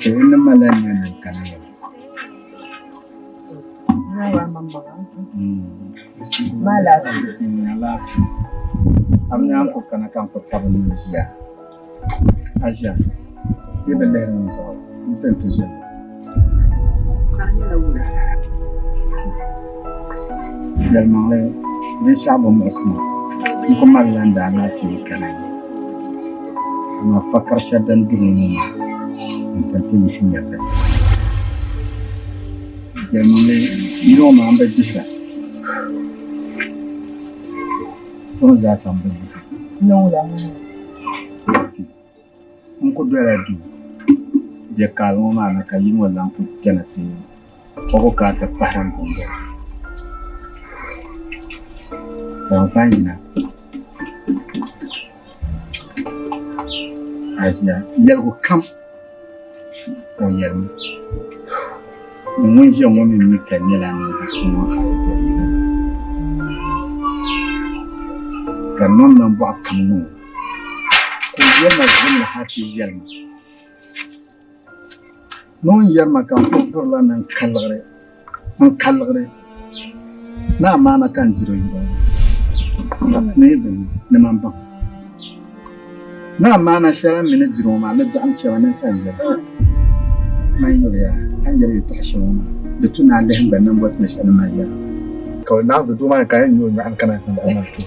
chɛ n ni malila nia ni n kana ya. Alaafee. A bi nya n ku kana ka n ku tabi n ni ʒiya. A ʒiya yi bi lihiri n zuɣu n ti n ti zo ya. Yɛlimaŋli binshɛɣu bi muɣisi ma n ku malila n daalaafee kana ya. Amaa fakari shɛli din duri ŋɔ maa n ti n ti yihi nyɛvili. Yɛlimaŋli yili ŋɔ maa m bi gbihira. Kpɛŋɔ zaa sa m bi gbihira. N ku dola duu bɛ kaali ŋɔ maa ni ka yi ŋɔ lan ku kpɛna ti o ku kana ti pahiri n buŋ Ka n fan yina a ʒiya yɛligu kam o yɛlimi ni ŋun ʒiya ŋɔ mi mi ka nyɛla ninvuɣ so ŋun hali bɛ yili maa ka niŋ nambɔɣu kam niŋ o ka o yɛli ma zimli hal ti yɛli ma ni o ni yɛri ma ka n kuli vurila ni n kaliɣiri n kaliɣiri ni amaana ka n diri o yili ŋɔ ni yi bi mi ni man baŋ ni amaana shɛli n mi ni diri ŋɔ maa ni dɔɣim chɛma ninsal yɛli man yuli ya a ni yɛli yɛtɔɣ shɛli ŋɔ maa di tu ni a lihi n gba nambɔsili shɛli ni mali yɛla. Ka o naɣ doo maa ni ka a yɛn nya o nyɔɣu ni kana ti niŋ maa kpe.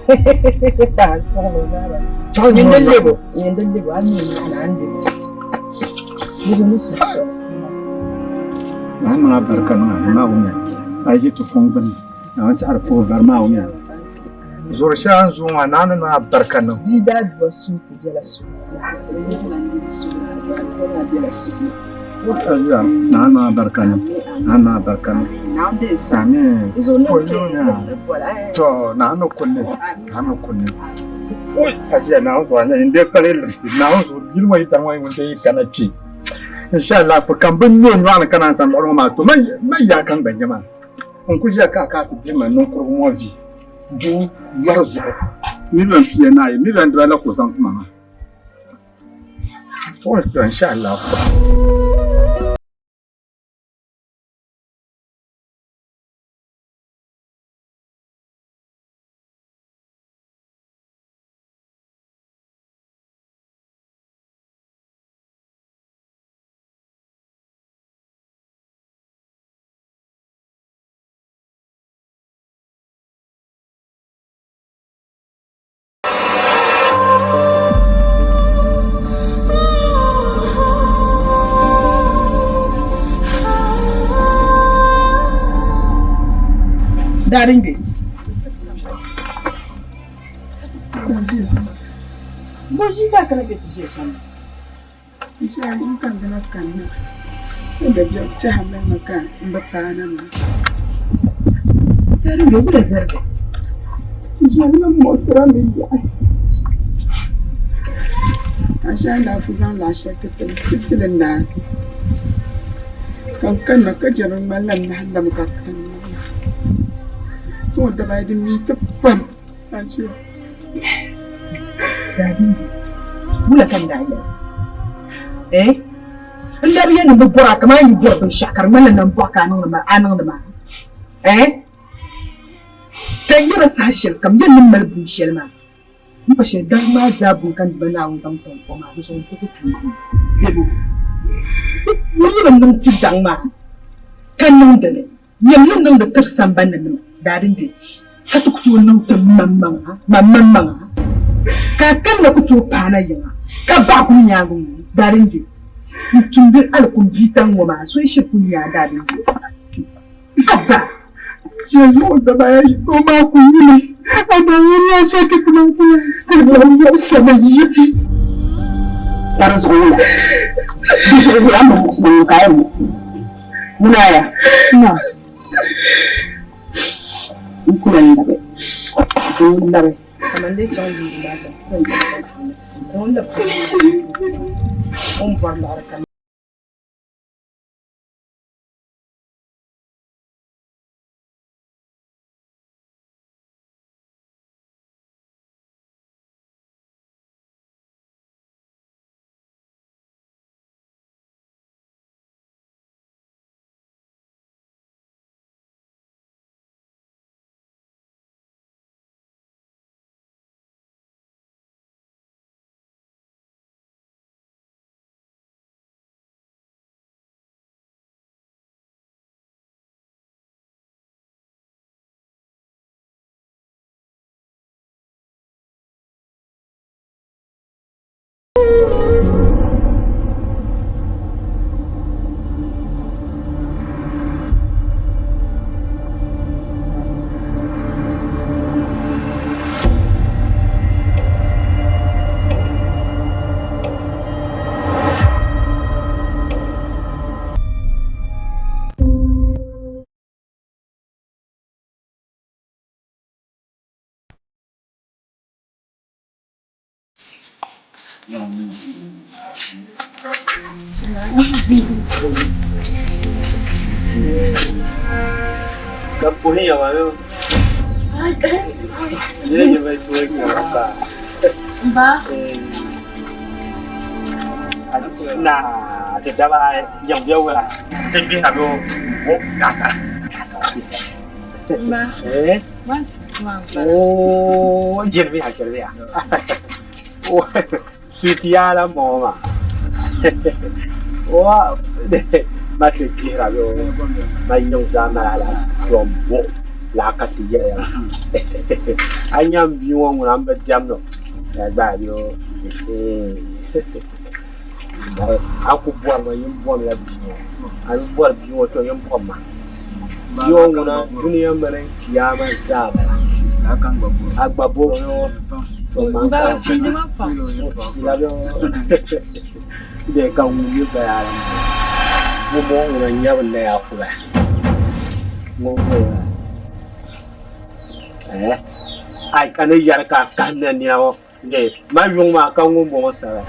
Chaŋ nya o nyɔɣu ni. Naa niŋ a barika niŋ a ni Naawuni a yi ʒi ti kuŋ gbini, Naawuni tɛhiri puhi vari Naawuni a. Zuɣuri shɛli a ni zuɣu ŋɔ a Naawuni niŋ a barika niŋ. Bia daa dua suhu ti bela suhu. Naa niŋ a barika niŋ. Naa niŋ a barika niŋ. Amin. To naa ni kunni. Naa ni kunni. A ʒiya Naawuni zuɣu a nya n dee kpali limsi Naawuni zuɣu yili ŋɔ yi daŋ ŋɔ ŋun dee yi kana kpe. Inshallah fo kam bin nyɛ o nyɔɣu ni kana n-tam lɔɣili ŋɔ maa to man yaa ka n gba nya maa. N ku ʒiya ka a ka ti dihi ma niŋkurugu ŋɔ vi duu yɔri zuɣu miliɔn 42, miliɔn dibayi la ka o zaŋ ti ma maa. To inshallah. Darin be. Bo ʒii ka a kana kpe ti ʒiya shɛm maa? N ʒiya n kandina kanna ka dabiɛm tɛha mali ma ka m bi paana maa. Darin be wula zariga? N ʒiya ni m muɣisira mi yaɣi. Ka n ʒiya n daa ku zaŋ laɣ shɛli ti ti li ti ti li naagi. Ka n kanna ka jɛri n ŋmanila n nahi lami ka kanna maa. Zuŋɔ dabaayi di mii ti pam. Wula ka n daa yɛli? Eh? N daa bi yɛli ni bɛ bɔri a kamani yi bɔri binshɛɣu ka di ŋmanila nambɔɣu ka a niŋdi maa. Eh? Ka n yɛra saha shɛli kam yɛli ni m mali buŋ shɛli maa. M pa shɛli daŋ maa zaa buŋ ka n Duuma Naawuni zaŋ ti n o maa, di zuɣu n ku ku tuui di bebo. O yi bi niŋ ti daŋ maa ka niŋdi li. Nyam ni niŋdi tiri samban ni nima daa din be, ka ti ku tooi niŋ ti maŋmaŋa, maŋmaŋmaŋa, ka a kanna ku tooi paana yiŋa, ka baɣa kum nyaaŋa ŋɔ daa din be. N tumdi alikumbiitaŋ ŋɔ maa, so n-shiri ku nya a daa din be. Abba! Ʒe zuɣu daba ayi ka o maa ku yuli, a daa yɛliya shɛli ti maa ti ka di lan muɣisi ma yihi. Ka di zuɣu wula? Di zuɣu wula? A ni bi muɣisi ma ŋun ka a yɛn muɣisi ma? Munaya, na n ku lan labi, zaŋ o labi. Kaman dee chaŋ yuuni maa ka n chaŋ ka puuni, zaŋ o labi puuni o ni bɔri liɣiri kam. Sutiala moma. Wa ma ti gbihira bɛ ma yiŋ zaa mali ala tom bo laa ka ti yɛya a nya m bia ŋɔ ŋuna m bi diɛmdi o ya gba bɛ o a ku bɔri ma yin bɔmla bia ŋɔ a yi bɔri bia ŋɔ to yin bɔm ma bia ŋɔ ŋuna dunia mini chiyaama zaa bala a gba bɔri o to man ka de ka ŋun mi bayaana ŋun bɔŋɔ ŋuna nyabu n na yaa kuba ŋun eh ai ka ni yɛri ka kahim na nina ŋɔ de ma yuŋ maa ka ŋun bɔŋɔ saba.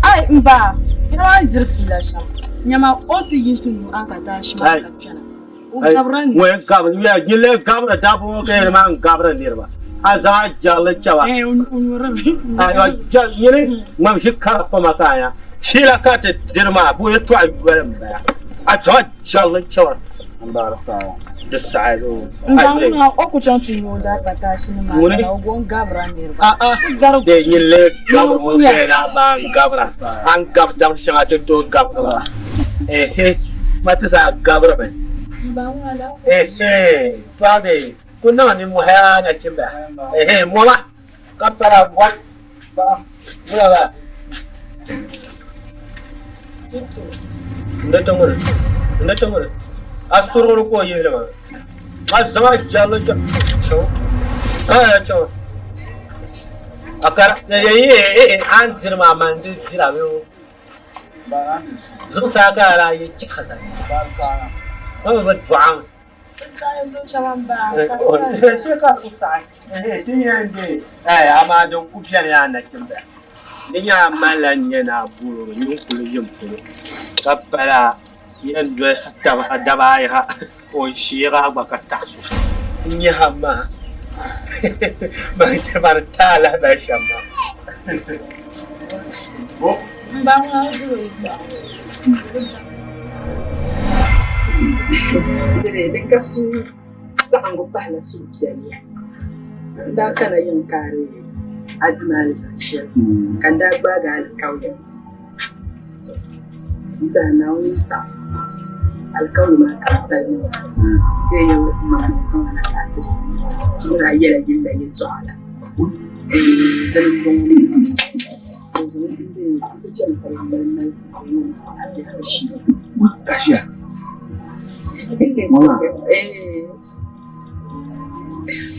Ai m ba, yɛla maa ni diri fiila shɛm, nyama o ti yi nti nyu a ka taashi maa ka kpɛna. O gabira niriba. Ŋun gabiri niriba, nyini lee gabiri dabba ŋɔ ka yɛli maa n-gabiri niriba. A zaŋ a jɛrili chɛba. O nyurimi. Nyini ŋmam ʒi kara pama ka a nya. Fiila ka ti diri maa, bo yɛtɔɣa yoli m-bala. A zaŋ a jɛrili chɛba. Di saɣi o. N zaŋ ŋuna o ku chaŋ ti nyu o daa pataashi nim maa Ŋuni? ka o go n-gabira niriba. Ah ah. O gari Bee nyin lee gabiri ŋɔ ka yɛli a maa n-gabira. A ni gabi dab shɛŋa ti tooi gabiri ba. Ehe, ma ti zaa gabirimi. Ehe, tɔɣidi ku niŋ nimmohi a nachimba. Ehe, moma ka pala gɔhi. Ŋuna ba. N di ŋuni, n di ŋuni. A surigili ka o yihili maa. A zaŋ a jɛrili chaŋ. Chaŋ. A kara a ni diri maa man di dira bee o. Zuɣusaa ka a daa yi chahi zali. Ma mi bi dɔɣim. Amaa din ku beni yaa nachimba, di nyaa malila nya ni a bol o nyin kuli yim polo ka pala yɛn doli taba ha daba ayi ha o ni sheeg a gba ka taɣi so n-nyɛ ha maa ban taai lahabali shɛm maa. Din ka suhu saɣiŋgu pahila suhupiɛlli. N daa kana yiŋ kaari a dima alizani shɛli ka n daa gbaagi alikauli n-ti a Naawuni yi saɣim alikauli maa ka m pali ŋɔ ka yi maŋmaŋ zaŋ a na ka a ti di n ni daa yɛla yilla yɛtɔɣa la. Dini m-bɔŋɔ Asia. Mama.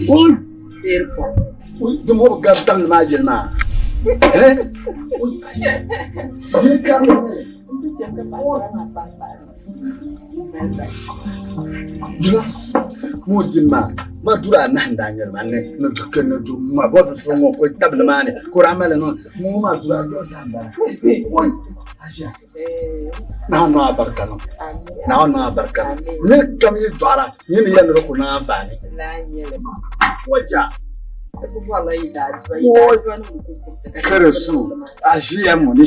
Oi. Oi, di mo gab tam ma jel ma. Eh? Oi, Asia. Ni ka ni. Dura mo di ma ma dura anahi n daa nyɛli ma ni ni du kɛ ni du ma bɔ bi so ŋɔ ko tabili maa ni ko daa mali no mo ma dura jɔ zaa n bala oi asia naa no abarika no naa no abarika no ni kam yi dɔɣira ni ni yɛli ni di ku niŋ anfaani waja Karasu ajiya mu ne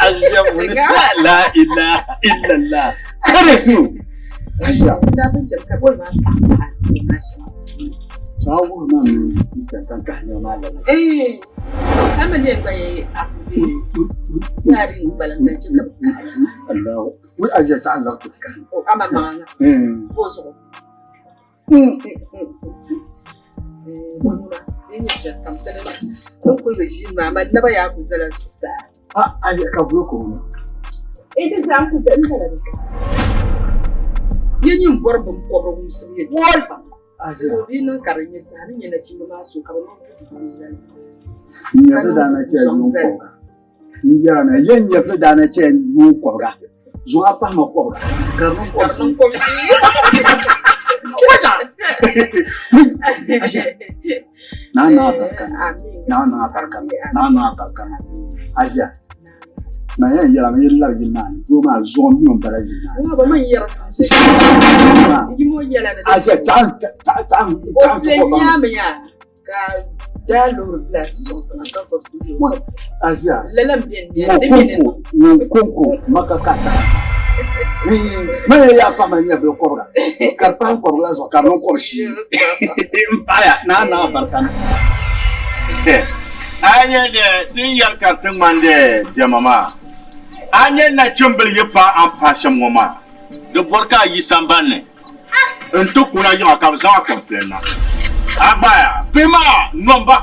ajiya mu ne la ilaha illallah karasu. Ajiya. Daa pun chɛmi ka boli maa paɣa paɣa maa shɛm. To a wuhi ma mi n chɛ ka n kahi nɛma maa lala. Ee, a mi ni yɛn gba yɛ a ku be yaa din kpalim ka n chɛ ka bɛ kahi maa. Allahu. Wai ajiya ta Allah ku kahi. O ama maŋa o zuɣu. Din kuli bi ʒiini maa, man naba yaa ku zala zuɣusaa. A ajiya ka bulo ko ŋɔ. E di zaa n ku n dala di zaa. Yi nyin bɔri binkɔbiri wumsibu yɛltɔɣa pam. Di di niŋ ka di nyɛ saha ni nyɛ nachimba maa so ka bɛ niŋ duduɣu zali. N nyɛvili daa na chɛ yuun kɔbiga. N yɛra na yɛn nyɛvili daa na chɛ yuun kɔbiga. Zuŋ a pahi ma kɔbiga. Ka di niŋ kɔbisi. Naa niŋ abarika naa niŋ abarika naa niŋ abarika ajiya. Ma yɛn yɛla mi yi labi yili maa ni doo maa zuɣu mi o bala yili maa ni. Ŋɔ ba man yɛra saha shɛli. Yimo yɛla ni. Ajiya chaɣ chaɣ chaɣ O tiɛ nyaami ya ka daa loori gilaasi sɔŋ tiŋa ka vɔbisi yi o. Ajiya. Lala m beni Ŋɔ konko ŋɔ konko maka ka ta. Ma yɛn yaa pahi ma nyɛvili kɔbiga ka di pahi n kɔbiga la zuɣu ka di niŋ kɔbishii. N paɣiya naa niŋ abarika ni. A nya de ti ni yɛri ka di ti ŋmani de diɛma maa, a nya nachimbila yi paai a ni paai shɛm ŋɔ maa, di bɔri ka a yi sambani ni nti kuna yiŋa ka bɛ zaŋ a kɔmpilɛn na. A gbaya bihi maa nɔmba,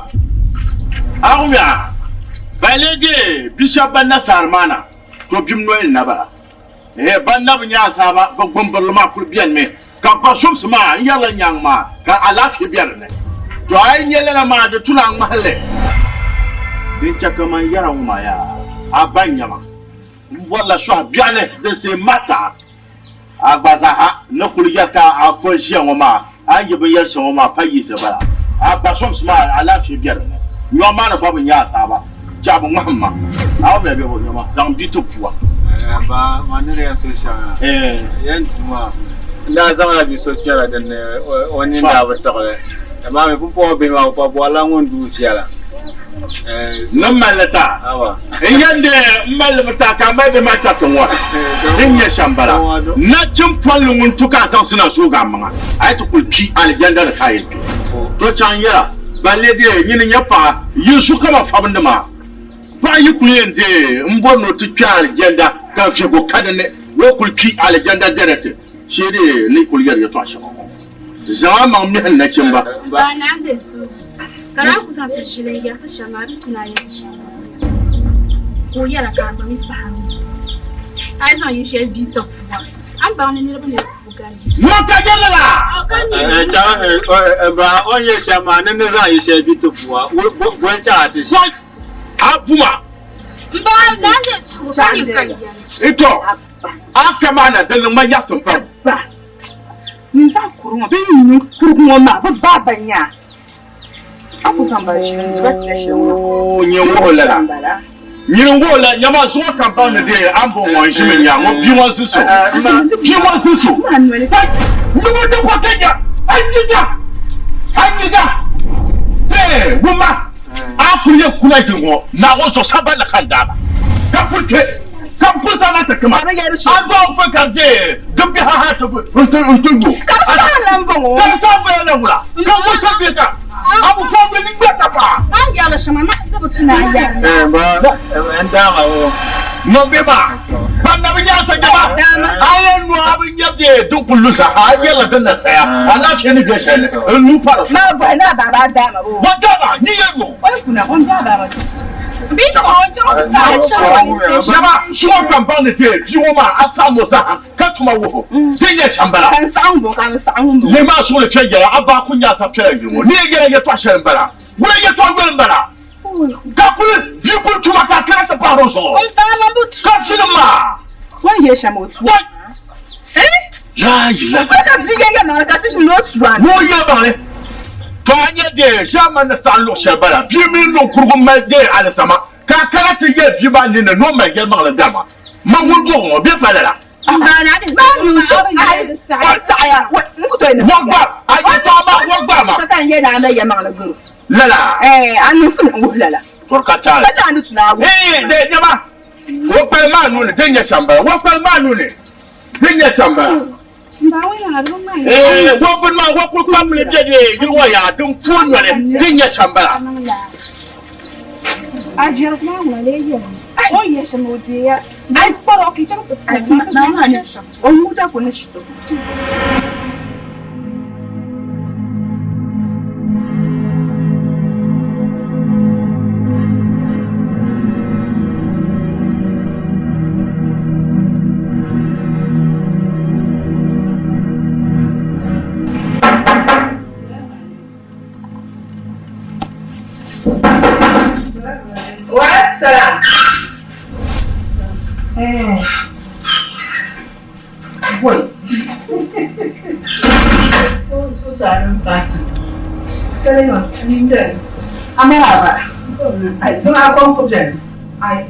a wumya ba lee deei bi shɛba ban na saari maa na, to bim noli ni na bala. Ehe, ban na bi nya azaaba, bɛ gbumbirili maa kuli benimi, ka ba zomsi maa n-yɛrila nyaŋ maa, ka alaafee be di ni. To a yi nya lala maa, di tu ni a ŋmahi li. Din chɛ ka man yɛra ŋɔ maa yaa, a ba n-nya ma. M bɔrila sɔhi biɛɣuni din see mata a gba zaaha ni kuli yɛri ka a fo ʒiya ŋɔ maa, a ni yi binyɛr shɛŋa ŋɔ maa pa yi zibala. A ba zomsi maa alaafee be di ni. Nyɔɣu maa ni gba bi nya azaaba. Chɛ bɛ ŋmahim ma. A wumya bɛ bo nyɔma zaŋ bia ti pua. Ba ma ni di yɛn suhi shɛŋa yɛn duu maa n daa zaŋla bia so kpɛla din ni o nini daa bi tiɣili amaa mi pumpɔŋɔ bihi maa bɛ pa bɔrila ŋun duu viɛla. Ni m mali li ta n yɛn dee m mali li mi ta ka a mali bihi maa kpɛriti ŋɔ din nyɛ shɛm bala. Nachim polli ŋun tu ka a zaŋsi na zoogi a maŋa a yi ti kuli kpi alijanda ni ka a yɛn kpi. To chaŋ yɛra. Balle dee nyini nyɛ paɣa, yi zu kaman fabindi maa. Paɣa yi kuli yɛn deei m-bɔri ni o ti kpi alijanda ka vihigu ka di ni, o kuli kpi alijanda direct shee dee ni kuli yɛri yɛtɔɣ shɛŋa ŋɔ. Zaŋ a maŋ mihi n nachimba. Ba naa n-deei suhigu, ka daa ku zaŋ ti ʒili n-yɛri ti shɛm maa di tu ni a yɛli shɛm maa ka o yɛra ka a gba mi pahi a ni zuɣu. A yi zaŋ yili shɛli bia ti pua, a ni baŋ ni niriba ni puhi gari yi. Ŋɔ ka yɛli la. Ba o ni yɛli shɛm maa ni ni zaŋ yili shɛli bia ti pua, bɔ n-chaŋ a ti ʒi. A buma. M ba, naa n-deei suhigu ka nyini ka n yɛli. Tɔ! A kamaana di niŋ ma yaɣisim pam. Ba, nyin zaɣ kuri ŋɔ bee nyin kurigi ŋɔ maa bɛ baai ba nya a ku zaŋ ba ʒili n-di ba fila shɛli ŋɔ. Oo, nyin wuhi lala. Nyin wuhi la, nyama zuŋɔ ka m baŋ ni dee a ni bɔŋɔ ŋɔ n-ʒimi nya ŋɔ bia ŋɔ zi so. Bia ŋɔ zi so. Wai! Nubu ti bɔ ka nya a nyiga, a nyiga. Dee, wumma, a kuli yɛn kuna yili ŋɔ Naawuni zuɣu sambani ni ka n daa ba, ka puli kpe. Ka n kuli zaŋ na ti tima. A dɔɣim fo ka di di biha ha ti n-ti yo. Ka di saha lan bɔŋɔ. Ka di saha bɔya lan wula. Ka n musa bɛ ka a bi fo bɛ ni ŋmɛ ka paa. A ni yɛri shɛm amaa di bi tu ni a yɛri li. N daama o. Nɔ bɛ maa ban na bi nyaɣisa jama a yɛn nɔ a bi nya bɛ din kuli lu saha a yɛrila din na saya alaafee ni bɛ shɛli ni n nuu pa di zuɣu. Maa bɔhi ni a baaba a daama o. Bɔ daama nyi yɛn yo. O yi kuna o ni bɛ a baaba zuɣu. Shɛba suŋɔ kam baŋ ni deei bia ŋɔ maa a saɣim o zaham ka tuma wuhi o din nyɛ shɛm bala. Lihi maa suɣili kpe yɛla a baa ku nya a zabipiɛla yili ŋɔ ni yɛn yɛla yɛtɔɣ shɛli m-bala. Wula yɛtɔɣ yoli m-bala ka kuli bia kuli tuma ka a kana ti pahiri o zuɣu ka filim maa. Ŋɔ yɛlimaŋli, to a nya dee ʒiɛmani ni saɣim luɣ shɛli bala, bia mini niŋkurugu mali dee alizama, ka a kana ti yɛli bia maa ninni ni o mali yɛlimaŋli dama man ŋun dɔɣi ŋɔ bɛ pa lala. Wɔgba, a yɛtɔɣa maa wɔgba maa. Lala. Tɔri ka taali. Hee, dee nyama, o kpali maa nuu ni, din nyɛ shɛm bala, o kpali maa nuu ni. Din nyɛ shɛm bala. Eh, wo bini maa, wo kuli kpabili be di yili ŋɔ yaa din puhi noli din nyɛ shɛm bala. O nuu da ku ni shito. Wa salam. Eh. Boy. Salima, Amaraba. Ai, sun akon ku bɛni. Ai.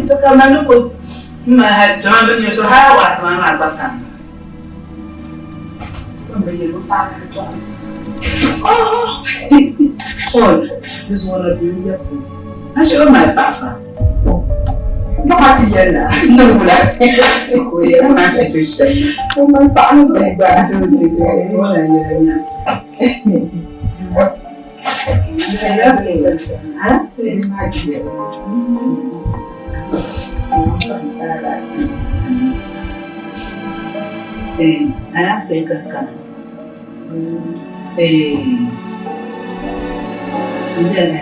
To ka mani ko ma ha jama bin so ha wa sama ma gba kan. Oh. Oh, this one of you ya pu. Na shi o ma pa fa. No ma ti yɛn na. No wula. Ko ya ma ti bi se. O ma pa no bɛ gba. Wala yɛrɛ nyasa. Ha? Eh, alaafee ka kana. Eh, n bɛla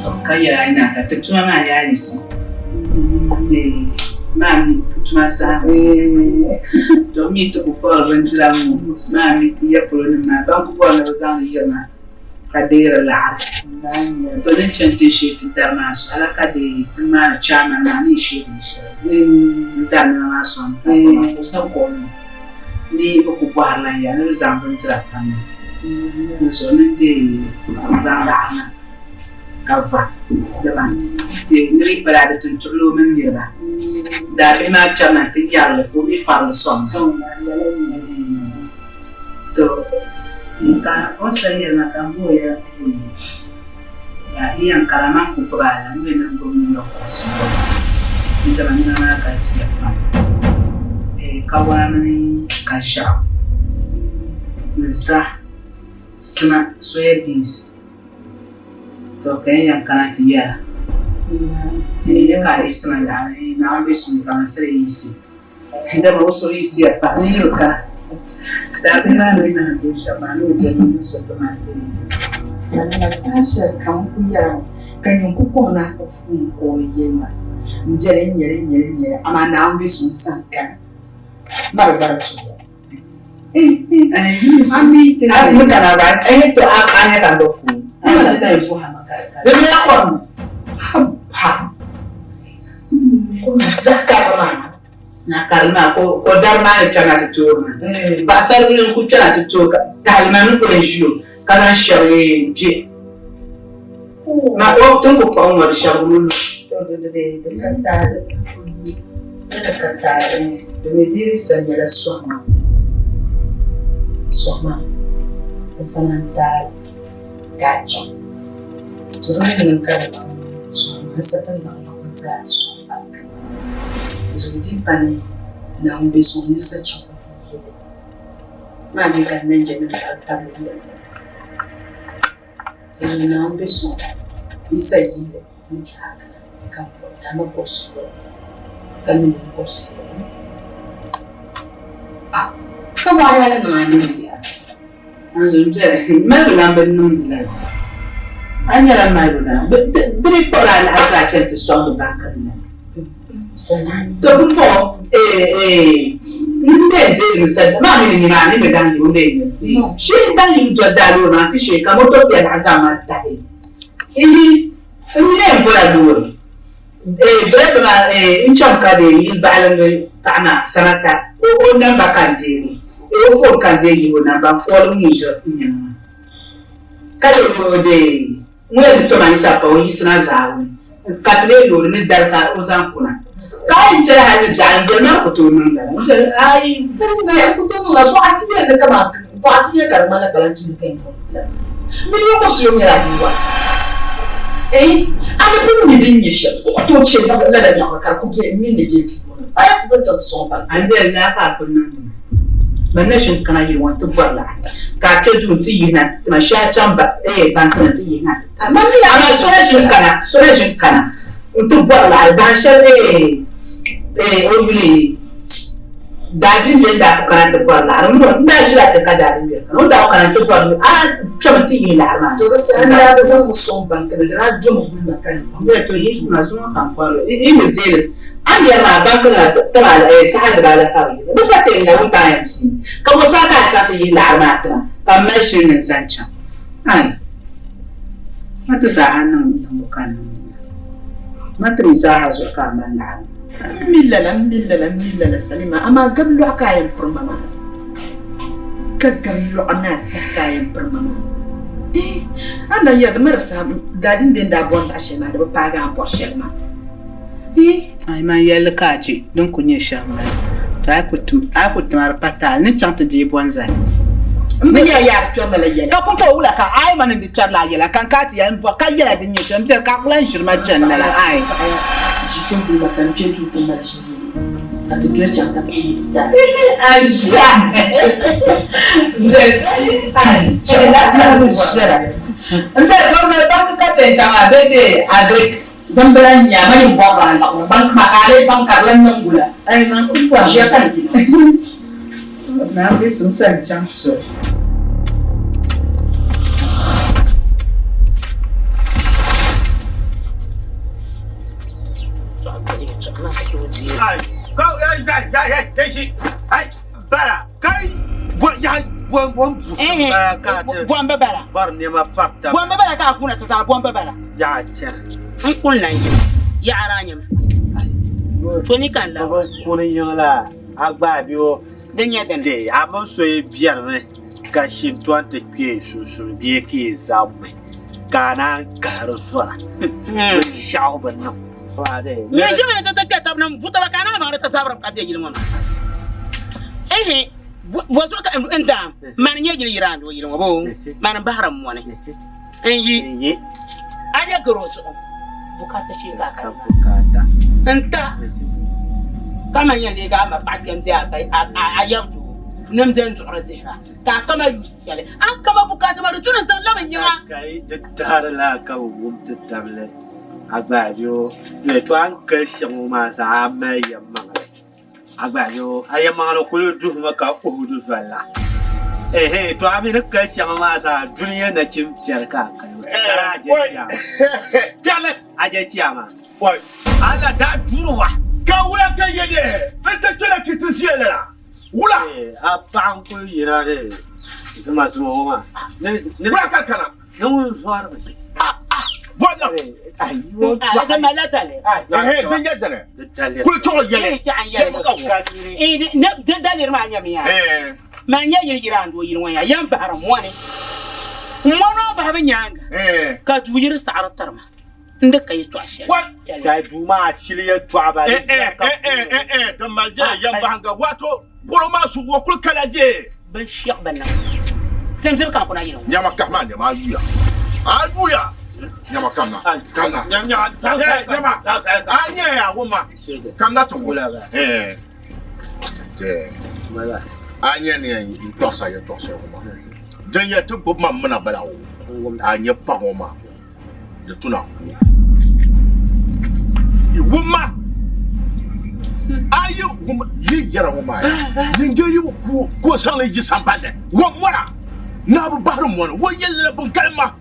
to ka yɛra ina ka ti tuma maa yaa yisi. Eh, maa mi ti tuma saha. To mi ti ku kpɔri bindira ŋɔ maa mi ti ya polo nim maa ban ku bɔri ni bi zaŋ li yirina ka deeri laɣiri. To din chani ti shee ti dari maa so hala ka deei tiŋ maa ni chairman maa ni shee din shɛli n dari nima maa sɔŋ ka o sa kuɣu ni ni bɛ ku bɔhiri lan ya ni bɛ zaŋ bindira pam na n zuɣu ni deei zaŋ laɣiri na ka va diba ni di pala di tintuɣili o mini niriba daa bihi maa kpɛrina nti nyari li ka o mi fari li sɔŋ to ka o sa yɛli ma ka n bo ya ni yɛn kara man ku gbubi a la n yɛn niŋ gbubi ni yɔɣu kuɣusi gbubi n dama nina maa galisiya pam kawana mini kaʒiɛɣu ni za sima soya beans to ka n yɛn kana ti yɛra ni ka a yiɣisi ma laɣiri Naawuni be suŋ ka man siri yiɣisi Dama o suhu yiɣisiya pam ni yi bi kana. Daa bihi maa ni nahim binshɛɣu maa ni o jɛndi ni so ti maa ti yi. Salima saha shɛli kam n kuli yɛra ŋɔ ka nyin ku kɔŋ ni a kpuɣi fuun n-kooi yɛli ma, M biɛli n nyɛli n nyɛli n nyɛli amaa Naawuni be so n sani kani ma di gba di tuhi ya. A mi kana ba a to a nya ka n gbubi fuun. Di mi a kɔri mi. Haba! Zaɣ karili maa. Na karili maa ka o dari maa ni kpɛrina ti toori maa. Paɣasaribili n-ku kpɛna ti tooi ka tahali maa ni ku yɛn ʒi o ka zaŋ shɛbi je ma o ti ni ku kpuɣi ŋɔ di shɛbigu ni lu. To di di ka taali di di ka taali domi di yi sa nyɛla sɔhi maa sɔhi maa di sana n-taali ka a chaŋ to di mi niŋ ka di sɔhi maa n sa ti ni zaŋ niŋ zaa sɔhi fali. Zuɣu di pa ni Naawuni be suŋ ni sa chaŋ o duu yɛli maa mi ka Naija nim daa tabili yɛli Zuɣu Naawuni be suŋ ni sa yiili ni ti a kana ka m bɔri dama kɔbisi yɔbu ka mi ni kɔbisi yɔbu. A ka bɔɣa yaali niŋ a nini biɛri. Anzu n-bɛri malibu lan bi niŋdi lala. A nyɛla malibu lana. Di mi kpuɣila a laɣiri ka a chani ti sɔŋdi banki ni lana. To pumpɔŋɔ n bɛn deeri mi sani maa mi ni nimaani mi daŋ yibu bee n shee n daŋ yibu doli daa loori maa ti shee ka moto piɛlaɣu zaŋ ma tahi. Ihi n mi yɛn bola loori dirɛba maa n chaŋ ka di yili baɣilingi paɣa maa sanata o namba ka n deegi o foon ka n deei yihi o namba n kɔɔli ŋun ʒiri n nyaŋ maa ka di o deei ŋun yɛn ni toma yisa pa o yiɣisina zaawuni ka ti lee loori ni dali ka o zaŋ kuna ka a yi chɛli hali ni biɛɣu n biɛli maa ku tooi niŋ lala n biɛli ayi Sani ku tooi niŋ la bɔɣati yɛli ni kaman bɔɣati yɛli ka di ŋmanila kpalanchini ka yɛn tɔŋ la miliyon kɔbisi yom nyɛla a ni wati. Eh, a ni pun mi din nyɛ shɛm, n ku tooi chɛ lala nyaɣiri ka di ku be m mini ni be duu ŋɔ ni. Paɣa ti zaŋ chaŋ ti sɔŋ pali. A ni bɛ laa ka a kuli niŋdi ma. Man na ʒini kana yili ŋɔ nti bɔri laɣiri ka a kpe duu nti yihi na nti ti ma shee a chaŋ ba eh banki ni nti yihi na nti ti ma. Amaa so na ʒini kana, so na ʒini kana nti bɔri laɣiri bahin shɛli eh eh o yuli daa dindoli daa ku kana nti bɔri laɣiri m n daa ʒila kpe ka daa dindoli kana o daa ku kana nti bɔri a kpɛmi nti yihi laɣiri maa. To di saha n daa bi zaŋ mi sɔŋ banki ni di daa domi guli ma ka n zaŋ. Bɛ to yi tuma zuŋɔ ka n kɔrili yi ni deeli a ni yɛri maa banki ni tima saha dibaala ka bɛ yihi bɛ sa ti n na wuntaŋ yɛn pii ka bɔ saha ka a chaŋ ti yihi laɣiri maa tima ka m mali shili ni n zaŋ chaŋ ai ma ti zaaha niŋ niŋbu ka n niŋ ma ti mi zaaha zuɣu ka a mali laɣiri. M mi lala, m mi lala, m mi lala Salima, amaa gabi lɔɣu ka a yɛn piri ma maa. Ka gabi lɔɣu ni a saha ka a yɛn piri ma maa. Ii, a ni daa yɛri di mi di saha daa din bɛ n daa bɔri laɣ shɛli maa di bi paagi a ni bɔri shɛli maa. Ii. Ayi man yɛlli ka a chɛ din kuli nyɛ shɛm m-bala, to a yi ku tim a yi ku tim a di pa taali ni chaŋ ti deei bɔnzali. M bi nya yaa di kpɛri lala yɛla. Ka pumpɔŋɔ wula ka a yi ma ni di kpɛrila a yɛla, ka n ka ti yɛli m bɔri ka yɛla din nyɛ shɛm m-biɛri ka a ku lan ʒiri ma chani lala? Aai! Saɣiya ʒi tiŋgbuli la ka n kpe duu ti mali ʒi yini ka ti doli chaŋ ka ti yi di daa. A ʒiya! M bɛri bɔnzali banki ka ti yɛn chaŋ maa bee bee agric? Din bi lahi nya a ma nyin bɔrila a laɣiri banki maa ka a lee baŋ ka di lahi niŋ wula? Ayi man ku bɔri. Ʒiya ka n yina. Naa Mbisim sani chaŋ soli. Bɔmbi bala bɔmbi bala ka a kuna ti zaa bɔmbi bala n kuli na yi yaɣara nyɛma to ni ka n la kuni yiŋla a gbaai bɛ o din nyɛ dini de a mini so yi biɛrimi ka shintɔn ti kpe sunsuuni bee ka yi zabimi ka a naan kahiri zɔra binshɛɣu bi niŋ Nyɛ ʒimi ni ti ti kpe tab ni m-bu taba ka a naan baŋ ni ti zabirimi ka be yili ŋɔ maa. Ehe, bɔzuɣu ka n daam, mani n-nyɛ yili yiraan doo yili ŋɔ boo, mani m-bahiri m mɔni n-yi. A nyɛ garo zuɣu bukaata shee ka a kana n-ta ka man yɛn leegi a ma paɣa kpɛm bee a yab doo ni m beni duɣiri dihira ka a kama yuusi shɛli a ni kama bukaata maa di tu ni zaŋ labi yiŋa. Ka yi di tahiri la ka bi wum ti tabili. A gba yo to a ni kali shɛm ŋɔ maa zaa a mali yɛlimaŋli. A gba yo a yɛlimaŋli kuli duhimi ka Uhudu zoli la. Ehe to a mi ni kali shɛŋa maa zaa dunia nachin piɛri ka a kali maa. Ka a je chiya maa. A je chiya maa. Ala daa duri wa. Ka wula ka yɛ de n ti kpɛla kiti ʒiya lala wula. A paɣa n kuli yina de zima zima ŋɔ maa. Wula ka kana. Ni ŋun zɔri mi. Bɔna. Di malila daliri. Ɛhɛn, din nyɛ dini. Kuli chuɣu yɛli. Yɛlimi ka wum. Di daliri maa nyɛmi yaa. Maa nyɛ yili yiri andoo yili ŋɔ yaa yɛn bahiri mɔni. Mɔni ŋɔ bahibu nyaaŋa ka duu yiri saɣiri tiri ma. N di ka yɛtɔɣ shɛli. Ka duu maa shili yɛtɔɣa ba. Din mali jɛya yɛn bahinga wato polo maa zuɣu wɔ kuli kala jɛ. Binshɛɣu bi niŋ. Zimzim ka n kuna yili ŋɔ. Nyama kahima nyama a yuya. A yuya. Nyama kamna. Kamna. Nyama. Nyama. A nyɛ ya wuma. Kamna ti wula. Eh. A nyɛ ni n tɔɣisa yɛtɔɣa shɛli ŋɔ maa. Din yɛn ti gbubi ma mina bala o. A nyɛ paɣa ŋɔ maa. Di tuna wumma a yi wum yi yɛra ŋɔ maa yin je yi ku ko zaŋli yi sambanni wom mɔra naa bi bahiri mɔni wo yɛlila bin kalimma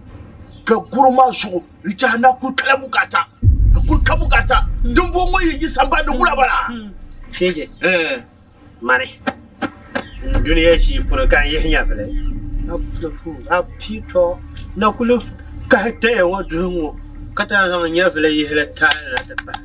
ka guri maa zuɣu n tɛha na kuli kala bukata a kuli ka bukata dimbɔŋɔ ŋɔ yi yi sambanni wula bala Shinje mani n dunia ʒii puuni ka n yihi nyɛvili a pii tɔ na kuli kahi taya ŋɔ duhi ŋɔ ka ti zaŋ nyɛvili yihili tahali na ti pahi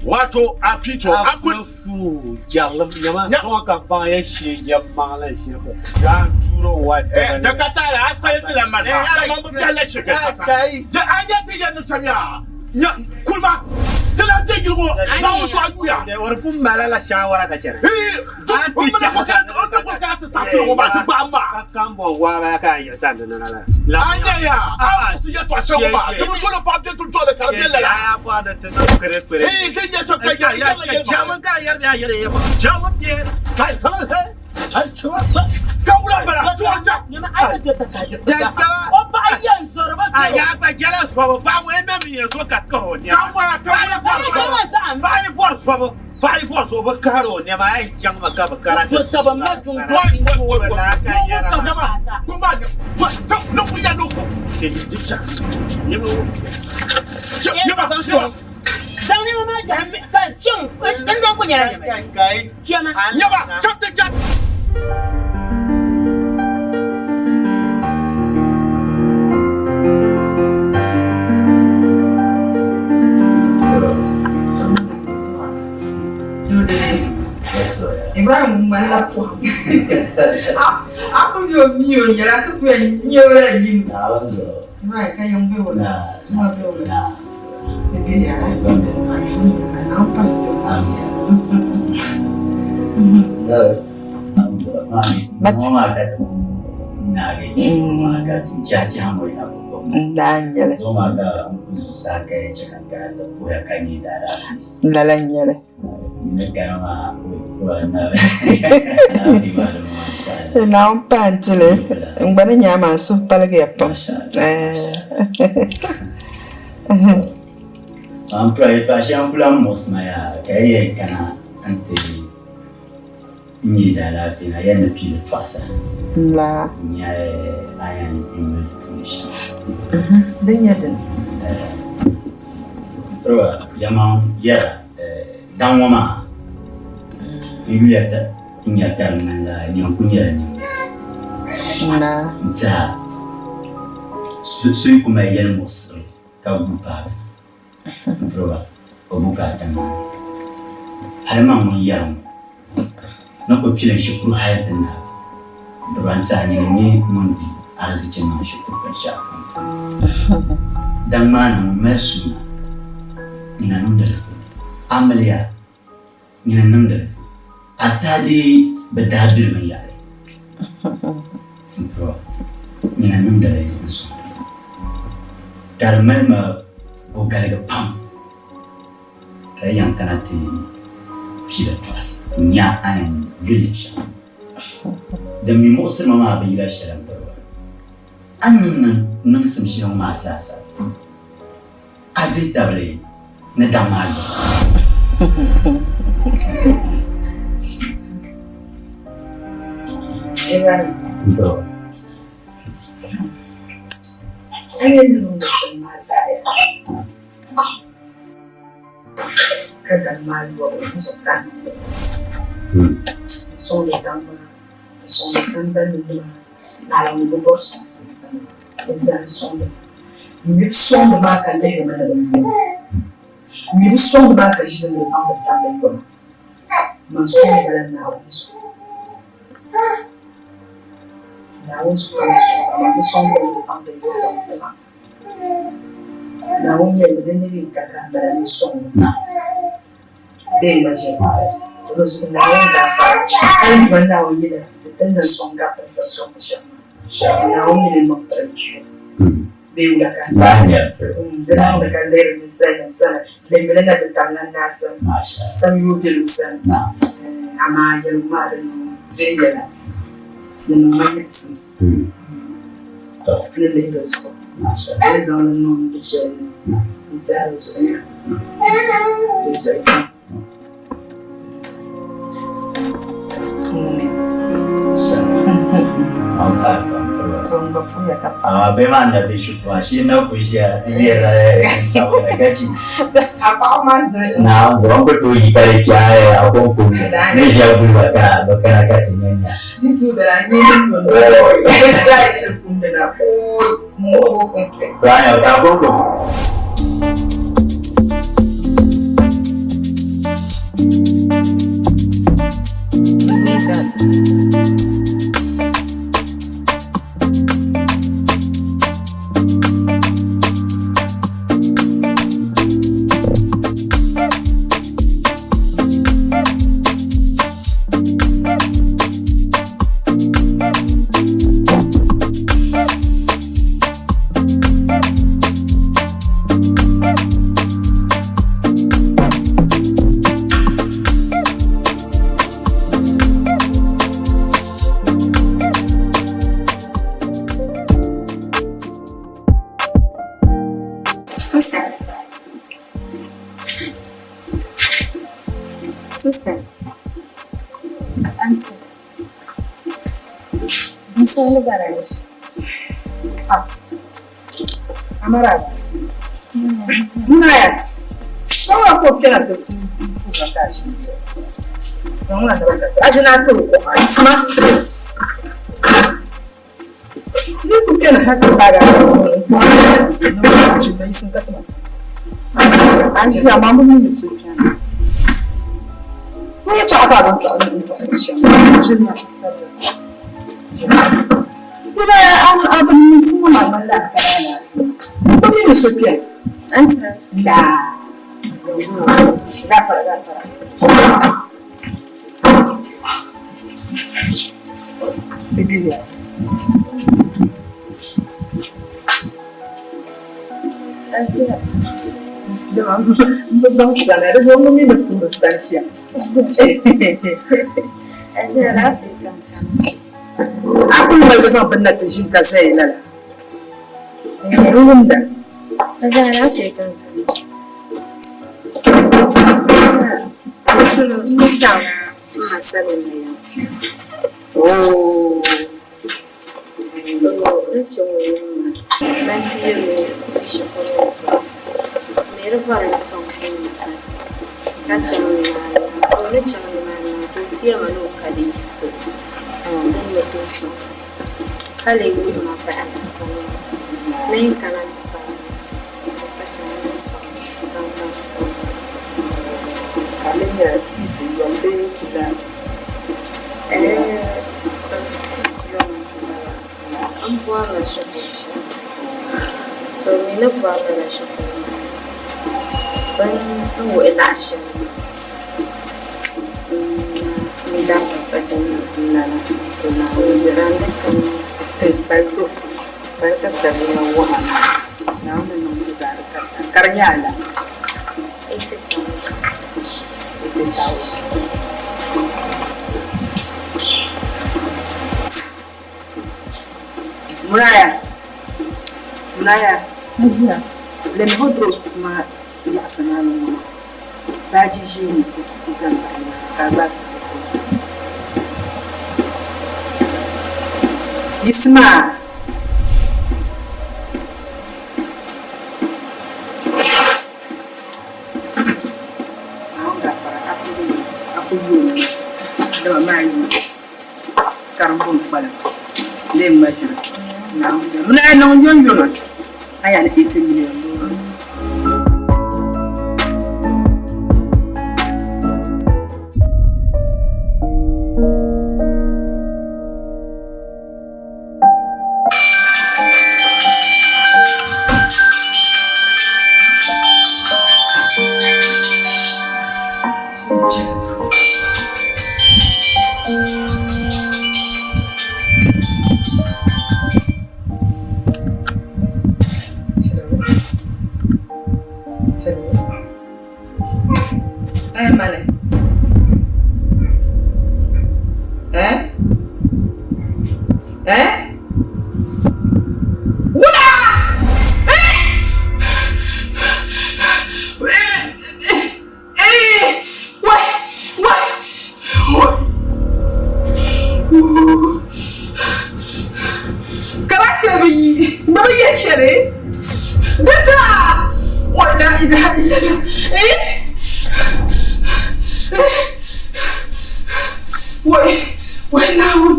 wato a pii tɔ a kuli fuu jɛrilim nyɛma sɔŋɔ ka baŋ ya shee jɛm maŋli shee gaa n tuuro wa da ka taali a sali ti la mani maa kaman bi biɛhi la shee ka ta a nya ti yɛn ni shɛm yaa kulima. Ti lahi be yili ŋɔ, Naawuni suɣa yuya. O di pun mali la shaawara ka chɛna. O ni kuli kana ti saɣisiri ŋɔ maa, ti gbaai m maa. Ka kam bɔ waabaya ka a yiɣisi a ni nina la. A nya ya, a muɣisi yɛtɔɣ shɛli ŋɔ maa, ti bi doli paɣa bɛ dundɔli ka di be lala. A yaa bɔri ni ti niŋ kpirikpiri. Ti nya shɛm ka yɛri yɛrila yɛlimaŋli. Chɛmi ka a yɛri bɛ a yɛri yɛlimaŋli. Chɛmi bɛ. Kai, Ka wula bala, chuɣu cha. O paɣa yɛn zɔri ba A yaa gba jɛla zɔbu paɣa ŋɔ mɛ mi yɛn zo ka kahi o nɛma. Paɣa yi bɔri zɔbu paɣa yi bɔri zɔbu bi kahiri o nɛma a yi chaŋ mi ka bi kara ti. Nyaba, chap ti chap. Ibrahim ŋmanila pɔhim. A ku mi o mi o yɛla ti ku yɛn nyɛ o la yim. Ibrahim ka yɛn be o la, tuma be o la. Di be ya alhamdulillah Naawuni pali ti Lala n-nyɛ li. Naawuni paai n-ti li. N gba ni nya a maa n suhu paligiya pam. N pula yɛltɔɣa shɛli n ku lahi muɣisi ma yaa ka yi yɛn kana n-ti nyɛ daalaafee na yɛn ni piili tɔɣisa n-nya a yɛn yuli di puuni shɛm. Din nyɛ dini? Piriba yɛmaŋ yɛra daŋ ŋɔ maa n yuya n nya ka di ŋmanila nyini n-ku nyɛ di niŋbu. N-tɛha so yi ku mali yɛlimuɣisirili ka gu paai bɛ na, piriba o bukaata maa ni. Hali man ŋun yɛri ŋɔ ni ku kpila shikuru hali ti naai, piriba n-tɛha nyini n-nyɛ ŋun di arizichi niŋ shikuru binshɛɣu kam puuni. Daŋ maa ni ŋun mali suuna nyina niŋdi li ti amiliya. Nyini n-niŋdi li ti a tahi dee bɛ daabiligu n-yaɣi m-piri ba. Nyini n-niŋdi li n-sɔŋdi ba ka di mali ma gogaligi pam ka yi yɛn kana ti piila tɔɣisi n-nya a ni yɛn yuli li shɛm. Din mi muɣisiri ma maa bi yila shɛli m-piri ba. A ni niŋ niŋsim shɛli ŋɔ maa zaasa A dihi tabili ni daŋ maa yɔɣu. Ka daŋ maa yɔbu n zuɣu ka n sɔŋdi daŋ maa n sɔŋdi sambani nima Naawuni bi bɔri sɔŋsim sani bɛ zaa sɔŋdi ma. M mi bi sɔŋdi maa ka lihiri ma ni bɛ ŋme ma. M mi bi sɔŋdi maa ka ʒini ni bɛ zaŋ bɛ samli yo ma. Man sɔŋdi ba la Naawuni zuɣu. Naawuni zuɣu ka man sɔŋdi ba, man bi sɔŋdi ba ni bɛ zaŋ bɛ yo ti ma. Naawuni yɛlimi ni nir yi ka ka m bala ni sɔŋ o. Bee ŋma ʒini. To di zuɣu Naawuni gaafara. Hali duuma Naawuni yɛla ti ti ni niŋ sɔŋ gari ti ni bɔri sɔŋbu shɛm maa. Naawuni mi ni niŋ piri bee wula ka di niŋdi ka lihiri ninsalinim sani lihimila na ti tamla naa sani samyoo be o sani amaa yɛligu maa di niŋ viɛnyɛla di niŋ ma nyiɣisim ni lihi di zuɣu a ni zaŋ li niŋ du shɛli ni n-tɛhi di zuɣu nya di viɛli pam. Bɛ maa na be shikuru ashee na ku ʒiya n-lihirila n-sabira ka chi. A paɣaba maa zaa. Naam, zuɣu n ku tooi yi ka di kpɛhi a kɔŋko ni ʒiya guli ba ka bɛ kana ka ti nya nya. Ni tooi bala n nyɛ ni yɔn ni zaa yi tiri kundi na ooi muɣibu. Raya ka kɔŋko. Sani baraji. Ah. Amara. Naya. Sawa ko kena te ku ka shi. Zaŋ na ba ka. Aji na to ko isma. Ni ku kena ha ka ga. Shi mai sun ka tuma. Aji ya mamu ni su kena. Ni cha ka don ta ni ta sa shi. Shi na sa. Ina an abin sun ma malla ka na. Ko ni su kena. An tira. La. Gafara gafara. Bibiya. An tira. Ban sana da zo mun da kuma sanshiya. An tira lafiya kan kan. Akun mai ga zan binna ta shin ka sai lala. Ruhun da. An tira lafiya kan kan. Sunu ni chaŋ ma sali na yam. Oh. So ni chaŋ o yam maa ban ti yɛl o shikuru yɛltɔɣa. Mi di bɔri ni sɔŋsim ni sani ka chaŋ nimaani maa. So ni chaŋ nimaani maa ka n ti yɛli ma ni o ka di yiko din ni tooi sɔŋ ka lee wuhi ma pahi laasabu maa. Ni n kana ti paai ka pa shɛŋa din sɔŋ zaŋ kpaŋ shikuru maa. Ka li nyɛla fees yom bee kula? Fees yom m-bala. N bɔrila shikuru shɛli. So mi ni bɔri lala shikuru maa bɛ ni wuhi laɣ shɛli maa n dabiri pa dini lala. So ban di kana Bali to bali ka sabila waha Naawuni niŋ di zaa di karita ka di nyɛ ala. 80,000. 80,000. Munaya. Munaya. Lemi ho dros kuma laɣisi maa ni ŋɔ maa. Baaji ʒee ni ku zaŋ bahi maa ka a gbaai Yisima. Naawuni gafara a ku a ku yooi dama maa yi karimbu n kpalim lee ŋma ʒiri Naawuni Munaya niŋ yonyoma a yaa ni 80 million loori. Hello. Hello. Eh, Mane. Eh? Eh? Wula! Eh! Eh! Wai! Wai! Kara shɛli bi yi, bɛ bi yɛ shɛli. Di zaa! Wa la ilaha illallah. Eh! Eh! Wai! Wai Naawuni!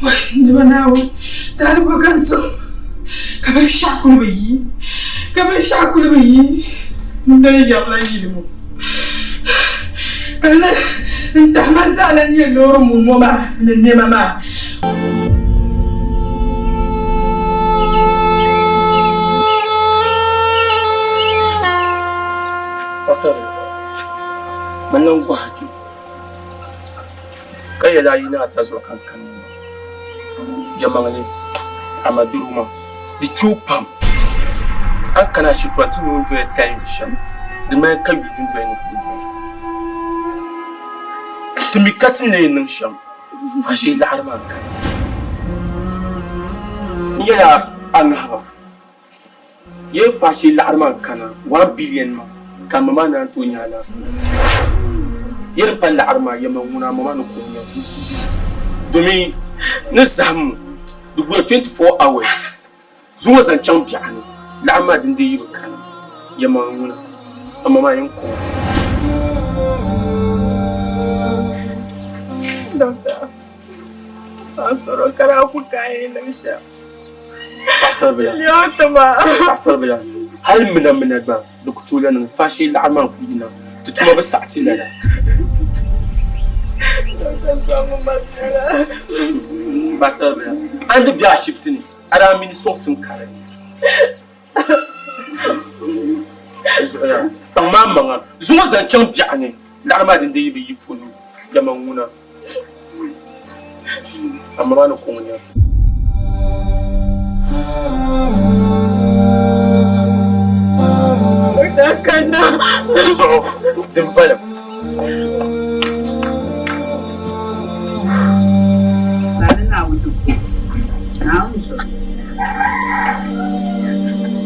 Wai n Duuma Naawuni! Taalibu ka n tum ka binshɛɣu kuli bi yi ka binshɛɣu kuli bi yi n dali yɛrila yili ŋɔ ka n tahima zaa lan nyɛ loori ŋɔ maa ni nɛma maa. Paɣasarili man niŋ gɔhi kpe ka yɛli a yi ni ata zuɣu ka n kanna maa yɛlimaŋli amaa doro maa di tooi pam a ni kana ashibiti ti ni o ni doya tandi shɛm di mali ka yuli dundoya ni ku doya ti mi ka ti ni yɛn niŋ shɛm faashee laɣiri maa n-kani n yɛla a ŋahiba Yɛn faashee laɣiri maa n-kana 1 billion maa ka m ma maa naan tooi nya alaafee. Yɛn pa laɣiri maa yɛma ŋuna a ma maa ni ku o nya. Domin ni zahimmu di guya 24 hours zuŋɔ zaŋ chaŋ biɛɣuni laɣim maa din dii yi bi kana yɛlimaŋli ŋuna a ma maa yɛn ku o. Doctor, a sɔrɔ ka daa ku ka a yɛn niŋ shɛm. Paɣasaribila, paɣasaribila, hali mina mina gba di ku tooi lahi niŋ faashee laɣiri maa n-kuli yina ti tuma bi saɣi ti lala. Paɣasaribila, a ni di be ashibiti ni a daa mi ni sɔŋsim ka di ni. Di zuɣu yaa, kpaŋ maa maŋa zuŋɔ zaŋ chaŋ biɛɣu ni laɣiri maa din dii yi bi yi polo, dama ŋuna. Amma maa ni kɔŋ nya. Zuɣu din valim.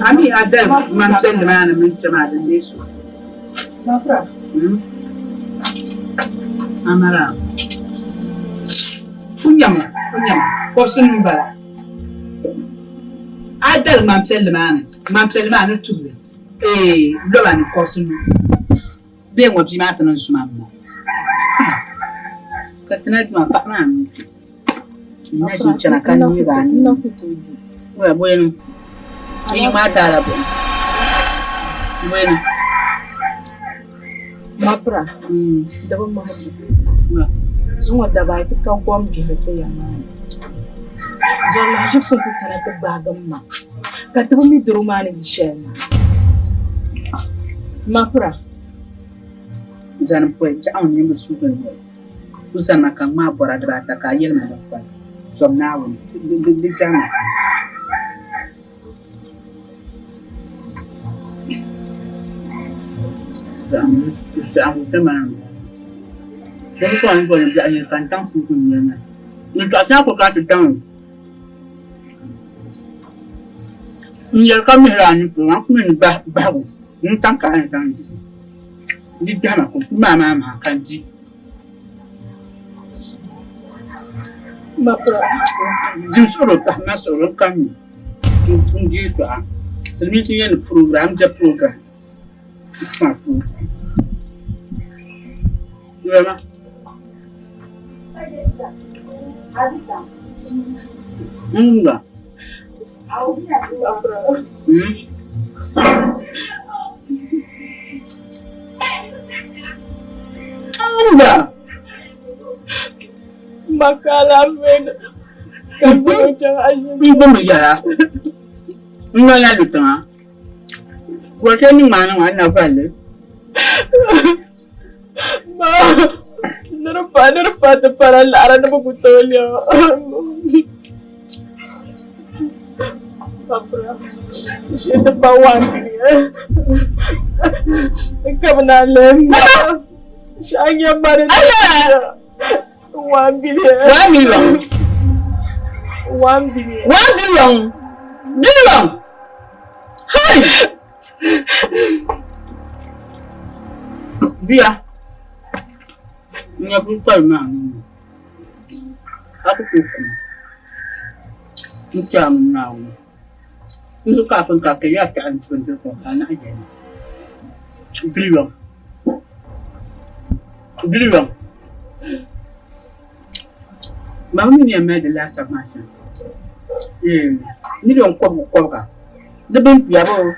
Ami a dalim ŋmani piɛlli maa ni mini kpɛ maa din lee so. Amara ku nyama ku nyama kɔbisi nu m-bala. A dali ŋmani piɛlli maa ni ŋmani piɛlli maa ni tuhili eei loba ni kɔbisi nu bee ŋɔ bia maa ti niŋ suma m-ma ka ti na dima paɣa maa mi kpi n na ʒi n-chana ka neegi a nini wula bɔyini n yi ŋmaai taala buɣim bɔyini Mapira di bi mahi ti zuŋɔ dabaa ti ka gom bihili ti ya maa ni zɔri lahiʒibisi n-kuli kana ti gbaagi m ma ka ti bi mi doro maa ni yi shɛli na. Mapira. Zani pɔi biɛɣu ŋun nyɛ suugi n nyɛli ku zanima ka ŋmaai bɔra dibaata ka a yɛli ma din kpalim zom Naawuni di zahima. N yɛli ka mihiri a ni polo a ku mi ni bahigu n-tam ka a ni zaŋ di di gbɛhima ka o ku maai maa maa ka n di. Dim suɣulo pahi ma suɣulo n kam mi n deei tɔɣa silimiinsi yɛn ni program je program n program N gba. N gba. N gba mi yɛra n noli lu tiŋa ka o ni ŋmaani ŋɔ a na valli. Ma, ni di pa, ni di pa ti pala laɣiri ni bi ku tooi lɛbi. Papira, ʒe ti pa one billion. Ka bi naan lihi ma. Shɛhi nyɛ ma ni 1 billion. 1 million. 1 billion. 1 billion. Billion. Hey! Bia n-nyɛ kuli maa ni a ku tooi kum n-ti a mini Naawuni. N zuɣu ka a pun ka kpe ya taɣi n-ti bindirigu ka a naɣi yɛli biliɔŋ biliɔŋ. Ma mi ni yɛn mali di laasabu maa shɛm miliɔn kɔbigu kɔbiga di bini puya boo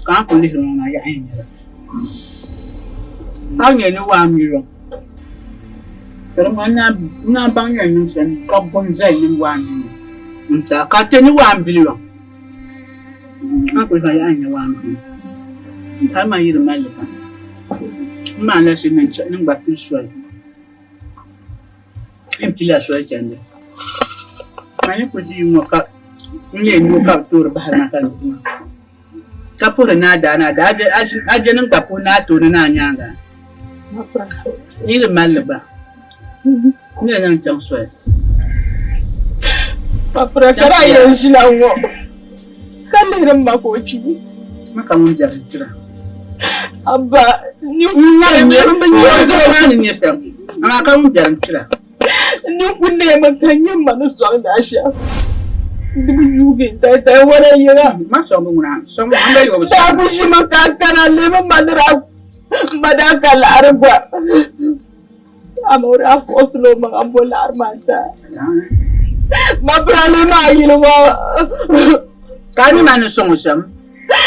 ka a ni kuli lihiri ŋɔ maa yaɣa n nyɛli ka nyɛ ni 1 million ka di ŋmani n naan baŋ yɛn niŋ shɛm ka gom zali ni 1 million n ti a ka ti ni 1 billion a ni kuli baŋ yaɣa n nyɛ 1 billion hali man yi di mali li pam n maanila shili ni n gba pili soli n pila soli chandi man yi kuli ʒi ŋɔ ka n leei noo ka bi toori bahiri ma ka n ʒi maa ka puhiri ni a daa ni a daa a je ni n gba puhi ni a tooni ni a nyaaŋa n yi di mali li gba n ni niŋ chaŋ soli. Papira ka daa yɛn ʒila ŋɔ ka lihiri m ma ka o kpi. Ma ka ŋun biɛri tira. Abba, ni N ŋari n nyɛ n bi nyɛ o doro maa ni nyɛ shɛm amaa ka ŋun biɛri tira. Nini ku neemi ka nyɛ m ma ni sɔŋdi a shɛm. Di bi yuugi n-taai wana yiŋa. Daa ku ʒimi ka n kana n-leemi m ma ni daa m ma daa ka laɣiri gba. Amaa o daa fuɣisila o maŋa m-bo laɣiri maa n-ti a. Ma bira leemi a yili ŋɔ. Ka a mi ma ni sɔŋ o shɛm?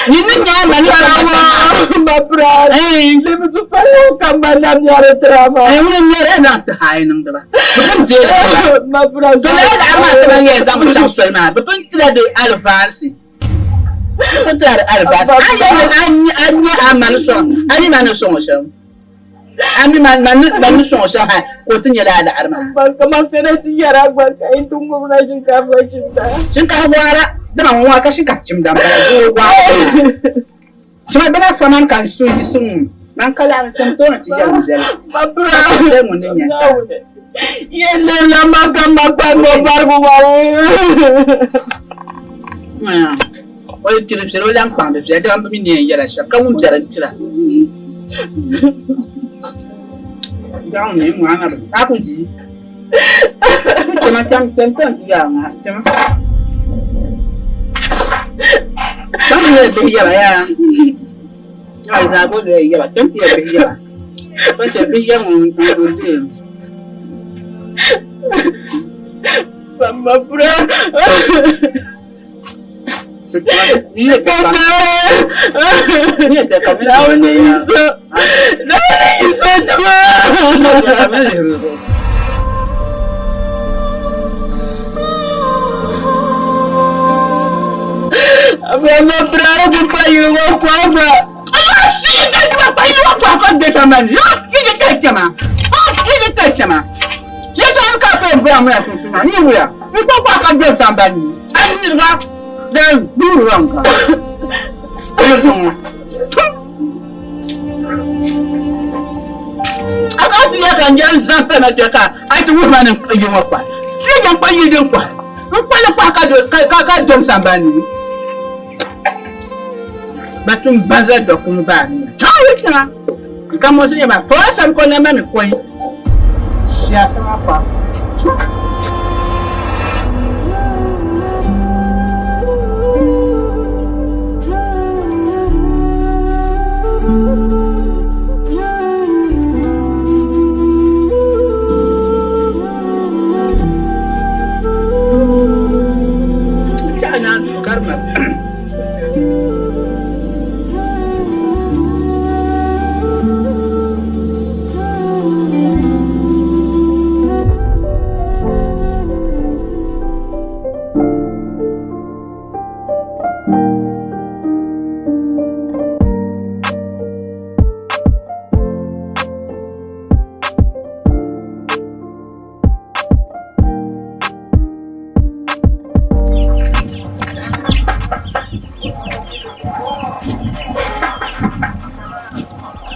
Nyin ni nya ma ni sɔŋ o shɛm maa. Ma bira leemi du pali ŋɔ ka m ma na mɛri tira maa. Ɛɛ ŋuni m-mɛri a zaŋ ti haai niŋdi ba. Bɛ pun deei li ti ba. Ma bira To lala laɣiri maa ti ban yɛn zaŋ mi chaŋ soli maa, bɛ pun tila di alivaansi. Bɛ pun tila di alivaansi. A yɛli ni a nya a ma ni sɔŋ a mi ma ni sɔŋ o shɛm. A mi ma ni sɔŋ o shɛm ha ka o ti nya lala laɣiri maa. Ba kaman ka na ti yɛra gba ka yi ti ŋubila shinkaafa chimda. Shinkaafa waara, dama ŋun waara ka shinkaafa chimda m-bala, doo waara. Chima bina fa man ka n so yiɣisi ŋun man ka laɣiri chaŋ tooni ti yɛli m-biɛla. Ba bira Ka ti ŋun ni nya ta. Yɛn lirila ma ka ma kpani o barigu maa. O yi kpiri viɛla o lan kpaŋdi viɛla dama bɛ mi ni yɛn yɛla shɛm ka ŋun biɛri n-kpira. Daɣu ni ŋɔ a na bi a ku di. Chama cham cham cham ti yaa ŋɔ chama. Cham ti yɛli bihi yɛba yaa. Ai zaa bo zoya yɛba cham ti yɛli bihi yɛba. Pa chɛ bihi yɛba ŋɔ n n deei. Mama bra. Naawuni Yisa Naawuni Yisa tuma. Mama bra ku pa yili ŋɔ kwakwa. A ka ti ya ka n yɛn zaŋ pɛma kpɛ ka a ti wuhi ma ni n kpuɣi yi ŋɔ kpahi. Ti yɛn kpuɣi yi din kpahi. N kpuɣi li kpahi ka ka dom sambani ni. Ba tum banza dɔkumi baa ni. Chaŋ yi tiŋa. N ka mɔsi nyɛ maa. Fɔɔ sam ko na ma mi kɔi. Siyaasa maa kpa.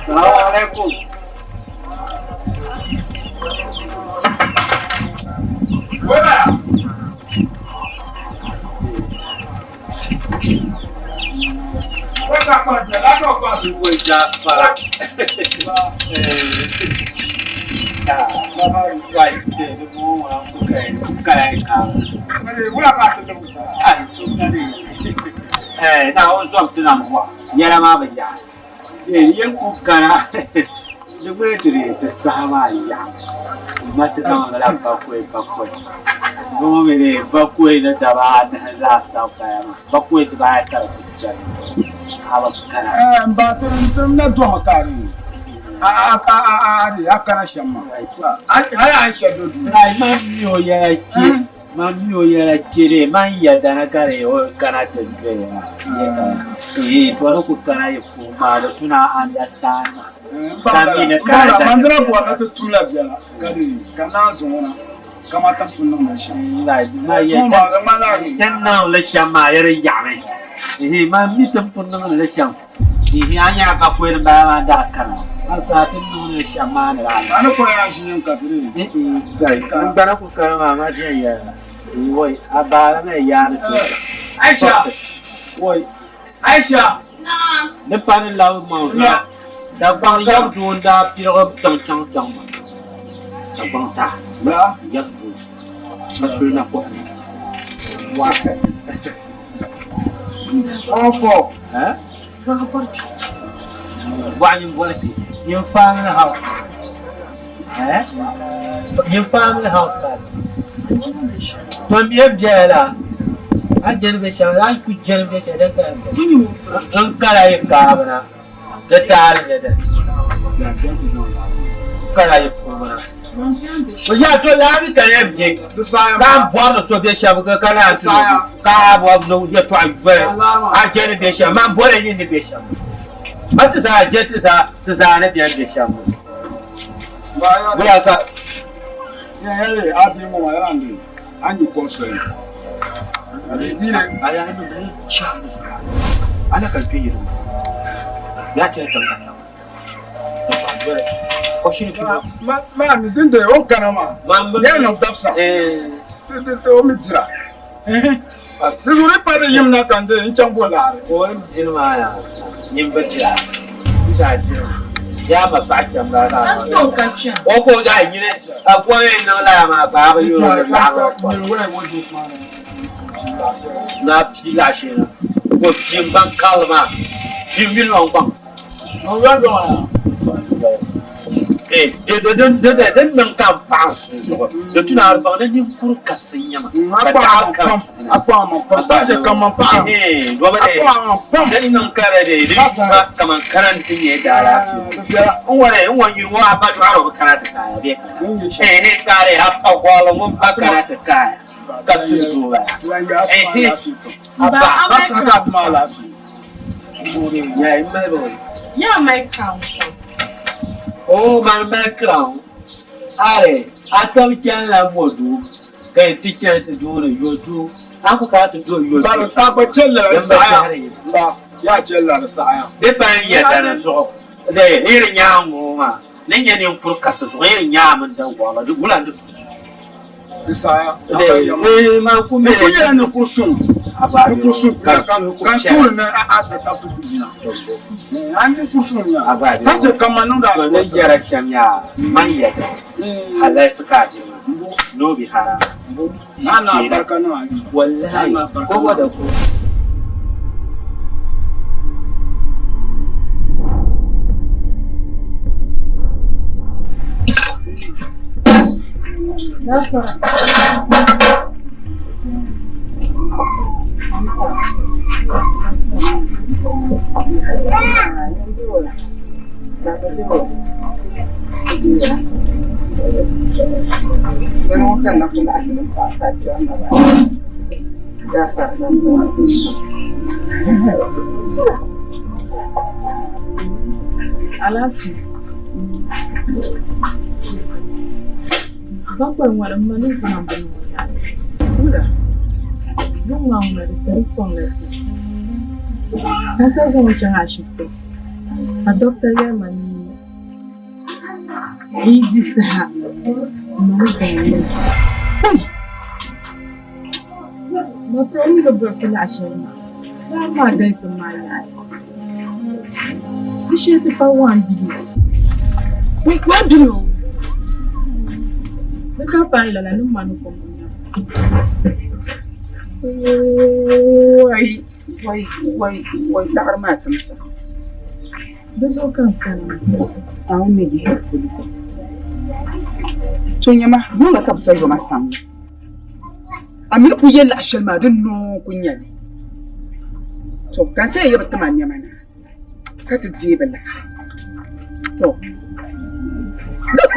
Salamu alaikum. Yɛla maa bi yaɣi yɛn ku kana di gbuni ti di ti saha maa yaɣi ma ti niŋdila bakɔi bakɔi ŋɔ mi ni bakɔi ni dabaa anahi laasabu bala maa bakɔi dibaata di ku chɛni a bi kana. N ba ti n na domi ka di a a a di a kana shɛm maa a yaa shɛli do duu. Ai man mi o yɛla kpe man mi o yɛla kpe dee man yɛda ni ka di o kana ti doya ee to di ku kana yi puhi maa di tuna understand ma ka mi ni kana Man dina bɔri ni ti tumla biɛla ka di ka naan zaŋ o na kamani ti ni pun niŋdi shɛm. Ti ni niŋdi shɛm maa ya di yaɣimi ehe man mi ti ni pun niŋdi li shɛm ehe a nya bakɔi din bala maa daa kana hali saha ti ni niŋdi li shɛm maa ni daa A ni kɔri yaa ʒi nyin ka ti di. N gbana ku kana maa ma viɛnyɛla woi a baala mi yaani ti Aisha woi Aisha Di pa ni labi maŋ zuɣu Dagbaŋ yab doo n-daa piligi tiŋ chaŋ kpiɔŋ maa Dagbaŋ zaa. La. Yab bu. Ka suli na kɔhiri. Wa. Ɔfɔ. Ha? Bɔɣu nyin bɔri ti. Nyin family house. Eh? Nyin family house ka. To mi yɛn biɛla la. A jɛni bɛ shɛm, a ku jɛni bɛ shɛm din ka yɛn bɛ. N kala yi kaabina. Di taali nyɛ dini. Kala yi puuni na. O yaa to laa mi ka yɛn bɛ ka n bɔri ni so bɛ shɛm ka naan ti ka a bɔri ni yɛltɔɣa yoli a jɛ ni bɛ shɛm man bɔri yi ni bɛ shɛm ma ti zaa jɛ ti zaa ti zaa ni bɛn bɛ shɛm wula ka yɛli a bia ŋɔ maa yɛla n a ni kɔŋ soli a yaa ni ni chaŋ zuɣu a na ka kpɛ yiri maa yaa chɛli tiŋ ka Maa mi din de o kana maa ya niŋ dabisa o mi dira di zuɣu di pa di yim na ka n de n chaŋ bo laɣiri. O ni dini maa yaa nyin bi dira n zaa diri yaa ma paɣa kpɛm maa maa o ko zaa nyini a ko yɛn niŋ lala maa baaba yoro ni laɣiri na pii laɣa shee na ko pii n gbaŋ karili maa pii mini o gbaŋ Din niŋ ka m paɣa n suhu zuɣu di tu ni a di baŋ ni ninkuri kasi n-nyɛ ma ka daɣiri ka n suhu ni. Din niŋ ka di di yuuma kaman kana nti nyɛ daalaafee n wari n wan yuli ŋɔ a ba dɔɣiri o bi kana ti kaaya bee kana ehe kaari a pa gɔrili ŋun ba kana ti kaaya ka suhu zuɣu bala ehe a ba. Yaa mali crown pam. O mani mali crown are a tɔbu chani la mɔduu ka yi ti chani ti duuni yɔduu a ku kana ti do yɔduu Bari a gba chɛli la di saɣaya ba yaa chɛli la di saɣaya. Di pa n yɛda ni zuɣu di yi di nyaŋ ŋɔ maa ni nyɛ ninkuri kasi zuɣu yi di nyaŋ mini din wɔɣila di wula n di Di saɣaya Di ku nyɛla ninkuri suŋ ninkuri suŋ ka n suhuri ni a ti tab ti ku yina a ninkuri suŋ nya ka chɛ ka man niŋdi a ni yɛra shɛm yaa man yɛda halalisi ka a diri maa ni o bi haram wallahi ko da ko. Alaafee. Bakwai ŋɔ ni m ma niŋgbuŋ m-bini ŋɔ yaɣisi. Wula? Niŋgbuŋ ŋɔ di sa di kɔŋ la ti. Ka n sa zaŋ o chaŋ ashibiti ka dɔkta yɛli ma ni n yi di saha m ma ni kɔŋ o mi. Oi! Ma kuri o mi ni buɣisi laɣ shɛli maa, laa maa galisim maa yaɣi. Di shee ti pa 1 billion. Wait, 1 billion? Di ka paai lala ni ma ni kom o nyabu. Wai, wai, wai, wai, laɣiri maa timsa. Di zuɣu ka n kana maa. Naawuni ni yihi fuli. To nyama, guŋga ka bɛ sa yoma samli. A mi ni kuli yɛ laɣ shɛli maa di noo n-kuli nyɛ li. To, ka n saha yɛ bi tim a nɛma na ka ti deei bɛ liɣiri. To,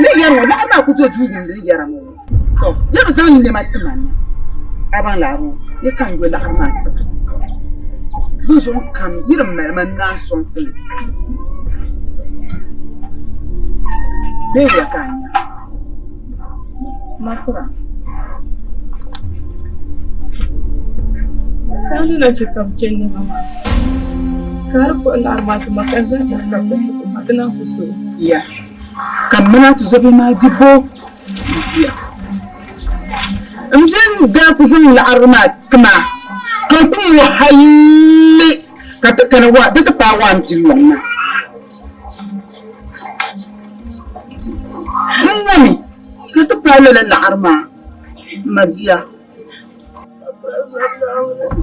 ni yɛri ŋɔ liɣiri maa ku do duu wumdi ni yɛra ŋɔ. To, yɛ bi zaŋ nɛma tim a na, a baŋ laɣiri ŋɔ yɛ ka n yo liɣiri maa ti ba. Di zuɣu n kam yi di mali ma n naan sɔŋsi li. Bee wula ka a nya? Makura. Ka a ni na chɛ ka bɛ chɛ nɛma maa, ka a di kpuɣi laɣiri maa ti ma ka n zaŋ chaŋ ka bɛ ti ma, di naan ku so. Ya, ka m mini a tizɔbihi maa di bo n-diya. M bia n-daa ku zaŋ laɣiri maa ti ma, ka n ku ŋɔ halli ka ti kana di ti paai 1 billion maa. N ŋɔ mi ka Ka ti paai lala laɣiri maa, m mabia.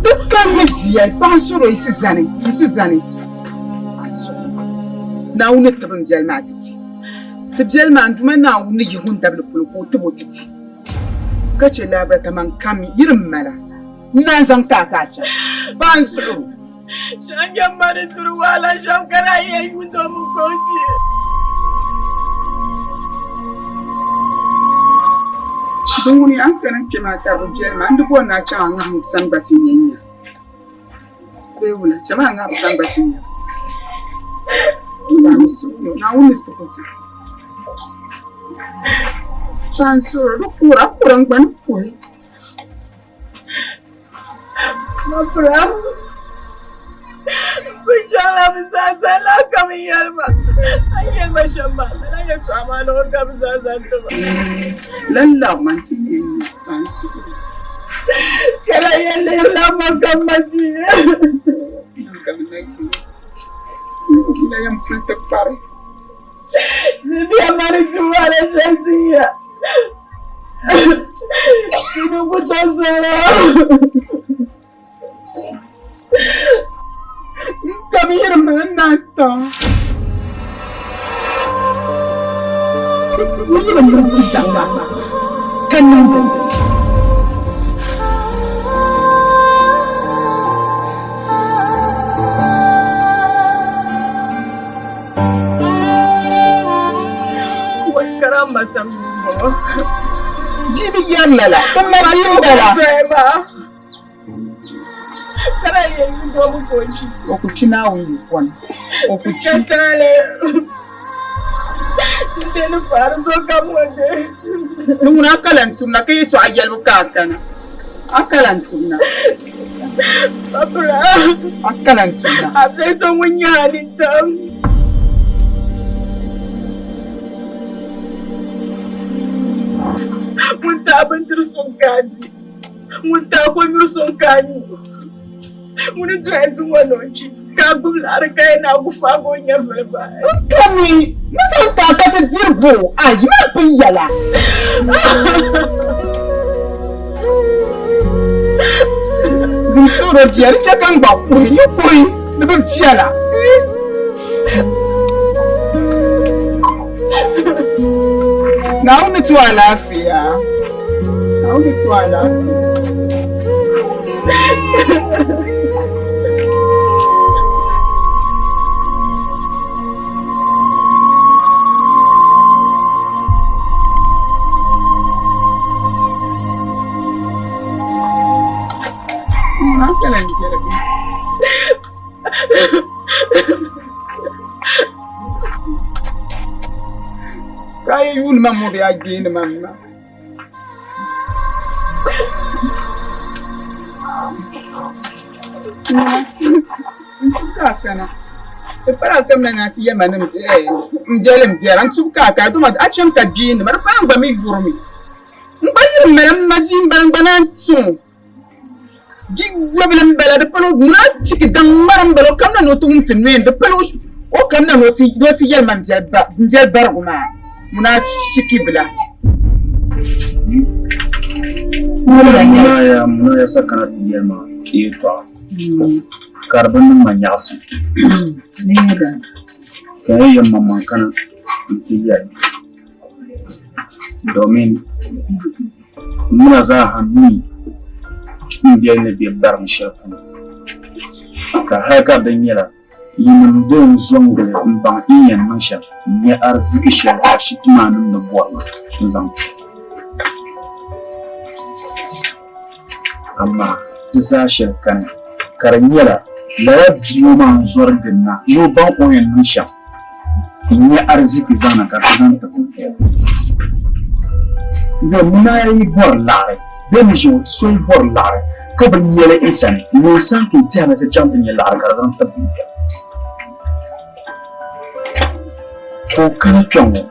Di kam ni bia, paɣa n-sɔr o yiɣisi zani, yiɣisi zani. A suhu, Naawuni ni tibi m biɛli maa ti ti. Ti biɛli maa, n Duuma Naawuni ni yihi o n dabili polo ka o tib o ti ti. Ka chɛ laabira kaman kam yiri m mala, n naan zaŋ ti a ka a chaŋ. Paɣa n-suhir o. Shɛŋa ma ni tiri wahala shɛm ka daa yɛn yuun o mi ka o kpi. Din ŋuni a ni kana kpe maa ka di bi viɛli maa, n di bɔri ni a chaŋ a ŋahim sani gba ti nya n-nya. Bee wula? Cham a ŋahim sani gba ti nya. Paɣa mi suhuri o, Naawuni ni tib o ti ti. Paɣa n-suhiri o, di kuhiri a kuhiri n gba ni kuhi. Mapira, bi chaŋla bi zaa zaa laa ka bi yɛli ma. A ni yɛli ma shɛm maa, lala yɛltɔɣa maa ni o ka bi zaa zaa ti ma. Lan labi ma nti nya n nya ka n suhuri. Ka lahi yɛn lihirila ma ka m ma bia. La yɛn puli ti kpari. Ni bia ma ni ti wahala shɛli ti ya. Ni ku tooi sɔŋ o. N kami yiri ma n naan tɔŋ. N yi bi niŋ ti daŋ maa ka niŋ bini. Bia bi yɛri lala, ti ma bia m-bala. O ku kpi Naawuni yi kɔni, o ku kpi. Ni ŋuna a ka lan tumna ka yɛtɔɣa yɛlibu ka a kana, a ka lan tumna. A ka lan tumna. Ŋun taai bindiri suŋ ka a di, ŋun taai kɔnyuri suŋ ka a nyu, ŋuni dɔya zuŋɔ ni o kpi, ka a gbubi laɣiri ka yɛn ni a ku faagi o nyɛvili bahi. N kami ni zaŋ taai ka ti diri bo, ayi man pun yɛla. Din suhiri o bia, di chɛ ka n gba kuhi, yi kuhi di bi viɛla. Naawuni ti o alaafee. Naawuni ti o alaafee. Ka a yi yuuni ma mɔbi a gbeeni ma m-ma. N tubu ka a kana. Di pala a kamina ni a ti yɛli ma ni m biɛli m biɛra. N tubu ka a kana dama a chani ka gbeeni ma. Di pala n gba mi yurimi. N gba yiri m mali m ma bia m-bala n gba naan tuŋ o. Bi yobili m-bala di pala ŋuna chiki daŋ ŋmari m-bala o kamina ni o ti wum ti noya ni di pala o kamina ni o ti yɛli ma m biɛli barigu maa ŋuna chiki bila. Ŋuna ya sa kana ti yɛli ma yɛltɔɣa ka di bi niŋ ma nyaɣisim ka n yɛn maŋmaŋ kana nti yɛli domin Muna zaa ha mi n biɛli ni be gbarim shɛli puuni, ka hal ka di nyɛla yinim din zo n-gili m-baŋ yi ni yɛn niŋ shɛm n-nya ariziki shɛli ashibiti maa nim ni bɔri maa n-zaŋ ti. Amaa di zaa shɛli kani ka di nyɛla lala bia ŋɔ maa n-zɔri ginda ni o baŋ o ni yɛn niŋ shɛm n-nya ariziki zaŋ na ka ti zaŋ ti bindira. Bɛ muna yi bɔri laɣiri bɛ ni ʒi ŋɔ ti so yi bɔri laɣiri ka bi nya li n sani, ŋun sani ka yi tɛhi ni ti chaŋ ti nya laɣiri ka di zaŋ ti bindira. Ka o kana kpɛŋ ŋɔ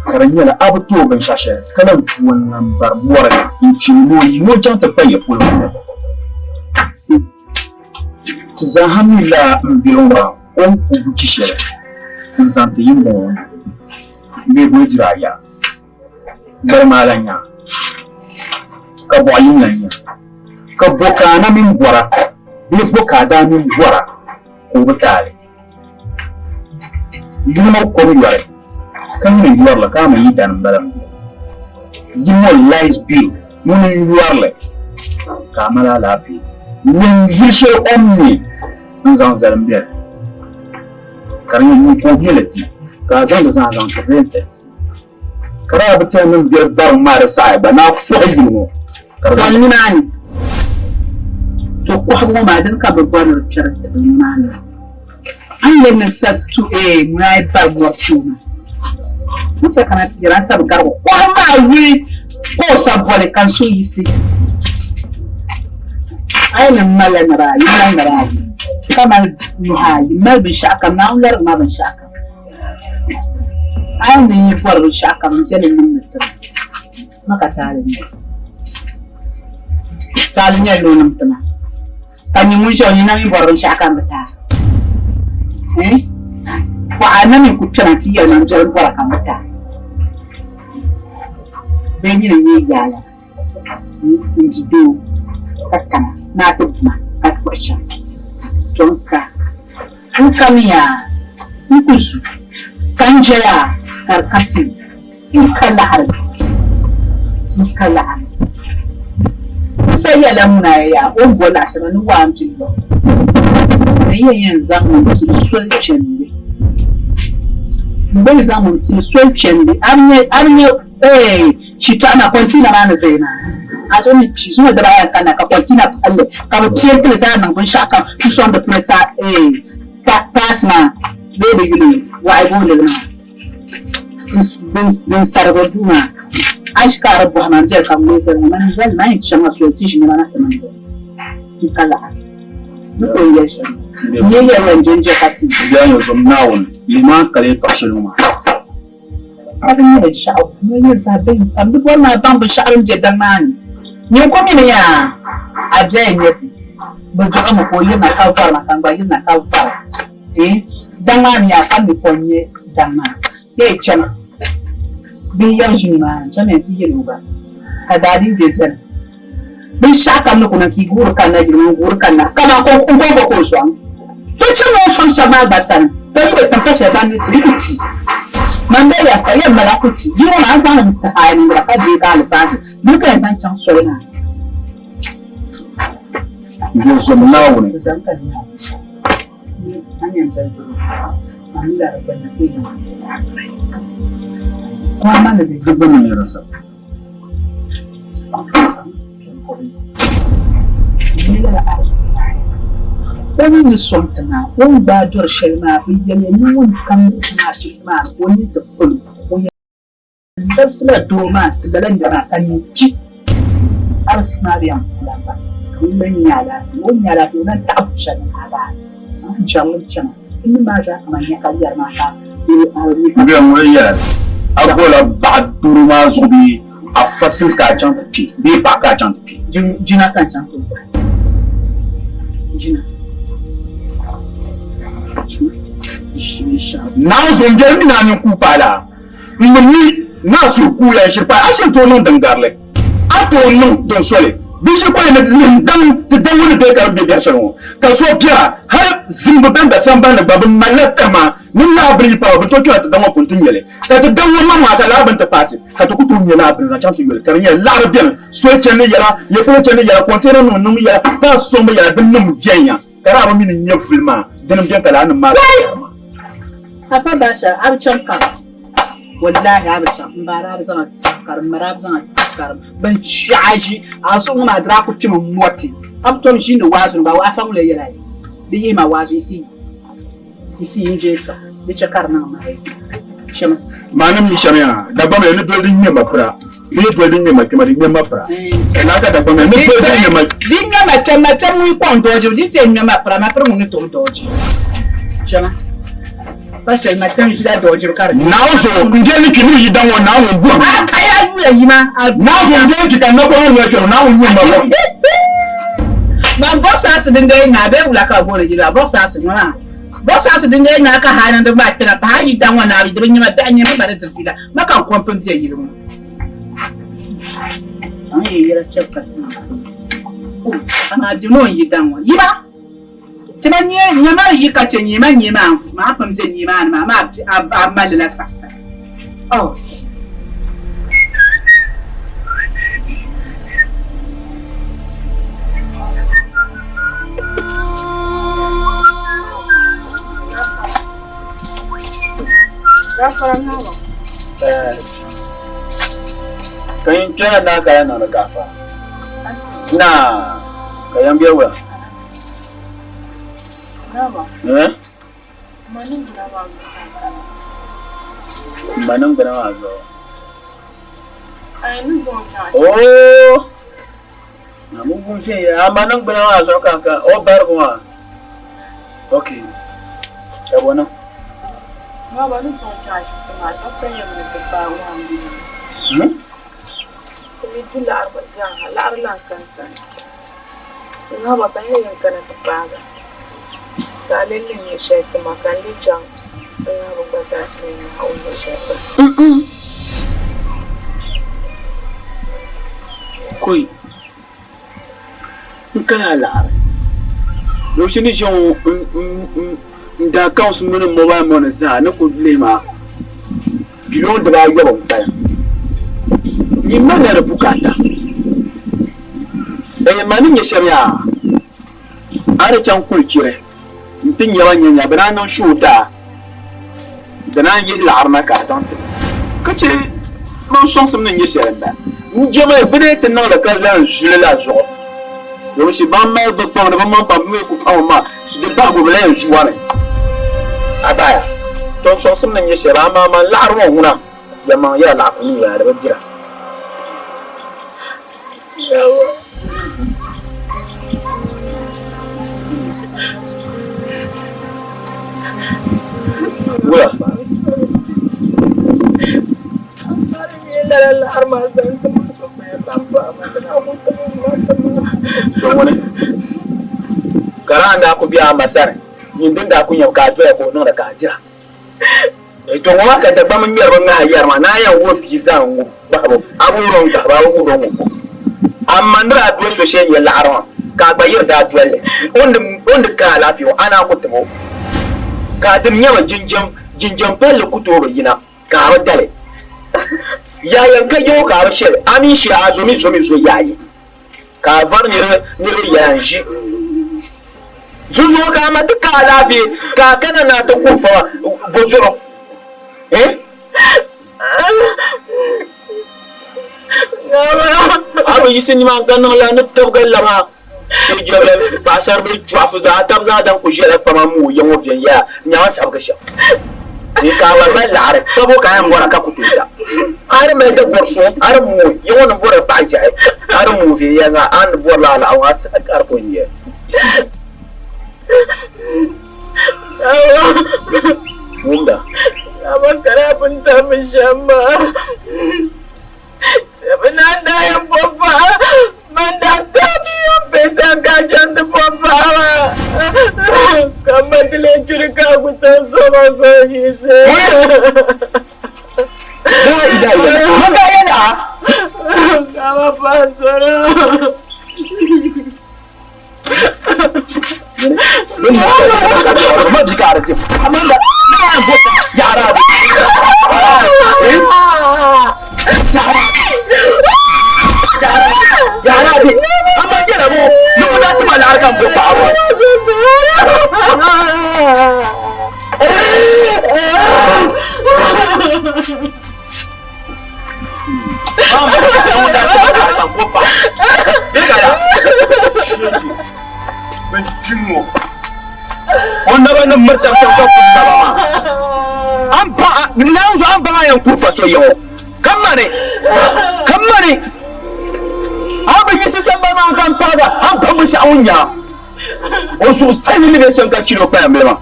ka di nyɛla a bi tooi binshɛɣu shɛli ka lahi tu o n-lan bari mɔri n-chɛ o ni o yi ni o chaŋ ti kpa ya polo ŋɔ. Ti zaaha mi la m bili ŋɔ o ni ku buchi shɛli n-zaŋ ti yiŋ ŋɔ ni bee boli diri a yaa. Gari maa lan nya ka bɔɣ yim lan nya ka bɔ ka a na mini bɔra bee bɔ ka a daa mini bɔra ka o bi taali. Yili ŋɔ kom yɔri ka nyini yɔri li ka a mi yi dani m-bala m-be. Yili ŋɔ light bill ŋuni n-yɔri li ka a mali alaafee. Ŋun yili shɛli o ni me n-zaŋ zali m-beni ka di nyɛ nyin ka o me li ti ka a zaŋdi zaŋ zaŋ ti renters. Ka daa bi tɛhi ni m biɛri bariŋ maa di saɣiya gba ni a kɔhi yili ŋɔ ka di zaŋ. Tɔ nimaani, to kɔhigu ŋɔ maa dini ka bɛ bɔri ni bɛ kpɛri ti bɛ nimaani. A ni yɛli ni sa tu ee ŋuna a yi bari mɔri kpe o maa. N sa kana ti yɛli a ni sa bi garigi kɔhigu maa yuli ka o sa boli ka n suhu yiɣisi. A yi ni malila naba ayi, m mali naba ayi ka mali nuhi ayi, m mali binshɛɣu kam, Naawuni larigi ma binshɛɣu kam. A yi ni yi bɔri binshɛɣu kam m beni niŋdi ti ma ka taali n-nyɛ li. Taali n-nyɛ li ni o niŋ ti ma. Ka nyin ŋun ʒiya ŋɔ, nyin na mi bɔri binshɛɣu kam bi taai. Ɛɛn? Pɔɣu a na mi ku kpɛna nti yɛli ma m biɛri m-bɔra ka m bi taai. Bee nyini n-nyɛ yaala m bi doo ka kana ni a ti bu ma ka kpuɣi chaŋ. Tɔ n ka. N kamiya n ku zu, ka n jɛya ka di ka tim. N ka laɣiri, n ka laɣiri. N sa yɛla ŋuna yaa o ni bo laɣ shɛŋa ni waa m-pili ba. N yɛn yɛn zaŋ ŋun pili soli chandi. M bee zaŋ ŋun pili soli chandi. A bi nya, a bi nya eei shitɔɣu maa kɔntiina maa ni zaya maa. A zuɣu ni kpi zuŋɔ daba ayi n-kanna ka kɔntiina palli ka bɛ peenti li zaa niŋ binshɛɣu kam n-sɔŋ di puuni ta eei ta taasi maa bee di yuli waɣi booni li maa din sarigi duu maa. A ʒi ka a di bɔhi ma m-beli ka m lee zali ŋɔ, mani n-zali li maa yɛn chaŋla soli ti ʒi nɛma na ti niŋdi n ka laɣiri ni ko n yɛli shɛm. N lee yɛlila n je n-je ka ti. Bia ŋɔ zom Naawuni lihimi a ni kali yɛtɔɣ shɛli ŋɔ maa. A bi nya binshɛɣu, n ni zaa bɛ pam di bɔri ni a baŋ binshɛɣu din be daŋ maa ni. Nyin ko mini yaa, a bia n-nyɛ ti. Bɛ dɔɣi mi ka o yirina ka vari ma ka n gba yirina ka vari ti. Daŋ maa ni yaa ka mi ko n-nyɛ daŋ maa. Bee chama, bihi yɛm ʒi nimaani, chamiya nti yɛli o gba ka daadii be beni. Binshɛɣu kam ni ku niŋ ka yi guuri kanna yili ŋɔ, n-guuri kanna kaman n kɔŋko ka o sɔŋ. To chami o ni sɔŋ shɛba maa gba sani, to yi be tiŋ ka shɛli ban ni ti, yi ku ti. Man be ya ka yɛn mali a ku ti. Yili ŋɔ maa, a ni zaŋ li mi ti a niŋdi ba ka deegi alibaasi, dini ka yɛn zaŋ chaŋ soli maa. Bɛ zom Naawuni. Di gbunni nyɛ di sa. O mi ni sɔŋ ti maa, o ni gbaai dɔri shɛli maa, bɛ yɛliya ni ŋun kam ni ti maa shiri maa ni ka o ni ti pili o yɛn labisila doo maa ti lala nira maa ka nyin kpi. Ariziki maa bɛ yɛn ku lan ba ka ŋun lan nya alaafee, o ni nya alaafee o lan taɣi buɣ shɛli ni maa baai zaŋ jɛrilim chana. Ti maa zaa kaman nya ka yɛri maa ka N bɛ ŋun yɛra a gola baɣa doro maa zuɣu bee a fasili ka a chaŋ ti kpe bee paɣa ka a chaŋ ti kpe? Jina ka n chaŋ ti gbahi. Jina. Naa zo n-biɛri mi ni a nini kuui paai la, m bi mi ni a suhu kuuya n-shiri paai a shiri tooi niŋ din garili. A tooi niŋ din soli binshɛli kɔli ni lihi daŋ ti daŋ ŋɔ ni bee ka din be biɛhi shɛli ŋɔ ka so biɛra hali zimbu bɛn be sambani ni gba bɛ malila tahima ni lala bini yi paai ba bɛ ni tooi kpɛna ti daŋ ŋɔ pun ti nya li ka ti daŋ ŋɔ maŋmaŋa ka lala bini ti paai ti ka ti ku tooi nya lala bini zaŋ chaŋ ti yoli ka di nyɛla laɣiri beni soli chandi yɛla ya polo chandi yɛla kɔnteenanima niŋbu yɛla paai sɔŋbu yɛla din niŋ viɛnya ka daa bi mi ni nya vuli maa dini m-beni ka lala nim maa Wai! Afa Basha, a bi chaŋ ka wallahi a bi chaŋ m baari a bi zaŋ a ti karim m mari a bi zaŋ a ti karim binshɛɣu a ʒi a suhu ŋɔ maa di daa ku kpimi mɔti a bi tom ʒiindi waazu ni gba afa ŋun lee yɛla yi di yihi ma waazu yi si yi si yi n-je ka di chɛ ka di niŋ ma yi shɛm. Maa ni mi shɛm yaa, Dagbamb ni doli din ŋmɛ ma pira bee doli din ŋmɛ ma kpɛma di ŋmɛ ma pira. Lala ka Dagbamb ni doli din ŋmɛ ma. Di ŋmɛ ma kpɛma, ma kpɛm ŋun yi kɔŋ doojibu, di ti yɛn ŋmɛ ma pira, ma piri ŋun ni tooi dooji. Shɛma, pa shɛli ma kpɛm ʒila doojibu ka di. Naa zuɣu n je ni kpi ni yi daŋ ŋɔ naa ŋun bɔhim ma. A kaya yuya yi ma. Naa zuɣu n je ni kpi ka nakɔŋ ŋɔ noli kpɛm naa ŋun nyɛ ma bɔhim. Man bɔsaasi din dee naa bee wula ka bɛ booni yili maa bɔsaasi ŋɔ maa. Bɔsaasi din dee naa ka hali niŋdi maa kpɛna pahi a yi daŋ ŋɔ naa bi di bi nyɛma biɛɣu nyɛmi ba di diri fiila ma ka n kom pun be yili ŋɔ. A ni yɛn yɛla chɛbu ka ti niŋ. Amaa bɛ ŋɔ n-yi daŋ ŋɔ. Yiba! Ti ma nyɛ nyama di yi ka chɛ nyee ma nyee maa maa pun be nyee maa ni maa maa a mali li la saɣisa. Oh. Ka yin kpɛra naa ka ya niŋdi gaafara. Naa ka yan bɛ wula. Eh? Ma niŋgbuna maa zuɣu. Oh! Na mu wum viɛnyɛla. A ma niŋgbuna maa zuɣu ka n kana. O barigu maa. Ok. Ka bɔ niŋ? Hmm? Ŋaba ka n yɛn kana ti paagi a, ka a lee ni nya shɛli ti ma ka n lee chaŋ n ŋahibu gba zaa ti ni nya o ni nya shɛli gba. Koi, n kana a laɣiri luɣushɛli ni ʒiya ŋɔ n da accounts mini mobile money zaa ni ku lihi maa biliɔn dibaayɔbu n-kpalim. Nyin malila di bukaata. Ɛɛn ma ni nya shɛm yaa, a ni chaŋ kuli chiri nti nya ba nya nya bɛ naan niŋ shuu ti a, bɛ naan yihi laɣiri na ka a zaŋ ti ba. Ka chɛ man sɔŋsim ni nyɛ shɛli m-bala. N jɛma bɛ ni ti niŋ li ka lan zuli la zuɣu, domishi ban mali bɛ kpaŋdi bɛ maŋ pam bɛ mi ku paŋ bɛ maŋa, di bahigu bɛ lan yɛn zu a mi. A baaya, tɔ n sɔŋsim ni nyɛ shɛli, amaa man laɣiri ŋɔ ŋuna, yɛlimaŋ yɛla laɣ ku mi yaa di bi dira. Wula? So ŋuni ka di a ni daa ku be a ma sani, nyin din daa ku nyami ka a doya ka o niŋdi ka a dira. To ŋɔ maa ka Dagbamba ŋmɛri bɛ ŋaha yɛri maa, naa yɛn wuhi bia zaŋ ŋub gbahibu, a bi wuhi o n-gbahibu, a bi wuhi o ŋubbu. Amaa ni daa doli so shee n-nyɛ laɣiri maa, ka a gba yiri daa doli li. O ni di ka alaafee ŋɔ, a naan ku tib o. Ka a dim nyama jinjam palli ku tooi bi yina, ka a bi dali. Yaa yɛn ka yaŋɔ ka a bi shɛli, a mi shee a zomi zomi zo yaayi. Ka a vari niriba yɛla n-ʒi zuzuɣu ka a ma ti ka alaafee ka a kana ni a ti kuhi fama bɔ zuɣu? Eh? A bi yiɣisi nimaani ka niŋ la ni tibigi lab a shee paɣisaribila chɔɣifu zaa, a tab zaa daŋ kul ʒiɛla kpama m-mooi ya ŋɔ viɛnyɛla n-nyɛ a sabigi shɛm. N ka a gba mali laɣiri kpabo ka a yɛn bɔra ka ku tooi da. A di mali dagɔri suŋ, a di mooi ya ŋɔ ni bɔrila paɣa jɛhi, a di mooi viɛnyɛliŋga a ni bɔrila a laɣiri ŋɔ a saha ka di ko n-nyɛ. Wumda. Sɛbi na daa yɛn bo paɣa, man daa tabi yɛn be ta ka chaŋ ti bo paɣa maa, ka m ma ti lee churi ka a ku tooi sɔŋ o ka o yiɣisi. Ka ma paɣa sɔrɔ. O naba ni miri tab shɛm ka kuli naba maa. An paɣa naan zuɣu an baŋ a yɛn ku fa so yiŋɔ ka mani ka mani a bi yiɣisi sambani maa ka n paɣiga a ni pa binshɛɣu ŋun nya o zuɣu sanyi ni bɛ shɛm ka chili o kpaya mili maa.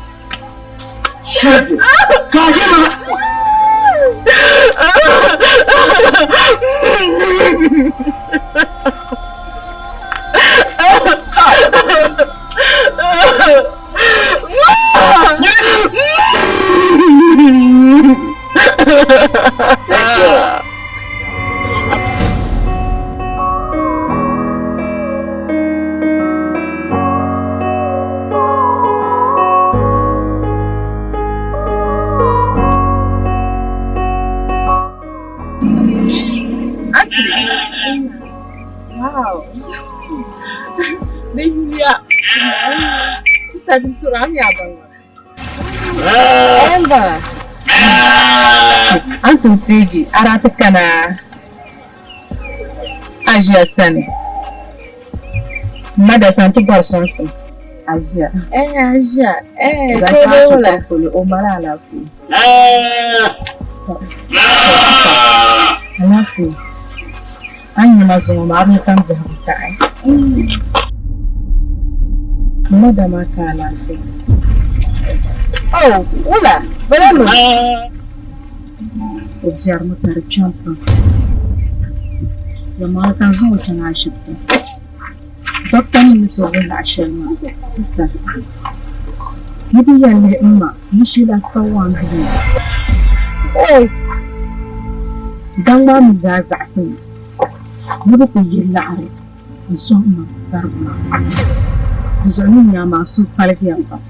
Ka a yɛli ma Di yuya. Sista dim sura am ya baŋ. Emba. An tum tiigi a daa ti kana a ʒiya sani. M ma da sani ti bɔri sɔŋsim. A ʒiya. Eh, a ʒiya. Eh, Zaŋ ka o chaŋ bee wula? shikuru polo, o mali alaafee. Alaafee. A ni nya ma zuŋɔ maa, a bi nya ka m biɛhigu taɣi. M ma da maa ka alaafee. Oh, wula? Bala mi? O biɛrimi ka di kpɛm pam. Yɛlimaŋli ka n zaŋ o chaŋ ashibiti. Dɔkta nim ni tooi wuhi laɣ shɛli maa, sista, yi bi yɛn lihi m ma ni shee lahi pa waan bihi maa. Oi! Daŋ maa mi zaa zaɣisimi ni bɛ ku yihi laɣiri n-sɔŋ m ma barigu maa. Di zuɣu ni nya maa suhu paligiya pam.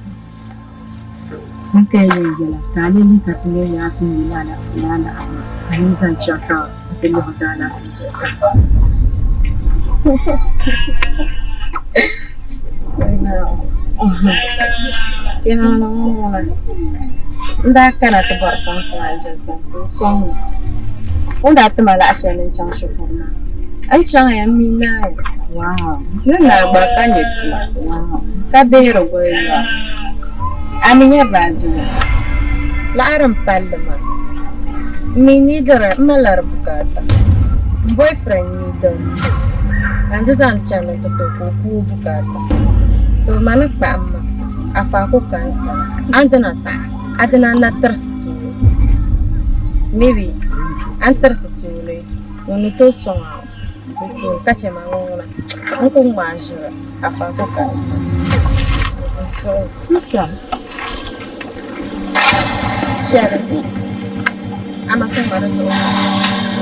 Din ka yi yɛn yɛla ka a lee lihi ka ti lee yaa ti ni yi lala laɣiri maa, a ni zaŋ chaŋ ka ti lɔhi daalaafee zuɣu. N daa kana ti bɔri sɔŋsim a ʒiri sani ka o sɔŋ ma. O ni daa ti ma laɣ shɛli ni n chaŋ shikuru maa, n chaŋya m mi naaya ni naai gba ka nya tuma ka bihiri goli yɔɣu. A mi nya baaji ŋɔ laɣiri m-palli maa. M mi niidiri m malila di bukaata. M boyfriend niidiri mi ka n ti zaŋ chani nti ti o ka o ku o bukaata. So ma ni kpahim ma, afaako ka n sani. A ni dina saha, a dina n-na tirisi tuuli. Maybe a ni tirisi tuuli ŋun ni tooi sɔŋ a di tooni ka chɛ ma ŋun ŋuna n ku ŋmaai ʒiri afaako ka n sani. Sister. Chɛli a ma sɔŋ ma di zuɣu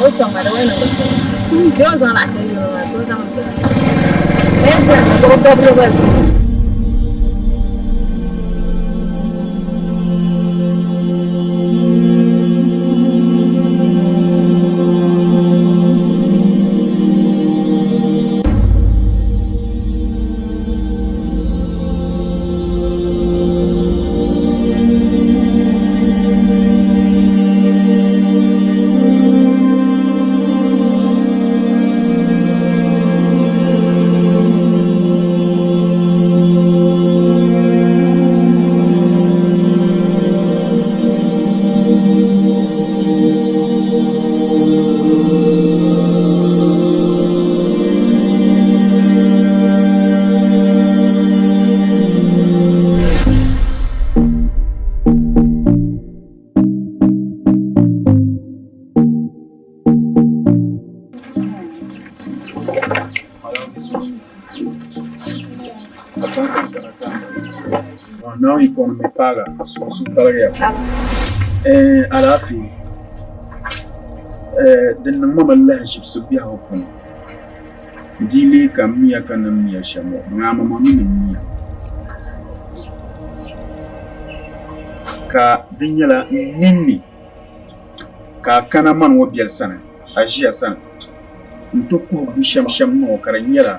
o sɔŋ ma di wali niŋ sɔŋ bee o zaŋ laɣ shɛli yuli maa so zaŋ mi bee zaŋ o dabili gba zi. Now you can be paga so so palaga eh alaafee eh din niŋ ma ma lahiʒibisi biɛhigu puuni di lee ka m miya ka niŋ miya shɛm ŋɔ di ŋaa ma mi ni miya ka di nyɛla n ninni ka a kana mani ŋɔ biɛli sani a ʒiya sani n-ti kuhi bu shɛm shɛm niŋ o ka di nyɛla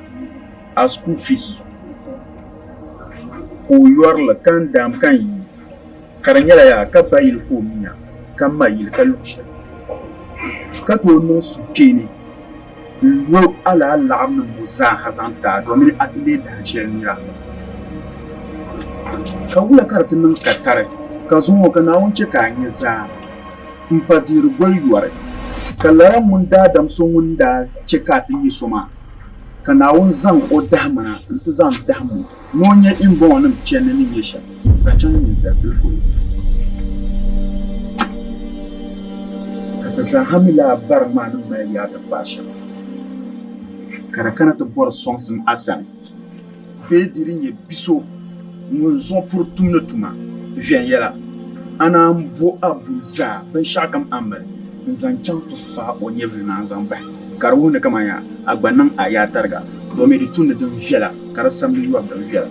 a school fees zuɣu ka o yɔri li ka n daam ka n yi ka di nyɛla yaa ka ba yili ka o miya ka ma yili ka luɣ shɛli ka tooi niŋ suhukpeeni n-lo a lala laɣim nim ŋɔ zaaha zaŋ ti a domin a ti leei dahin shɛli nira. Ka wula ka di ti niŋ katari ka zuŋɔ ka Naawuni chɛ ka a nya zaa m-pa deeri goli yɔri, ka lala ŋun daadam so ŋun daa chɛ ka a ti nya so maa, ka Naawuni zaŋ o dahima na nti zaŋ dahim o ni o nya imbɔŋɔnim chandi ni nyɛ shɛm zaŋ chaŋ ninsalisili polo. Ka ti zaaha mi lala bari maa ni mali yaa ti paai shɛm, ka di kana ti bɔri sɔŋsim a sani bee di di nyɛ bi so ŋun zuɣu puri tumdi tuma viɛnyɛla, a naan bo a buni zaa binshɛɣukam a ni mali n-zaŋ chaŋ ti faai o nyɛvili maa n-zaŋ bahi, ka di wuhi ni kaman yaa a gba niŋ a yaa tariga, domi di tumdi din viɛla ka di samdi yɔri din viɛla.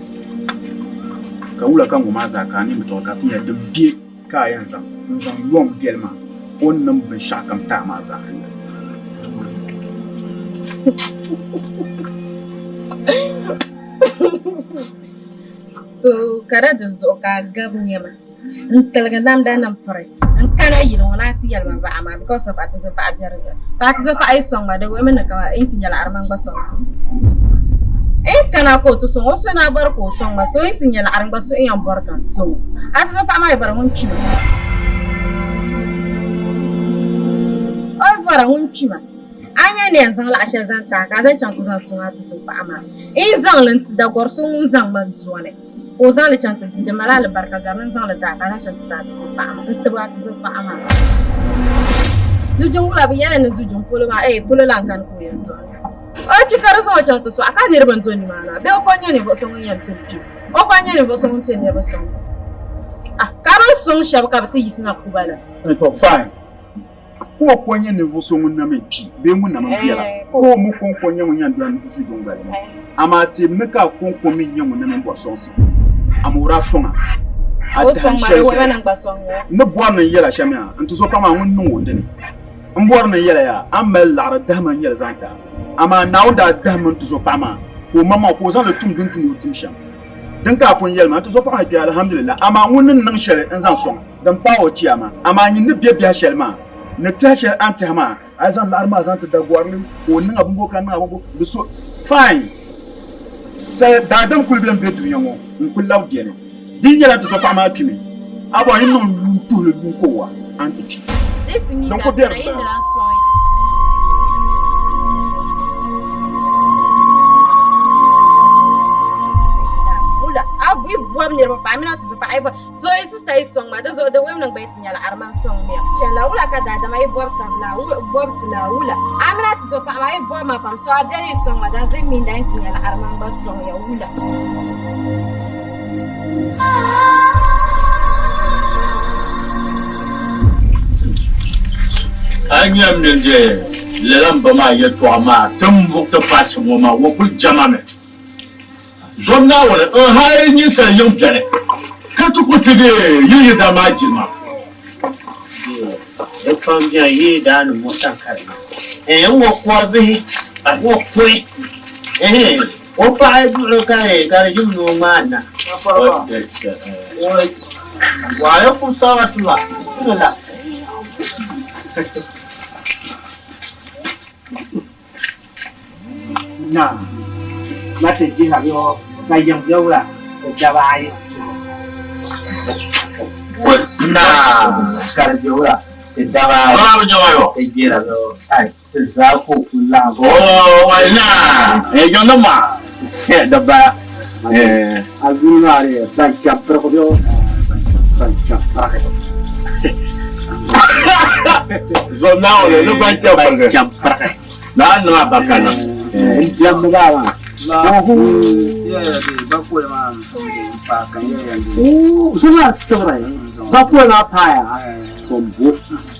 Ka wula ka ŋɔ maa zaa ka a nini tɔɣi ka ti nya din be ka a yɛn zaŋ n-zaŋ yom biɛli maa o ni niŋ binshɛɣukam ti a maa zaa? So ka di di zuɣu ka a gabi nɛma n-tiligi namdanima piri n-kana yili ŋɔ ni a ti yɛli ma baɣa maa because of a tizopaɣa biɛri zuɣu. Ka a tizopaɣa yi sɔŋ ma di wuhimi ni kaman n ti nya laɣiri man gba sɔŋ ma. N kana ka o ti sɔŋ o so ni a bɔri ka o sɔŋ ma so n ti nya laɣiri n gba so n yɛn bɔri ka n sɔŋ o. A tizopaɣa maa yi bɔra ŋun kpima. O yi bɔra ŋun kpima. A nya ni yɛn zaŋ laɣ shɛli zaŋ ti a ka a zaŋ chaŋ ti zaŋ sɔŋ a tizopaɣa maa. N yi zaŋ li n-ti dagɔr so ŋun zaŋ ma dɔni ka o zaŋ li chaŋ ti di, di mali alibarika gari ni n zaŋ li ti a ka a zaŋ chaŋ ti ti a tizopaɣa maa, n-tib a tizopaɣa maa. Zujuŋ wula bɛ yɛli ni zujuŋ polo maa, eei polo lan kani ka o yɛn dɔni. O yi kpi ka di zaŋ o chaŋ ti sɔɣi ka niriba n-do nimaani maa bee o pa n-nyɛ ninvuɣ so ŋun yɛn pili kpibu? O pa n-nyɛ ninvuɣ so ŋun piɛ niriba sɔŋ ba? Ah, ka bɛ ni sɔŋ shɛba ka bɛ ti yiɣisi na ku ba la? To, fine. Ka o ko nyɛ ninvuɣ so ŋun na mi kpi bee ŋun na mi biɛla, ka o mi kɔŋko nyɛ ŋun yɛn doli zuyu ŋ bali maa. Amaa teemi ni ka a kɔŋko mi nyɛ ŋun na mi bɔri sɔŋsim, amaa o daa sɔŋ a a dahin shɛli zuɣu. N ni bɔri ni n yɛl a shɛm yaa, n tuzo paɣ maa ŋun niŋ o dini. M bɔri ni n yɛl a yaa, a ni mali liɣiri dahima n-nyɛ li zaŋ ti a. Amaa Naawuni daa dahimi n tuzo paɣ maa ka o maŋmaŋ ka o zaŋ li tum din tu ni o tum shɛm. Din ka a pun yɛli ma, n tuzo paɣ maa kpi alhamdulillah, amaa ŋun ni niŋ shɛli n-zaŋ sɔŋ a. Din paai o chiya maa, amaa nyin ni be biɛhi shɛli maa, ni tɛha shɛli a ni tɛhi maa, a yi zaŋ laɣiri maa zaŋ ti dagɔrili ka o niŋ a bimbo ka niŋ a bimbo, di so fine. Sali daadam kuli bɛn be dunia ŋɔ n-kuli labi beni. Di yi nyɛla ti so paɣa maa kpimi, a bɔri yi niŋ yuun tuhili yuun ko wa, a ni ti kpi. Din kuli beni m-bala. So yi sista yi sɔŋ ma, di zuɣu di wuhimi ni n gba yi ti nyɛla ariman sɔŋ miya. Chɛli la wula ka daadama yi bɔbi tab la bɔbi ti la wula? A mini a tizo paɣa maa yi bɔbi ma pam, so a biɛli yi sɔŋ ma, daa zin mi n daa yi ti nyɛla ariman gba sɔŋ ya wula? A nya m mini di lala m ba maa yɛtɔɣa maa ti ni muɣi ti paai shɛm ŋɔ maa, o kuli jɛma mi. Zom Naawuni n-hali ninsal yiŋ beni, ka ti ku ti di yi yidana maa jilima. Di pam beni yi daa ni mo sankari maa. Ɛɛn n ŋɔ kɔri bihi, ŋɔ kuri. Ɛɛn o paɣa duɣiri ka di ka di ʒim ni o ŋmaai na. Wa alaikum salaam wa rahmatullah. Bismillah. Na na ti jiha yo ka yiŋ biɛwula ti daba ayi na ka di biɛwula ti daba ayi ti jira yo ai ti zaa ku ku laɣim Oh na eh yo no ma da ba eh a yuli maa di ban cham pirigi bɛ ban cham ban cham pirigi zo na o ni ban cham pirigi ban cham pirigi Naa niŋ a barika niŋ. N diɛmdi baa maa. Zuŋ a siɣiri bakɔi maa paaya to m bo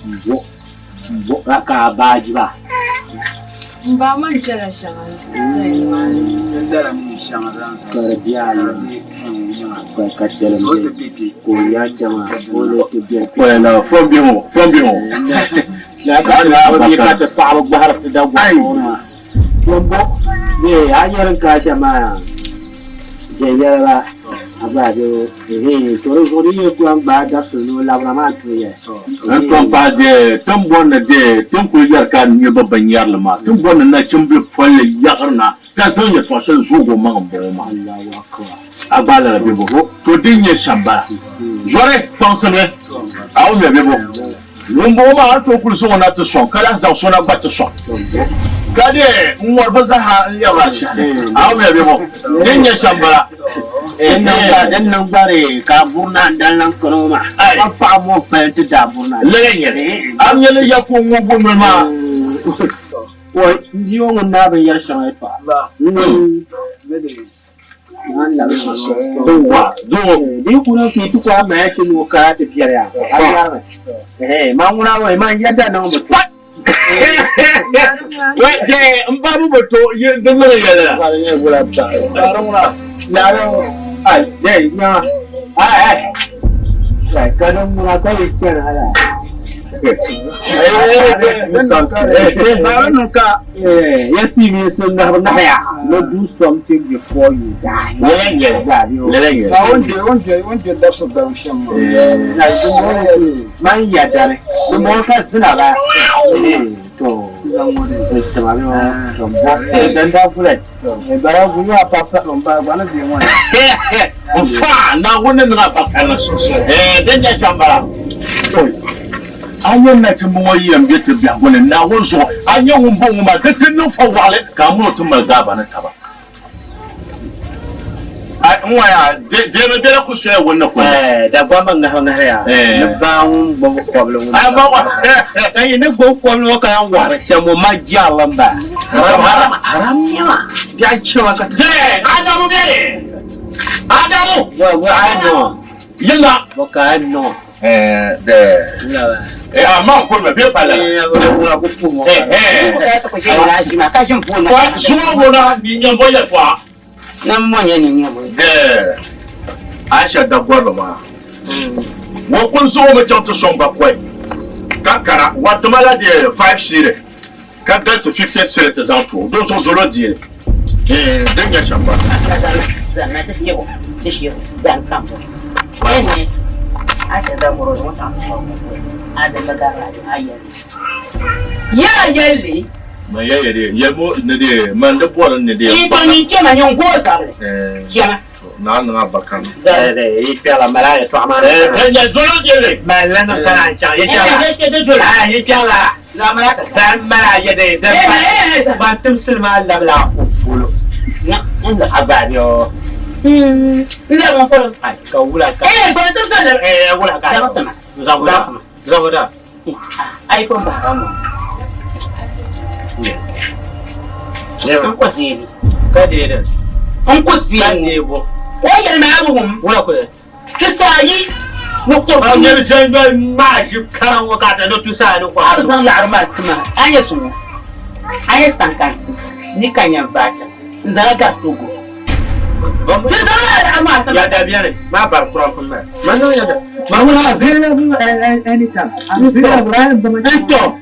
m bo m bo ka a baaji ba. M ba man chɛla shɛŋa zali nimaani. Ka di be a yiŋa ka dalim be ka o ya kpɛma ka o lee ti be Fom bihi ŋɔ fom bihi ŋɔ. Ka ti paɣaba gbahiri ti dagbaŋ maa. Tombo bee a nyɛ din kaai shɛm maa yaa viɛnyɛliŋga a gba bɛ ehe to di zuɣu di yi ku yɛn gbaai dabisili ni o labina maa n-tuhi yɛli. N tom pahi dee ti ni bɔri ni dee ti ni kuli yɛri ka niriba bi nyari li maa, ti ni bɔri ni nachimbil polli yaɣiri na ka zaŋ yɛtɔɣ shɛli zoog o maŋ m-bɔŋɔ maa. A gbaai lala bebo? To din nyɛ shɛm bala. Zɔri kpaŋsimi a o nya bebo. Ŋumbɔŋɔ maa a ni tooi kuli zaŋ o na ti sɔŋ, ka lahi zaŋ so na gba ti sɔŋ. Ka dee n-ŋɔri bɛ zaa n-lɛbiri a shɛhi ni. A o nya bebo? Din nyɛ shɛm bala. Din niŋ gba dee ka a buri na n-dali lan kani o maa. A paɣa ŋɔ pali nti daa buri na. Lala n-nyɛ li. A mi ni ya ka o ŋub o noli maa. Oi, n bia ŋɔ ŋun daa bi yɛli shɛŋa yɛtɔɣa. N ba bi to di niŋ yɛli la. Ya see me so na na ya. No do something before you die. Wanda darsa da shan ma. Man ya dare. Mo ka sina ba. To. Dan da kula. Bara ku ya papa ba ba na je wa. Fa na wani na pa kana so. Eh den ja chambara. An yɛn na ti mɔgɔ yɛn bɛ ti biɛhigu ni Naawuni zuɣu a nyɛ ŋun bo ŋun maa di ti niŋ fa waɣali ka a mini o ti mali gaaba ni taba. Ai n waya deemi bɛla ku soya wun ni kuli. Dagbamba ŋahi ŋahi ya ni baa ŋun gbubi kɔbili ŋun. Ai ma wa. Ka yi ni gbubi kɔbili ŋɔ ka yan wahiri shɛm ŋɔ ma jɛrili m ba. Haram haram haram nɛma biɛɣu chɛma ka ti. Zee Adamu bɛni Adamu. Wa wa a niŋ. Yilla. Bɔ ka a niŋ. Amma ko be pala. Zuwa mona ni nyambo ya twa. Na mo nya ni nyambo. Eh. Aisha da gwalo ma. Wo kun so mo chon to somba kwai. Ka kara wa tumala de 5 sire. Ka da 50 sire te zantu. Do so zolo di. Eh, den ya shamba. Na ta yebo. Ti shi dan kambo. Eh. Aisha da moro mo ta so. Ada magara ayya. Ya yelli. Ma ya yede ye mo ne de man de bor ne de. I to ni chema nyon go sable. Eh. Chema. Na na barkan. Eh, yi piala mala ya to ama. Eh, ya zolo de. Ma la na kana cha yi piala. Ah, yi piala. La mala ka san mala ya de de. Ban tum silma la bla fulo. Na, inda abadio. Nda mo folo. Ai, ka wula ka. Eh, ban tum sal. Eh, wula ka. Da tuma. Zabuda. Zabuda. Ai ko ba mo. Ne ko zeni. Ka de de. N ko zeni. Ka de bo. Ko yel ma abu hum. Wula ko. Tusa yi. No ko ba ne chen ga ma shi karan wa ka ta no tusa ni ko. Ar zan la arma tuma. Anya su. Anya sankansi. Ni kanya bata. Nzara ga togo. Ya da biya ne. Ma bar kuran kun ma. Ma no ya da. Ma wala available anytime. I'm available.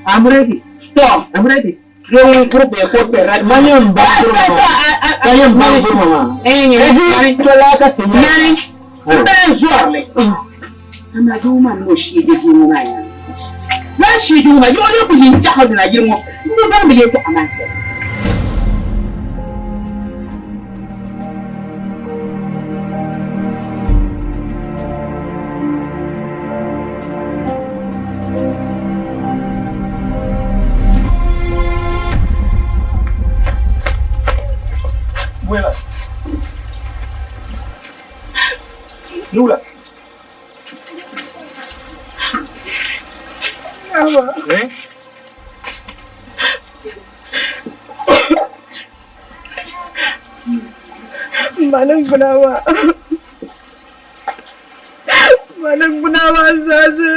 I'm ready. To. I'm ready. Don kurbe ko pera. Manyan ba kurma. Manyan ba kurma ma. Eh ne. Mani to la ka tin. Mani. Ndare zuwa le. Ama do ma mo shi de du ma ya. Na shi du ma yo ne ku yin jaha na girmo. Ndo ba mu yeto amanse. Buena. Nula. Eh? Malam gunawa. Malam gunawa sase.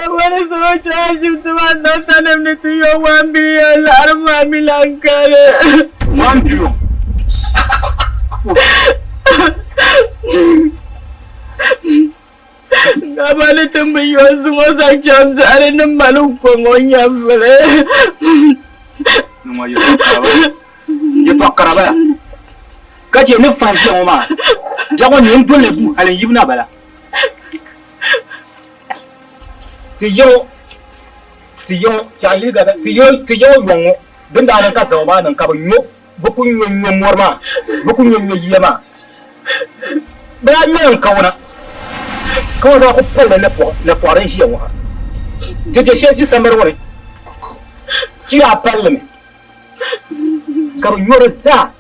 Wani soja ashibiti maa dɔkta nim ni ti yɔ 1 billion laɣiri maa mi lan kari. 1 billion. Gabali ti bi yɔ zuŋɔ zaŋ chaŋ biɛɣuni ni mali kɔŋ o nyɛvili. Nima yɛtɔɣa kara bala ka chɛ ni fa ʒiya ŋɔ maa biɛɣu ni n dolli bu hali n yibu na bala ti yiŋɔ ti yiŋɔ chɛ liiga ti yiŋɔ yɔŋ ŋɔ din daa niŋ ka zama maa niŋ ka bi nyo bi ku nyo nyo mɔri maa bi ku nyo nyo yiya maa bi daa nyola n kawuna kawuna daa ku palila napɔɣu din ʒiya ŋɔ ha ti bɛ shɛli ti sambani ŋɔ ni chi daa palli mi ka bi nyo di zaa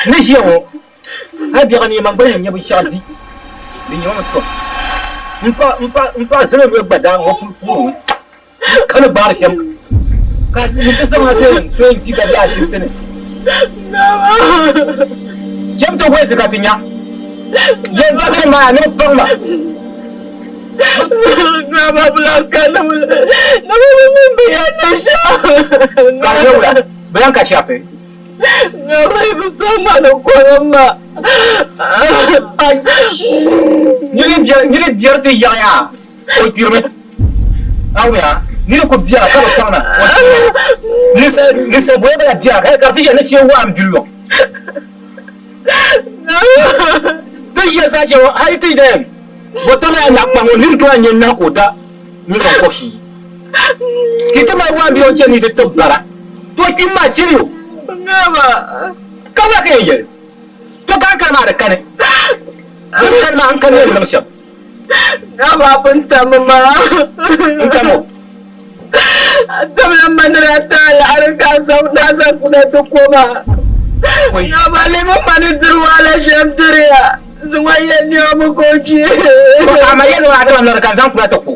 ni ʒiya ŋɔ hali biɛɣu ni man gba yɛn nyɛ binshaɣu di di nyɛma mi tom n pa zalo mi gba daa ŋɔ puli kuuri ka ni gbaari shɛm ka ni ti zaŋ ti so yɛn kpi ka bɛ ashibiti ni shɛm ti wɛsi ka ti nya yɛn dɔɣitiri maa ni bi paŋ ma. Nama belakang nama nama biar nasya. Ka yɛ wula bayan ka shɛriti. Nama ibu sama no koroma. Niri biɛri ti yaɣaya o kpirimi. Awuya, niri ku biɛra ka bi kpaŋ na. Ninsal boya bala biɛra ka di ti ʒiya ni ti yɛn waa m bili yɔŋ. Ti ʒiya saha shɛli ŋɔ hali ti dɛm bɔtɔ na naɣ kpaŋ ŋɔ niri tooi nyɛ nahi ka o da miliɔn kɔbishii. Ki ti mali waa m bili yɔŋ chani ni ti tib bara. To kpim maa chɛli o. Ka wula ka yɛn yɛli? To ka n kani maa di kani. Din kani maa n kani yɛn niŋ shɛm. Amaa pun tammi maa. N tam o. A tamla ma ni daa ti a laɣiri ka a zaŋ daa zaŋ kuna ti ko ma. Amaa leemi ma ni diri wahala shɛm diri ya. Zuŋɔ yɛn niɛmi ka o kpi. Amaa yɛli o a dama nɔri ka n zaŋ kuna ti ko.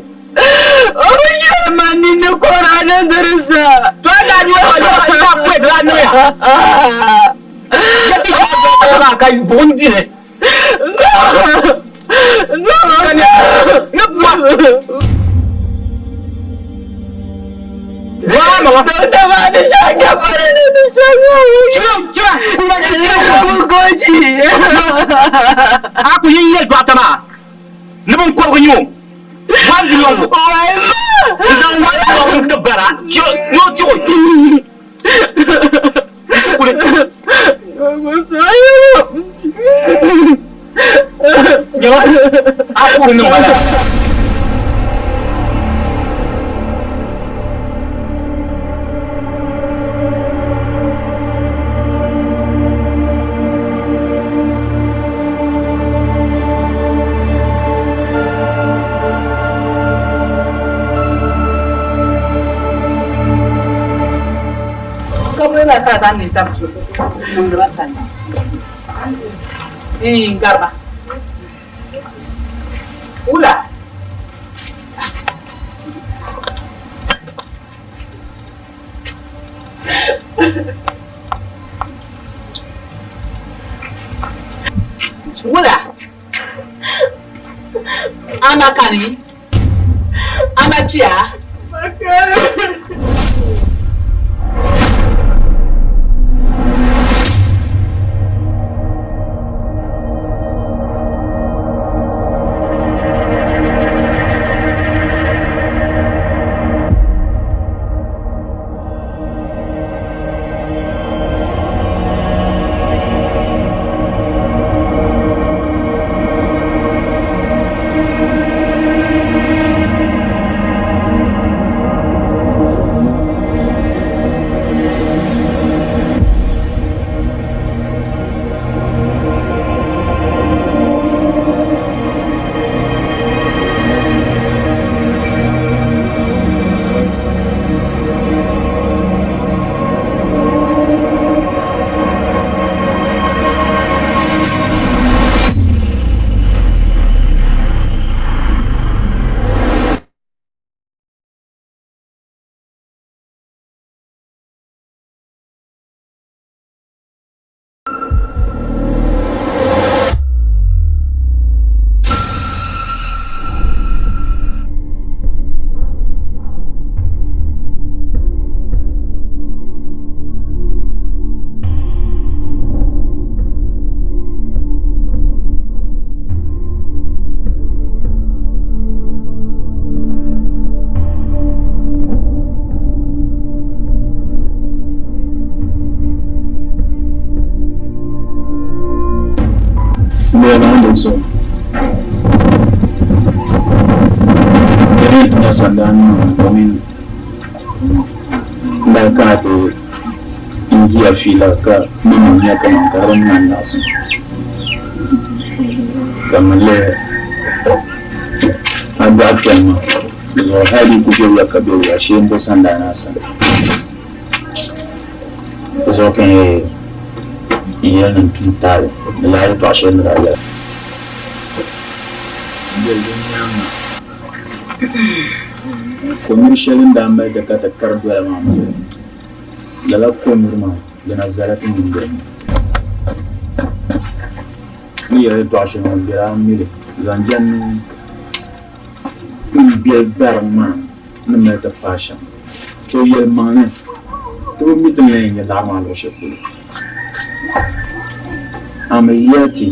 O bi yɛli ma ninni ka o daa niŋ diri zaa. To a daa niŋ o daa pɔi di daa niŋya. Ka ti maa ka buɣim di li. A ku yi yɛli dɔɣita maa ni binkɔbigu nyɛ o one billion ŋɔ n-zaŋ 1 billion n-ti bara ni o ti o Sukuli. Nyɛma a kuhi niŋ ma lala. Kabuli la ka a zaŋ nintam niŋdi ba sani n gariba wula wula ama kani ama kpiya So Yɛn sandani maa domin n daa kana ti n di a fiila ka maŋmaŋ nya kaman ka di ŋmani laɣisi ka mi lihi a dɔɣi kpɛm maa di zuɣu hali di ku bɛbiya ka bɛbiya shee m-bo sandaani a sani. Di zuɣu ka n yɛli ni n tum taali ni lala yɛtɔɣ shɛli ni daa yɛli. Yɛli din nyaaŋa, Konyuri shɛli din daa mali di ka ti kari doya maa m-bɔŋɔ. Lala konyuri maa di na zala ti nyingoli ni. N ni yɛli yɛtɔɣ shɛli ŋɔ, m bela a mi li zaŋ jɛndi n biɛli gbariŋ maa ni mali ti paai shɛm. To yɛlimaŋli, ti bi mi ti ni yɛn nya laɣiri maa luɣ shɛli polo. A mi yɛli ti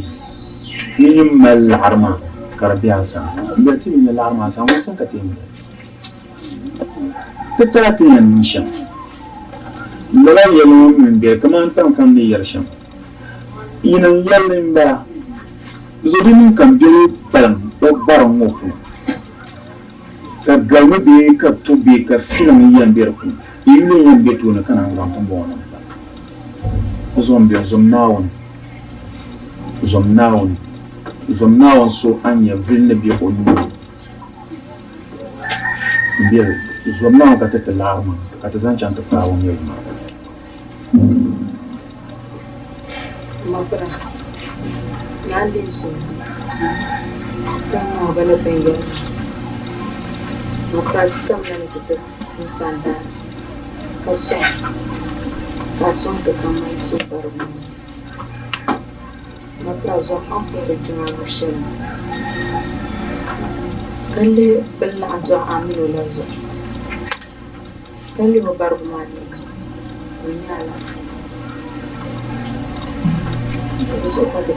ni nyin mali laɣiri maa ka di be a sani. M beli ti mi nya laɣiri maa a sani, ŋuni sani ka ti yɛn nya li? Ti kala ti yɛn niŋ shɛm. Lala yɛli ŋɔ mi m-be kaman tam kam ni yɛri shɛm. Yinim yɛlli m-bala, Zo di niŋ ka m biɛli kpalim o bariŋ ŋɔ puuni, ka galimi bee ka to bee ka filiŋ yɛn be di puuni, di yuli n-yɛn be tooni ka naan zaŋ tiŋbɔŋɔnima pali. O zuɣu m-be, Zom Naawuni, zom Naawuni, zom Naawuni so a ni nya vili ni be o nuu ni. M-be, Zom Naawuni ka ti ti laɣiri maa, ka ti zaŋ chaŋ ti paai o niriba maa. Mafura, Naa dii suhi ka ŋmaai ba ni binyɛra. Mafura ti tamla ni ti ti n sandaani ka sɔŋ ka a sɔŋ ti ka mali suhugarigu ŋɔ. Mafura zom a ni puhiri kpɛma luɣ shɛli maa, ka lihi bɛ ni laɣim dɔɣi a min o la zuɣu. Ka lihi o barigu maa ni ka o nya alaafee. Di zuɣu ka ti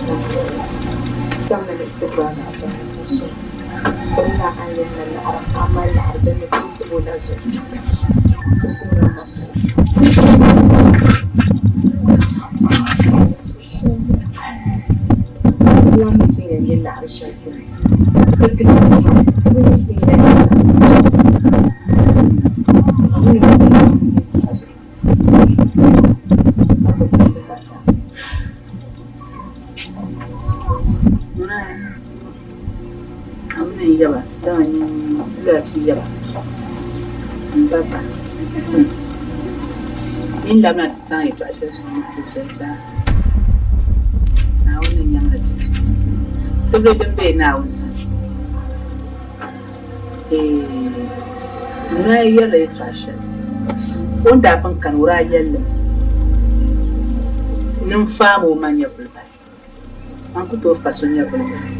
tammi ni ti gbaagi a bahi ka so pirila a ni yɛli ni laɣiri a mali laɣiri din ni tooi tib o la zuɣu. Ti suhiri a maŋ. Yi ni labina ti zaŋ yɛtɔɣ shɛli sɔŋ ma ti viɛli zaa. Naawuni ni nyaŋ li ti ti. Tibili din be Naawuni sani. Eeh! N noya yɛrila yɛtɔɣ shɛli. O ni daa pun kani o daa yɛli li mi ni n faami o ma nyɛvili bahi. Man ku tooi fa so nyɛvili bahi.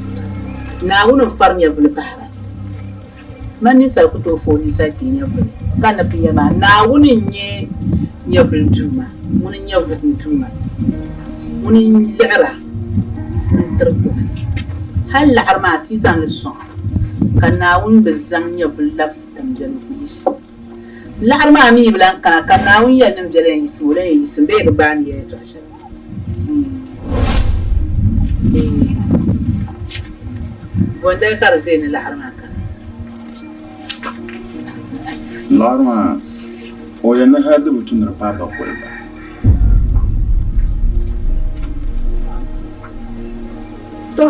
Naawuni n-fari nyɛvili bahira. Man ninsal ku tooi fa o ninsal kpee nyɛvili. Ka n ni pun yɛli maa, Naawuni n-nyɛ nyɛvili Duuma, ŋuni n-nyɛ vuhim Duuma, ŋuni n-liɣira, ŋuni n-tiri vuhim. Hal laɣiri maa ti yi zaŋ li sɔŋ, ka Naawuni bi zaŋ nyɛvili labisi tiŋbiɛli ni ku yiɣisi. Laɣiri maa mi yi bi lan kana, ka Naawuni yɛli ni m biɛla yɛn yiɣisimi, o lan yɛn yiɣisimi bee bɛ gbaai mi ya yɛtɔɣ shɛli. Bɔndali ka di ʒe ni laɣiri maa kana. Laɣiri maa, o yɛn ni hali di bi tu ni di paai bakɔi gba. Tɔ!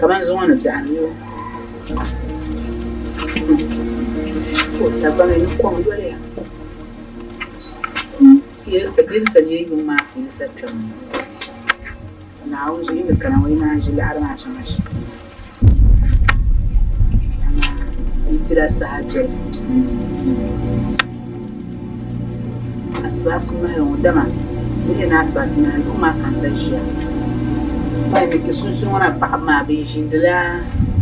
Kamani zuŋɔ ni biɛɣuni yo. O Dagbaŋ ni kom yoliya. Yirisa nyɛ yuŋ maa ka Yirisa kpɛm ŋɔ. Naawuni zuɣu yi ni kana ŋɔ yi naan ʒi laɣiri maa shɛŋa shɛm. Amaa yi dila saha biɛlifu. Asibaasi mahili ŋɔ dama bɛ ni yɛn ni asibaasi mahili yuŋ maa ka n sa ʒiya. Payi mi ti sunsuuni ŋɔ na paɣaba maa bɛ ʒiindila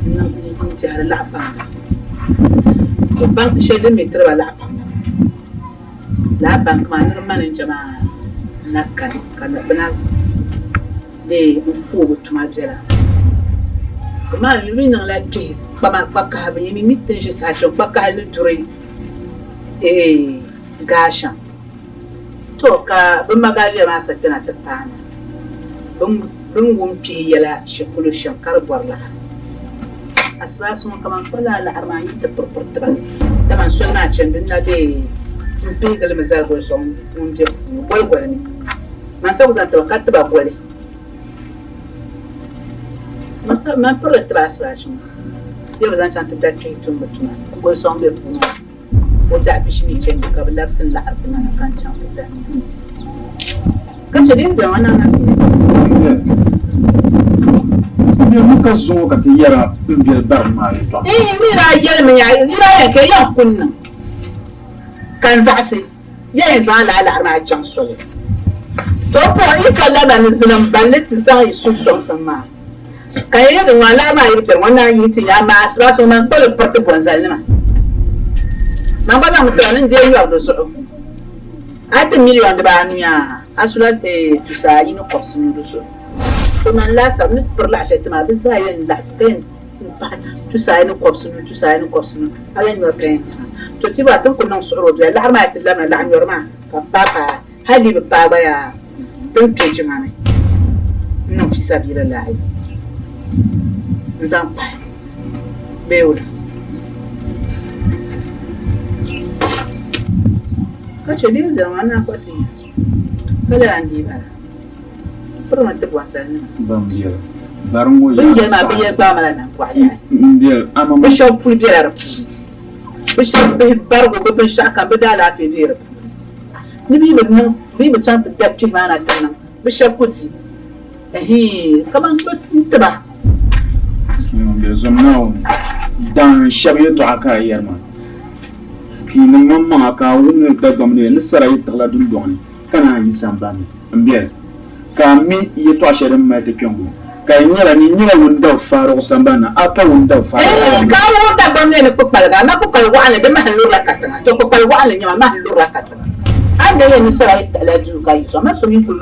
n-tɛhiri laɣipaŋda. Bɛ banki shɛli din mi tiri ba laɣipaŋda maa. Lala banki maa ni di manija maa na kani ka bɛ na leei n fooi bɛ tuma biɛla. Amaa yi mi niŋla kpihi kpama kpakahi bɛ mi mi ti ni ʒi saha shɛli kpakahi ni duri gaa shɛm. To ka bɛ magaʒia maa sa kpɛna ti paana bɛ ni wum kpihi yɛla shikuru shɛm ka di bɔri laɣiri. Asibaasi ŋɔ kaman kpa lala laɣiri maa n-yi ti piripiri ti ba, dama n soli maa chani din na dee m pihigi li mi zali goli so ŋun be puuni goligoli ni. Man sa ku zaŋ ti ba ka ti ba goli. Man pirili ti ba asibaasi ŋɔ bɛ bi zaŋ chaŋ ti da kpihi tum bɛ tuma goli so ŋun be puuni ŋɔ. O biɛɣu pishi mi chani ka bɛ labisi n laɣiri ti ma na ka n chaŋ ti da. Ka chɛ din bɛ ŋɔ na na ti Bɛ mi ka zuŋɔ ka ti yɛra m biɛli barim maa yɛtɔɣa. Iin, mi daa yɛlimi ya, yi daa yɛn ka yɛn ku niŋ ka n zaɣisi ya yɛn zaŋ lala laɣiri maa chaŋ soli. To puɣi yi ka labina ni zilim balli ti zaŋ yi suhu sɔŋ tiŋ maa. Ka yi yɛli ŋɔ laɣiri maa yi bi kpɛri ŋɔ naan yihi ti ya, amaa asiba so man kpali piriti bɔnzalinima. Man gba zaŋmi tira ni n deei yɔri di zuɣu. A yi ti miliɔn dibaanu yaa, a sula tusaayi ni kɔbisinu di zuɣu. To man laasabu ni piri laɣ shɛli ti maa, bɛ zaa yɛn laɣisi ka yɛn pahi tusaayi ni kɔbisinu, tusaayi ni kɔbisinu, a lan nyɔri ka yɛn nya maa. To ti ba ti ni kuli niŋ suɣiri o bia laɣiri maa yi ti labina laɣi nyɔri maa ka m paai paai hali di yi bi paai gba yaa ti ni kpe jiŋa ni n niŋ fiisabilillahi n zaŋ pahi bee wula. Ka chɛ bɛ ni diri maa n naan kpuɣi ti nya ka lala n-dii bala. Pirimi ti bɔnsalinima. Ban biɛli bari ŋɔ Bɛ ni yɛli maa bɛ yɛli gbaai ma la nampɔɣu yaha. M biɛli ama Bɛ shɛba puli bela di puuni. Bɛ shɛba bihi barigu bɛ binshɛɣu kam bɛ daalaafee be di puuni. Ni bɛ yi bi niŋ bɛ yi bi chaŋ ti da kpihi maa na ti niŋ bɛ shɛba ku di. Ɛhii kaman bɛ n-ti ba. M biɛli zom Naawuni dan shɛba yɛtɔɣa ka a yɛri maa. Piinim maŋmaŋa ka a wum ni Dagbamb ni ni sara yi tiɣila dundɔŋ ni. Ka naan yi sambani m-beni, ka a mi yɛtɔɣ shɛli din mali ti kpiɔŋ ŋɔ, ka di nyɛla nyin nyɛla ŋun dab faarigu sambani ni, a pa ŋun dab faarigu Eeh, alama. ka a wuhi Dagbamb ni ni kpukpaliga, amaa kpukpali waɣinli di mahim lurila katiŋa. To kpukpali waɣinli n-nyɛ ma, mahim lurila katiŋa. A ni daa yɛn ni sara yi taɣila duu ka yi zuɣu, amaa so mi kul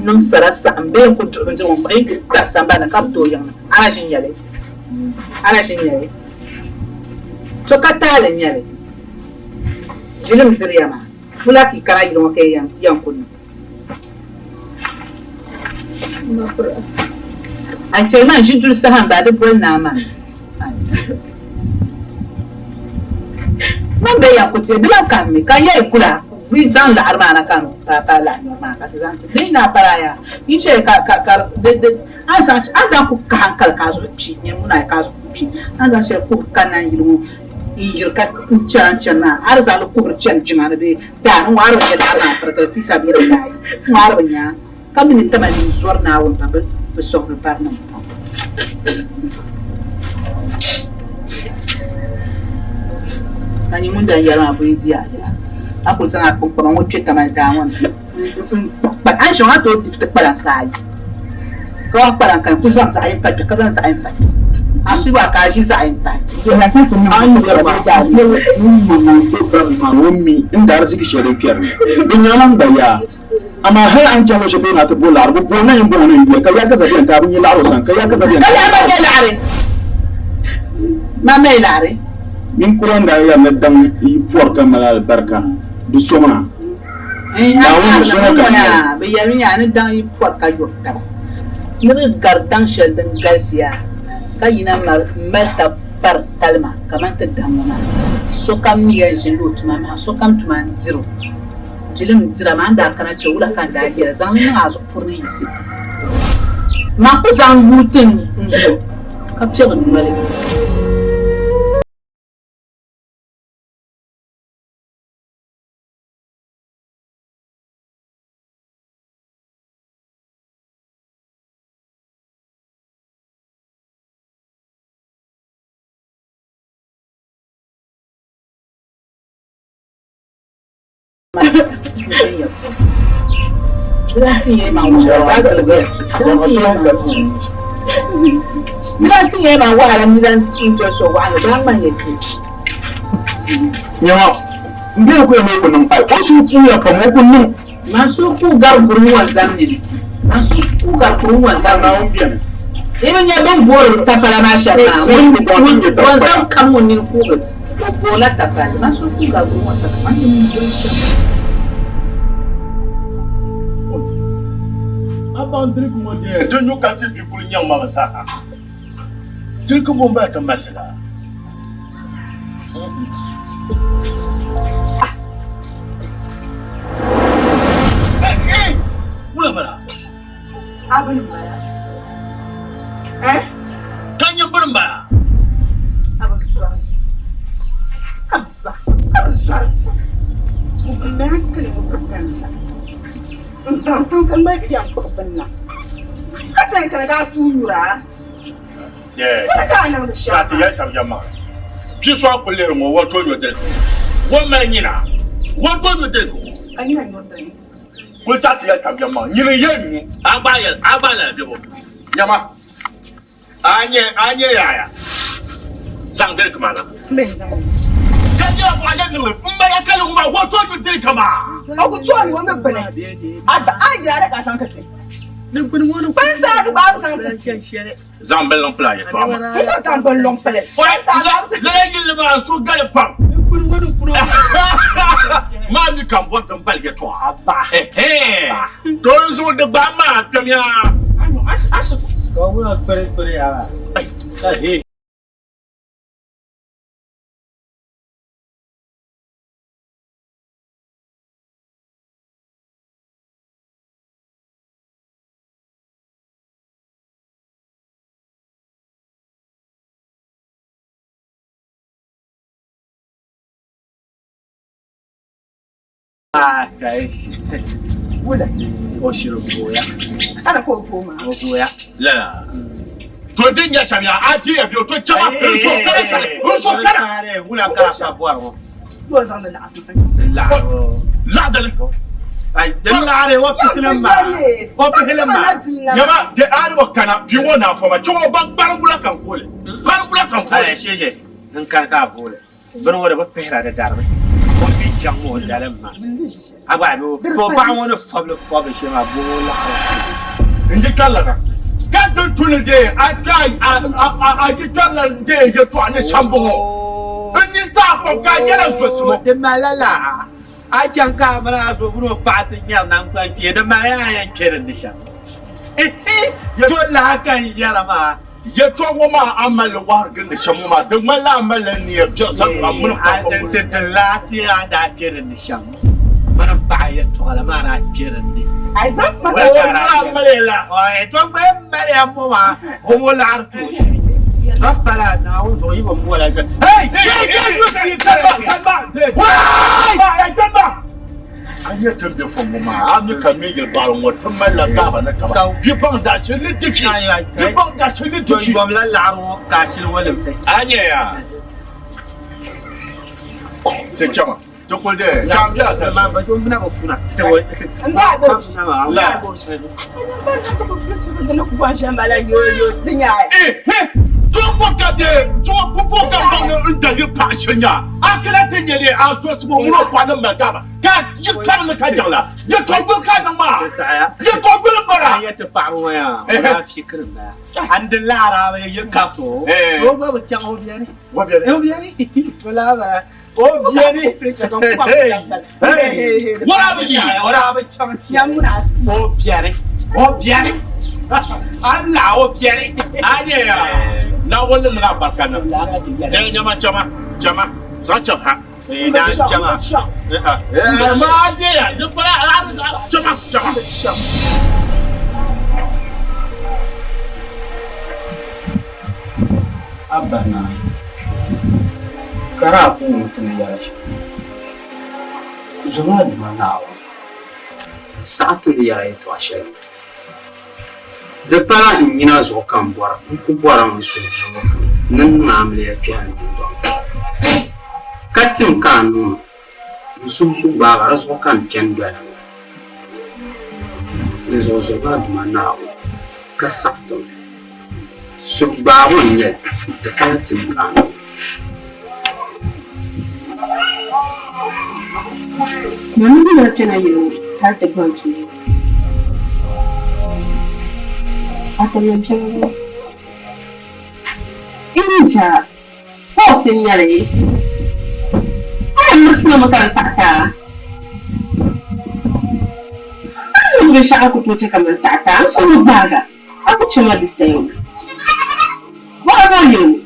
niŋ sara saɣim bee n-kul duɣi bindirigu n-kpuɣi yi ti kpɛri sambani ni ka bi tooi yiŋ ni, a na ʒi n-nya li? A na ʒi n-nya li? To ka taali n-nyɛ li? Ʒilim diriya maa. Wula ka yi kana yili ŋɔ ka yi yɛn ku niŋ? A ni chɛli ma n-ʒi duli saha m-bahi di boli naa maa. Man bee yɛn ku ti di lan kanimi ka n yɛli kula yi zaŋ laɣiri maa na ka m paai paai laɣi nyɔri maa ka ti zaŋ ti di naa pala yaa yi chɛli ka ka ka di di a ni zaŋ a ni zaŋ ku kahi n kali ka a zuɣu kpi nyini ŋuna ka a zuɣu ku kpi a ni zaŋ shɛli kuhi ka na yili ŋɔ n-yiri ka n chana n-chani maa, a di zaŋ li kuhiri chani jiŋa ni bee daa ni ŋɔ a di bi nya daɣiri maa pirigili fi sabiilillahi ŋɔ a di bi nya ka mi ni tama ni zɔri Naawuni pa bɛ sɔŋdi barinima pam. Ka nyɛ ŋun daa yɛli maa bɔ yi di a yɛla a kuli zaŋ a kpunkpama ŋɔ kpe tamali daa ŋɔ ni n-kpa a ni shɛŋa a tooi difti kpalansi ayi. Ka o kpalim ka ku zaŋ zaɣ yini pa kpe ka zaŋ zaɣ yini pa kpe. A suhu a ka a ʒi zaɣ yini pahi. A ni yɛri maa, ŋun maŋmaŋ gbubi barilim maa o mi n da ariziki shɛli din kpɛri ni. Di nyaŋla n gba yaa. Amaa hal a ni chaŋ luɣ shɛli polo na ti bo laɣiri, bɛ bo na yɛn bɔŋɔ ni n yuya, ka yaa ka za beni ka a bi nya laɣiri o sani, ka yaa ka za beni ka a bi nya laɣiri. Ma mali laɣiri. Ninkura n-daa yɛri ni daŋ yi pɔri ka mali alibarika, di soma. Naawuni zuŋɔ ka n yɛli. Bɛ yɛlimiya ni daŋ yi pɔri ka yuri taba, ni di gari daŋ shɛli din galisiya ka yina mali tab pari talima kaman ti daŋ ŋɔ maa. Sokam mi yɛn ʒinila o tuma maha, sokam tuma n-dir o. Bilim dira maa n daa kana kpe, wula ka n daa yɛli, Zaŋ li niŋ a zuɣu puri ni yiɣisi. Man ku zaŋ yuui ti n zuɣu ka piɛbi n noli. Nyama, m biɛri ku yɛn mi ku niŋ ai, o suhu kuuya pam, o ku niŋ. Man suhu kuui gari kurum wanzam nini. Man suhu kuui gari kurum wanzam nini. Naawuni beni. Yi bi nya bɛ ni voori tapala maa shɛm maa, wanzam kam ŋun nini kuugi, o voorila tapali. Man suhu kuui gari kurum wanzam nini. Man ni doli shɛm. A baŋ dirigi ŋɔ dee di nyu ka ti bi kuli nyaŋ ma mi zaa. Dirigi bo m-bala ti malisi la. Wula bala? Abin bala. Eh? Ka nyɛ bini bala? Abin zɔri. Abba, abin zɔri. N bɛ hankali ŋɔ ka kanna. N zaŋ tiŋ ka n mali biɛŋ kpuɣi bini na. Ka sani kana daa suui nyura. Ka ti yɛli tab yɛlimaŋli, bia so a ni kul lihiri ŋɔ, o tooi nyo dirigi o mali nyina, o tooi nyo dirigi o. Kul ta ti yɛli tab yɛlimaŋli, nyini n-yɛn nyu, a gba yɛli, a gba lala bebo. Nyama, a nya, a nya yaya zaŋ dirigi maa na. Ka nyɛla bɔɣa yɛn niŋli, m mali a kali ŋɔ maa, o tooi nyo dirigi maa. O ku tooi nyu o mi gbuni, a yɛli a ka a zaŋ ti ti. Kpansaa du gba a bi zaŋ ti ti. Zaŋ binluŋ pili a yɛtɔɣa maa. N ku zaŋ binluŋ pili. Lala yilli maa n-su gali pam. kuni ŋɔ ni kuni Maa mi ka n bɔri din bali yɛtɔɣa. To n zuɣu di gbaai maa kpɛmya. Ka wula kpiri kpiri ya maa. Wula. O shiri gooya. Ana ka o vooi maa. O gooya. Lala. To din nyɛ shɛm yaa a ti ya biɛ to chɛma n so kara sani n so kara. Wula ka a ka bɔri ŋɔ. Yɔ zaŋdi laɣa ti Laɣiri. Laɣidali. Ai, din laɣiri o pihili maa. O pihili maa. Nyama de a ni bi kana bia ŋɔ na foma chɛ o ban kparimbula ka n fooli. Kparimbula ka n fooli. Ai, sheje n kani ka a vooli. Bini ŋɔ di bi pihira di darimi. O bi chaŋ ŋɔ o dalim maa. A gba bi ka o paɣa ŋɔ ni fɔbili fɔbili shɛli maa bɔŋɔ laɣiri. N yi kpɛrila na ka din tu ni dee a kpɛ a yi kpɛrila dee yɛtɔɣa ni shɛm bɔŋɔ. N nini taɣi pam ka a nyɛla zɔsimɔ. Di malila laa a chaŋ ka a mini a zo mini o paɣa ti ŋmɛri naŋgban kpee di malila a yɛn kpɛ din ni shɛm. To laa ka n yɛra maa. Yɛtɔɣa ŋɔ maa a ni mali li wahiri gindi shɛm ŋɔ maa, di ŋmanila a malila nia biɛri sani ka mini kpamba ŋɔ. Ti di laa ti a daa kpe din ni shɛm, mini paɣa yɛtɔɣa la maa daa kpe din ni. O ni mali la. To gba yɛn mali ya ŋɔ maa, o mo laɣiri ti o shiri. Ka pala Naawuni zuɣu yi bi mola shɛli. Hey! Hey! A nya ti ni be fom ŋɔ maa, a mi ka mi yili baɣili ŋɔ ti malila gaaba ni taba. Bɛ baŋ zaɣ shɛli ni ti fi. Bɛ baŋ zaɣ shɛli ni ti fi. Yomla laɣiri ŋɔ ka a shili wolimsi. A nya ya? Ti chama. Ti kuli dee. Ka m be a sani La. Chuɣu ka de chuɣu pupu ka baŋ ni n daliri paɣa shiri nya a kana ti nyɛ li a sɔsibu ŋun o paɣa ni mali gaaba ka yi karili ka jaŋla yɛtɔɣ gbuli ka niŋ maa yɛtɔɣ gbuli m-bala. A yɛ ti paɣaba ŋɔ yaa o daa fikiri m bala a ni di laara a bi yi kapto o gba bi chaŋ o biɛni o biɛni o laa bala o biɛni o daa bi yi o daa bi chaŋ o biɛni o biɛni a laɣ o biɛni a nyɛ ya Naawuni ni mini a barika niŋ nyama chama chama zaŋ chaŋ ha na chama ma de ya di bala chama chama Abba naa, ka daa ku wum ti ni yɛli shɛm. Zom a Duuma Naawuni n-saɣi ti ni yɛri a yɛtɔɣ shɛli ŋɔ. Di pala n nina zuɣu ka m bɔra, n kul bɔrimi n suhuyiɣisili puuni ni n niŋ amiliya kpɛhi n dundɔŋ ni, ka tim ka a niŋ ma. N suhu ku gbaag a, di zuɣu ka n chani doli a ŋɔ. Di zuɣu zom a Duuma Naawuni ka saɣi ti ma. Suhu gbaabu n-nyɛ li, di pala tim ka a niŋ. Mani bi na kpɛna yili ŋɔ hali ti gbaŋ tuuli. A ti niŋ shɛli ŋɔ. Inja, force n-nyɛ li. A yɛn mirisimi mi ka n saɣi ti a. A ni niŋ binshɛɣu a ku tooi chɛ ka man saɣi ti a. N suhu ni gbaag a. A ku chɛ ma di sayo. Bɔra bɔri yili ŋɔ.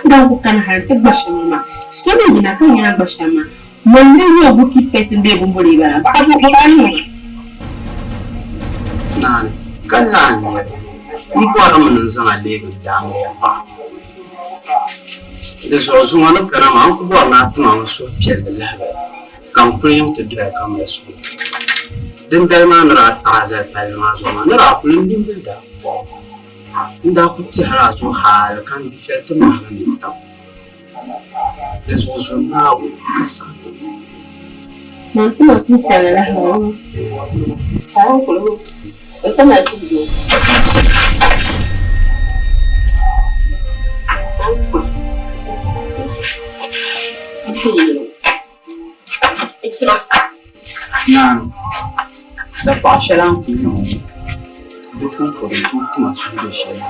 N daa ku kani hali nti gba shɛm ŋɔ maa, so ni yina ka ŋuna gba shɛm maa, man lee nyɛ o wicked person bee bumbɔli bala? Bɔka bɔ ka a niŋ ma? Naani, ka laa n-nyɛ li, m bɔrimi ni n zaŋ a leegi n daamiliya paɣa. Di zuɣu zuŋɔ ni kana maa, n ku bɔri ni a ti ma n suhupiɛlli lahibali, ka n kuli yiŋ ti doya ka mali suhudoo. Dindali maa ni daa taɣi a zali palli maa zuɣu maa, ni daa kuli n nimbili daa kpuɣi. N daa ku tɛhiri a zuɣu hal ka n dufɛli ti mahigi nintam. Di zuɣu zo Naawuni ka saɣi ti o. Man ti ma suhupiɛlli lahi ŋɔ. Ka n kul n ti mali suhudoo. Naani, dapaɣ shɛli a ni kul niŋ ŋɔ, di kɔŋko din tooi tim a suhudoo shɛli.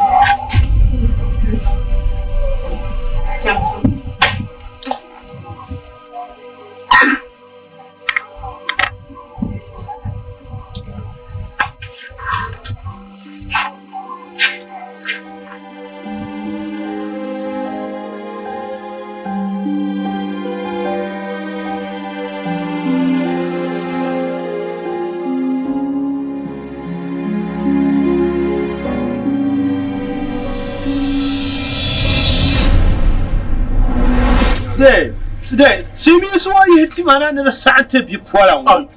De, de, silimiinsi ŋɔ yihi tima na ni di saɣim ti bipola ŋɔ.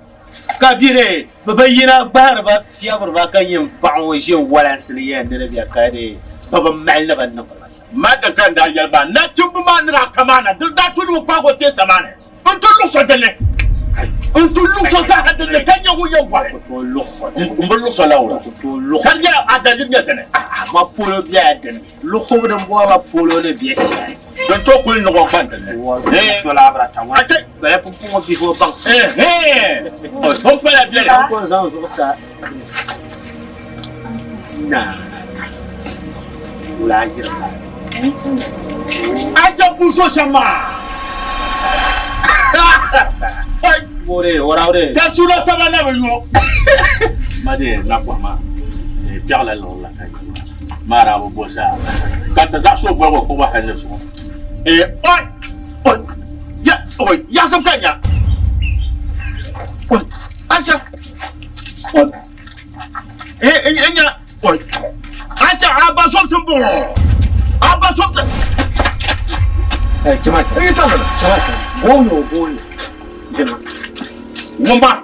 Ka bɛ de, bɛ bi yina gbahiri ba fiɛbiri ba ka nyin paɣa ŋɔ ʒe walansi ni yɛn ni di bɛ ka de bɛ bi mali ni bɛ niŋdi ba shɛm. Ma din ka n daa yɛli ba, nachimba maa ni daa kamaana, di daa tu ni bɛ kpaag o teesa maa ni n-ti luɣ so din ni, n-ti luɣ so zaaha din ni ka nyɛ ŋun yɛn bɔri. M bi luɣ so la wula? Ka di nyɛla a daliri nyɛ dini? Ma polo bela din ni. Luɣubu din bɔriba polo ni bɛ shɛli. Din tooi kuli niŋ o gba din ni. Bala pumpɔŋɔ bihi o baŋ. Bin pala bɛni. Ko zaŋ zuɣusaa na wula yiri maa. A shɛb ku so shɛm maa. Ka sula saba na bi yo. Ma de na kɔhima piɛɣu la liɣiri la ka yi maa daa bi bo zaa ka ti zaɣisi o boligu kpuɣibu hali ni zuɣu. Ee oi! Oi! Ya! Oi! Yaɣisim ka nya! Oi! Aisha! Oi! Ee n nya! Oi! Aisha a ba somsi m-bɔŋɔ! A ba somsi! Eh, chama eh, chama chama bonyo bonyo jama wumba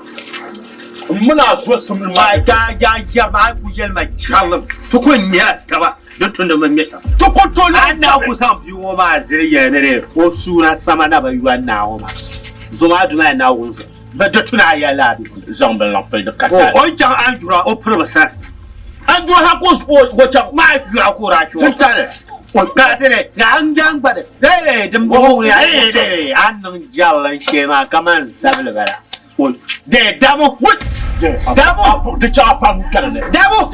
M mini a zo simli maa. A daa yaa yɛri ma, a yi ku yɛli ma chɛrilim, ti ku ŋmɛla taba din tu ni bɛ ŋmɛ shɛm. Ti ku tooi lahi A ni ku zaŋ bia ŋɔ maa zili yɛli ni di o suuna sama na bi yɔri naa ŋɔ maa, zo maa duma ya Naawuni zuɣu. Bɛ di tu ni a yɛli lala bia ŋɔ. Zaŋ bin laŋ pili di ka taali. O ni chaŋ Anjura o piribi sani. Anjura ha ka o chaŋ. Maa jura ka o daa chaŋ. Ti tali. Ka ti di ka n jaŋ gba di dee din bɔŋɔ ŋuni ya ee dee a ni niŋ jɛrili n shee maa kaman zabili bala. De damo. Damo. Di chaɣa pam kani ni. Damo.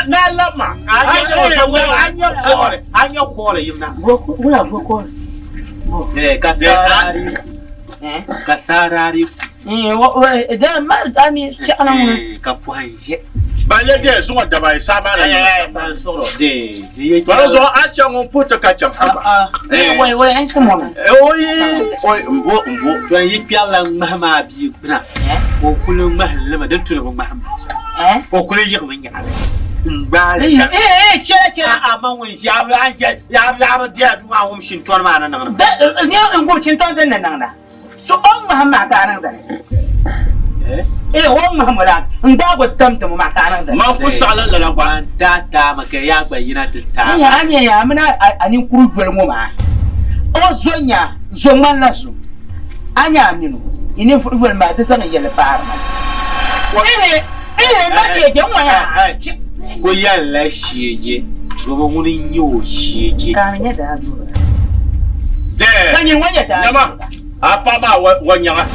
Na lama. Anya kɔɔri. Anya kɔɔri yimna. Wula bo kɔɔri. Ka sarari. Ka sarari. Da ma ami chaɣana ŋuna. Ka pɔhim ʒe. Ban le de zuŋɔ daba yi saa maa na nyɛ. Bari zuɣu a chaŋ ŋun puhi ti ka chaŋ haba. Wai wai an chaŋ ŋɔ. Oi oi mbo mbo. To yi kpɛrila ŋmahi maa bia gbuna ka o kuli ŋmahi limi din tu ni bi ŋmahi maa o kuli yiɣimi nyaɣili n gbaali ka chɛla chɛla a ma ŋun ʒi a bi a bi a bi bela duu maa wum shintɔni maa ni niŋdi maa. N gbubi shintɔni din ni niŋda. So o ni ŋmahim maa ka a niŋdi li? Ee, o ni ŋmahim o la, n gbaag o tam ti mo maa ka a niŋdi li. Man ku saɣila lala gba. Man daa taami ka yaa gba yina ti taami. N a nya yaa mini a ninkuri doli ŋɔ maa, o zo nya, zo ŋmanila zo. A nya a mini o, yi ninvuɣ yoli maa di zaŋ yɛlli paari ma. Ehe, ehe, m ba Sheeje, n ŋɔ yaa. Ku yɛlila Sheeje, domi ŋuni n-nyɛ o Sheeje. Ka a mi nyɛ daa doo. Ka nyini ŋɔ nyɛ daa Nyama, a paɣa maa wa nyaŋa.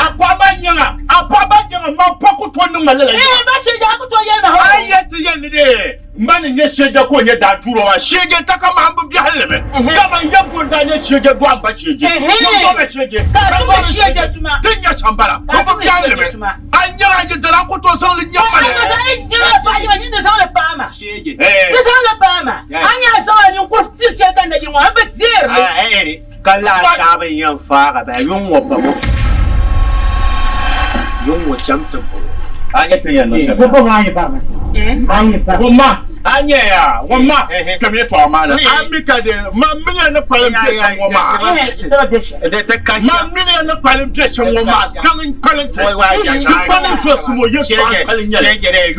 A paɣa maa nyaŋa, a paɣa maa nyaŋa, man pa ku tooi niŋ ma lala yiŋa. Ba sheja a ku tooi yɛli ma hɔ. A yi yɛli ti yɛli ni dee m ba ni nyɛ sheja ka o nyɛ daa tuuro maa, sheje n-ta ka mahim bi biɛhili mi. Dama n yɛm ka o ni daa nyɛ sheje dɔɣi m ba sheje. Ŋun dɔɣi ma sheje, ka a ti sheje tuma. Ti ni nya shɛm bala, m bi biɛhili mi. A nyaŋa a yi dali a ku tooi zaŋ li nya ma ni. Sheeje. Di zaŋ li paai ma. A nya a zaŋ a ninkuri siri shɛli ka nayi ŋɔ, a bi deeri li. Ka laa taaba n-yɛn faagi bahi yuŋ ŋɔ ba ŋɔ. Yuŋ ŋɔ cham ti bɔŋɔ. A nya ti yɛn niŋ shɛm maa. Wumma, a nya ya, wumma, kpɛm yɛtɔɣa maa ni. A mi ka di, man mini ya ni kpalim be shɛm ŋɔ maa. Man mini ya ni kpalim be shɛm ŋɔ maa, daŋ n-kpalim ti. Di pa ni zo simo yɛtɔɣa n-kpalim nyɛ li. Dee,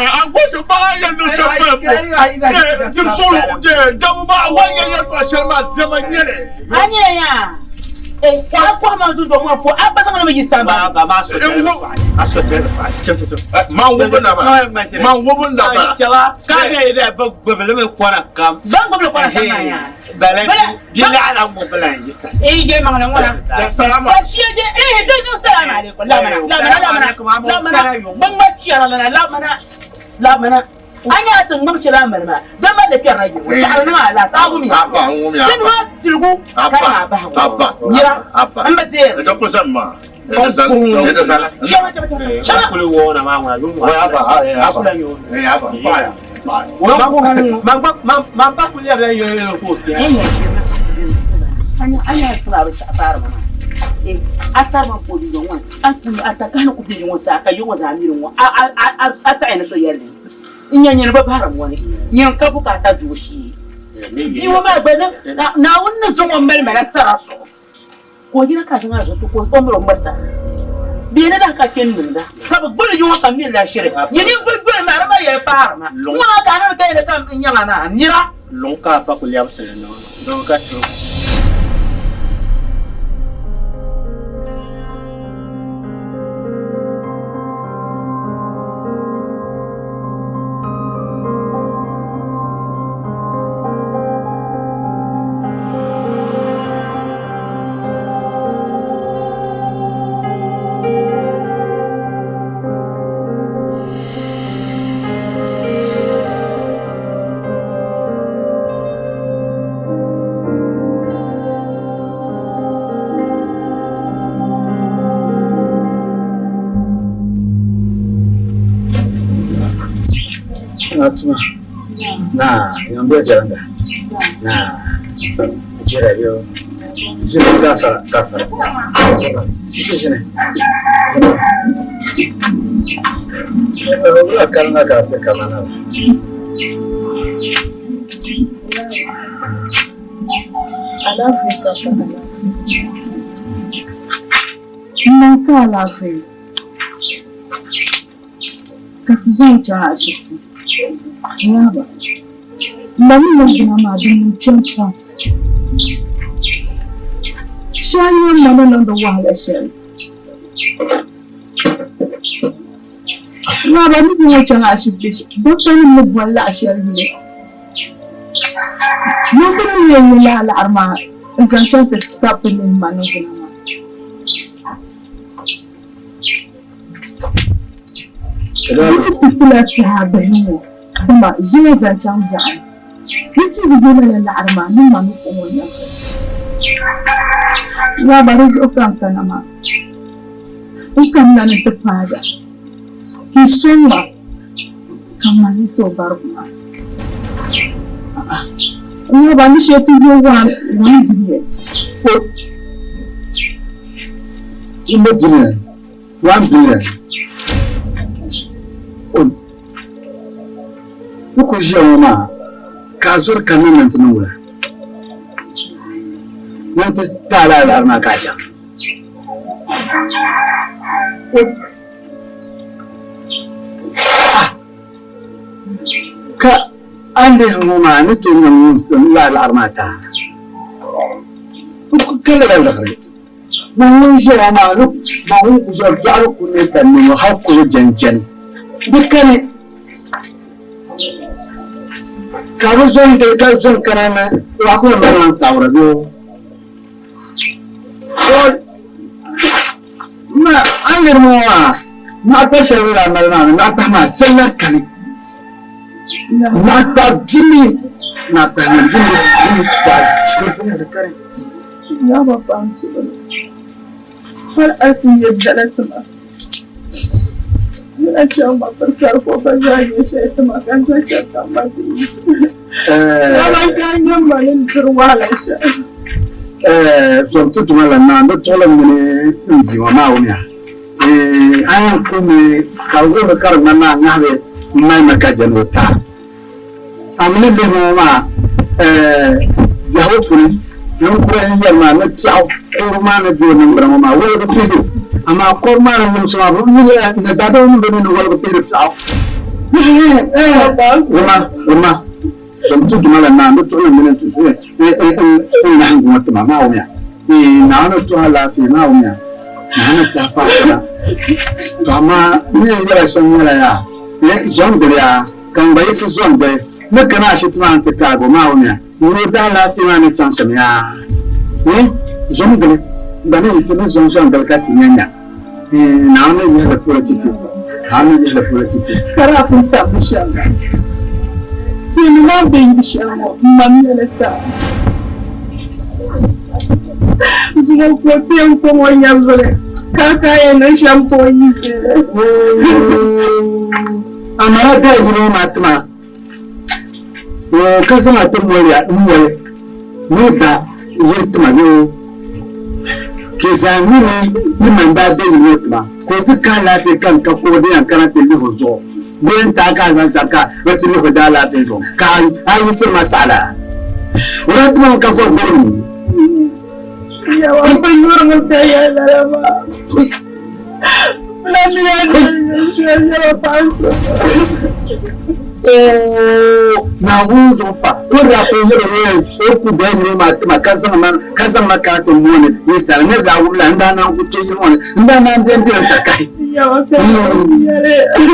a gosi baɣa yɛn niŋ shɛm pala bo. Dee, dim suɣulo, dee, dabu maa, a wan yɛli yɛtɔɣa shɛli maa diɛma n-nyɛ li. A nya ya, eh, a kɔhi ma dundɔŋ ŋɔ puuni, a gba zaŋ li mi yi sambani. Man wubi na bala. Man wubi na bala. Ka bɛ bɛ gbubili mi kɔna kam. Ban gbubili kɔna kam maa yaa. Bala bi laɣila ŋubila n yisa. Eh, je maŋli ŋuna. Salama. Ka shia je, eh, de niŋ salama alaikum. Lamana, lamana, lamana, lamana. Bin ŋma chɛri lana, lamana, lamana. A nya a ti ŋmaŋ shɛli a mali maa, di mali li kpɛrila yirigu, chaɣiri niŋ a lahi, a wumya. Abba, n wumya. Di nua tiligu Abba, ka niŋ a bahigu. Abba, Nira, Abba. m bi deeri. Di ku zani maa. Di zani, di zani. Chɛba, chɛba, chɛba. Kuli wɔɔna maa ŋuna, yuŋ Wai Abba, eh, Abba. Eh, Abba, paɣaya. Man pa kuli lɛbila yɔyɔyɔ ka o kpɛra. A nya a tiri a bi chaɣi paari ma maa. Eh, a tari ma po dundɔŋ ŋɔ ni, a kuli a takahini ku be yi ŋɔ zaa ka yi ŋɔ zaa miri ŋɔ, a a a a saɣiya ni so yɛli li. N nya nyini bi bahiri ŋɔ ni, nyini ka bukaata doo shee. Bia ŋɔ maa gba Naawuni ni zaŋ o mali ma la sara zuɣu. Ka o yina ka a zaŋ a zuɣu ti ka o miri o ŋmarita. Bɛ ni lahi ka kpe n-niŋda ka bɛ gbubi li yiŋɔ ka mi la shiri. Yi ninvuɣ joli maa di mali yɛli paari ma. Ŋɔ maa ka a ni bi ka yɛli ka n nyaŋ a maa, nira. Luŋ ka a pa ku lɛbisili niŋ doo ka ti o. Atuma. Na, niambie Jalanga. Na, jira yo. Jira gafara, gafara. Jira. Jira. Kalma ka ta kama na. Alaafee ka pa alaafee. N niŋ ka alaafee ka ti zaŋ chaŋ ashibiti. Yaaba, m ma ni niŋgbuna maa di niŋ kpɛm pam. Shee n-nyɛ m ma ni niŋdi wahala shɛli. Yaaba, ni zaŋ o chaŋ ashibiti dɔktanima ni boli laɣ shɛli yuli. Niŋdi ni yɛn nyɛ lala laɣiri maa n-zaŋ chaŋ ti tabi ti lihi ma niŋgbuna maa. Di ni ti kpila saha bihi ŋɔ, dama zuŋɔ zaŋ chaŋ biɛɣuni, di ti bi be lala laɣiri maa ni ma ni kɔŋ o nyɛvili. Yaaba, di zuɣu ka n kana maa. N kamina ni ti paagi a, ka yi sɔŋ ma ka m ma yiɣisi o barigu maa. Yaaba, ni shee ti yo 1 billion. One billion. 1 billion. N ku ʒiya ŋɔ maa ka a zɔri kanna na nti niŋ wula? Na nti taai lala laɣiri maa ka a chaŋ. Ka a ni lihi ŋɔ maa ni tooi niŋ lala laɣiri maa taai. N ku ka lala liɣiri. Man ŋun ʒiya ŋɔ maa ni man ŋun ku zɔri dɔɣiri ku ne ka n ŋɔ hal kuli jɛnjɛni di kani ka bɛ zo n-gili ka zo n-kana ni a ku yɛn mali ma n-sawira bee o? Ma a ni liri ŋɔ maa naɣ kpa shɛli ni daa mali maa ni naɣ kpahi maa sali la kani naɣ kpahi bimi naɣ kpahi mi bimi bimi di kani. Yaa ba paɣa n suhu ni, hal a ti nyɛ dala ti ma. Ni a chaŋ ma pirisari ka o ba zaa nyɛ shɛli ti ma ka n zaŋ chaŋ ka m ma ti yi. Yaa ba ka a nyɛ ma ni diri wahala shɛm. Zom ti Duuma la naa ni tuɣili mini n bia ŋɔ Naawuni ya. A yɛn kuhimi ka di wuhiri ka di ŋmani a ŋahibi m-mali ma ka jɛndi o taha. A mi ni lihi ŋɔ maa biɛhigu puuni, ninkura n-yɛri maa ni piɛɣu kɔbu maa ni be o niŋgbuna ŋɔ maa woligi pihigu, amaa kɔbu maa ni limsi maa bi yuli ni daadama mi bi mi ni woligi pihiri piɛɣu. Wumma, wumma, zom ti Duuma la naa ni tuɣili mini n nahiŋgu ŋɔ ti ma maa wumya. Naawuni ni tuhi alaafee maa wumya. Naawuni ni tahi faako na. Tɔ amaa n ni yɛn yɛla shɛm nyɛla yaa, zom gili ya. Ka n gba yiɣisi zo n-gili ni kana ashibiti maa nti kaag o maa o nya n ni o daalaafee maa ni chaŋ shɛm yaa. Ni zo n-gili, n gba ni yiɣisi ni zo n-zo n-gili ka ti nya nya. Naawuni ni yihi li polo ti ti. Naawuni ni yihi li polo ti ti. Ka daa pun tam di shɛm la. Silimi maa be yili shɛli ŋɔ, m ma mi li tam. Zuŋɔ ka o kpe n-kɔŋ o nyɛvili, ka a ka a yɛn niŋ shɛm ka o yiɣisi li. Amaa bɛ yino maa tima ŋɔ ka zaŋ a ti moliya m-moli ni ba yili tima ni o ke zaa mini yi man daa be yino tima ka o ti kahi laafee kam ka ka o di yɛn kana ti lihi o zuɣu bee n-taai ka a zaŋ chaŋ ka bɛ ti lihi o daalaafee zuɣu ka a yiɣisiri ma saɣila. O daa ti ma ka vɔri gbubi ni. Yawa bi yuri mi ka yɛli lala maa. Bila mi ya ni yɛla paɣa so. Oo, Naawuni zuɣu fa, o daa kul yɛli o yɛli o ku bɛ yili maa tima ka zaŋ ma ka zaŋ ma kana ti mooni ninsal ni daa wum la n daa naan ku to yili ŋɔ ni n daa naan bɛn diri n takahi. Yawa ka yɛli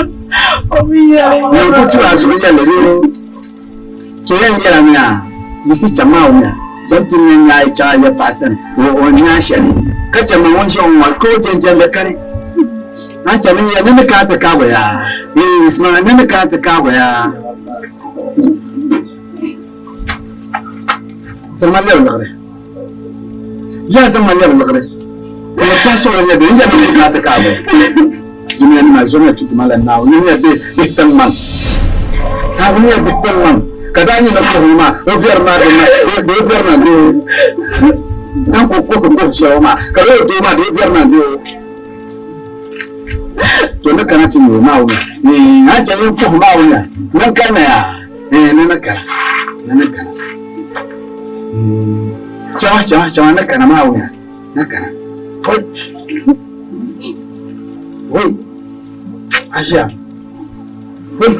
o bi yɛli. Nyin ku tiri a zuɣu yɛli yoo. To yɛn yɛla mi a yiɣisi chaŋ maa wumya cham ti nya nya a yi chaŋ a ya paɣa sani o nya shɛli ka chɛ ma ŋun ʒe ŋɔ maa ka o jɛnjɛndi kani. A chani n ya ni ni kana ti kaagi ya ee yiɣisima ni ni kana ti kaagi ya. Zaŋma lɛbi liɣiri yaa zaŋma lɛbi liɣiri n ni pahi suɣili nya bɛ n ya ni ni kana ti kaagi ya. Dunia nima zomiya ti Duuma la Naawuni nyamiya bɛ bihi tiŋmaŋ. Naawuni nyamiya bihi tiŋmaŋ. Ka daa nyɛ ni kuhimi maa, o biɛri maa di na, di o biɛri na di o. An ku kuhi kuhi shɛli maa, ka di o doo maa di o biɛri na di o. To ni kana ti nyɛ o Naawuni. Ee, a chɛ yin kuhi Naawuni ya, ni kana ya, ee, ni ni kana, ni ni kana. Chama, chama, chama, ni kana Naawuni ya, ni kana. Poi. Woi. Asia. Woi.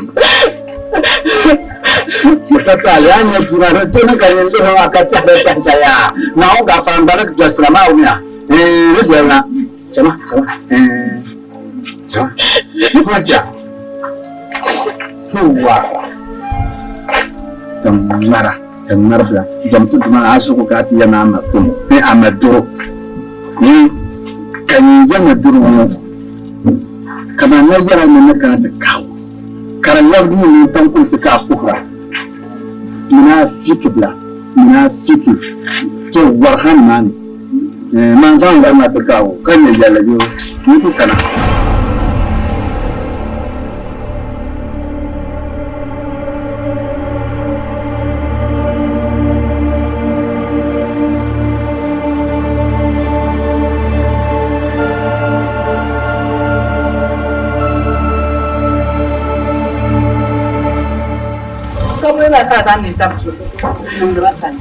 Tata ya nya kima to ne ka yin lihi maa ka tɛhiri tɛhi shɛli yaa Naawuni gaafara n gba ni dolisi la maa wumiya ni doli na chama chama chama waja huwa ti ŋmara ti ŋmari bila zom ti duma a shiri ku ka ti yɛli ni a ma kpɛŋɔ ni a ma doro ka nyin yɛli ni doro ŋɔ Kaman na yɛra ni ni kana ti kahi o, ka di lɛbigi mi nintam kumsi ka a kuhira, Munaafiki bila, munaafiki, to wari ha nimaani, man zaŋ lari na ti kahi o ka nya yɛlli bee o ni ku kana. Kabuli la ka a zaŋ nintam niŋdi ba sani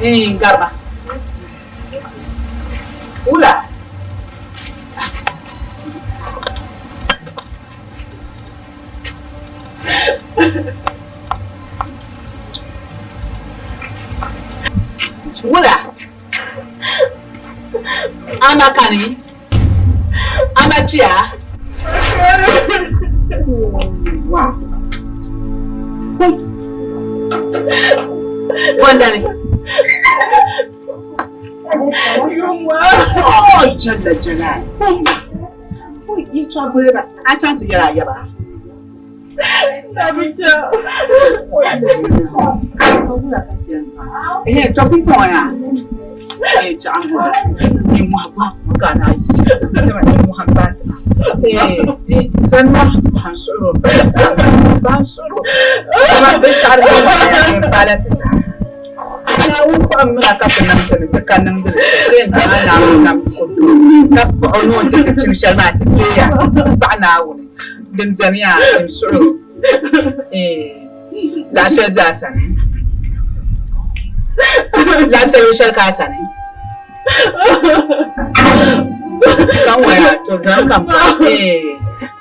n gariba wula. Wula ama kani ama tuya. Wow. Wandani. Oh, Jalla Jalal. Yi tɔ guli ba, a chaŋ ti yɛli a yaba. Ehe, tɔ pumpɔŋɔ yaa. Eh, chaɣ n guli. Nimmohi bɔhi ka a naa yiɣisi. Dama nimmohi m-baai ti maa. Eh, zani ma bɔhi n suhiri o bɔhi n suhiri o. Dama binshɛɣu din niŋ m-paala ti zaa. Naawuni kpuɣim mi na ka ti niŋ ti ni ti ka niŋdi li shɛli, ti yɛn zaŋla Naawuni nam ko ka kpuɣ o ni o ni ti ti pini shɛli maa ti teeya m-paɣi Naawuni. Din beni yaa, tim suhi o. Laɣ shɛli be a sani? Laɣ piɛlli shɛli ka a sani? Ka ŋɔ yaa, to zaŋ ka m-paɣi.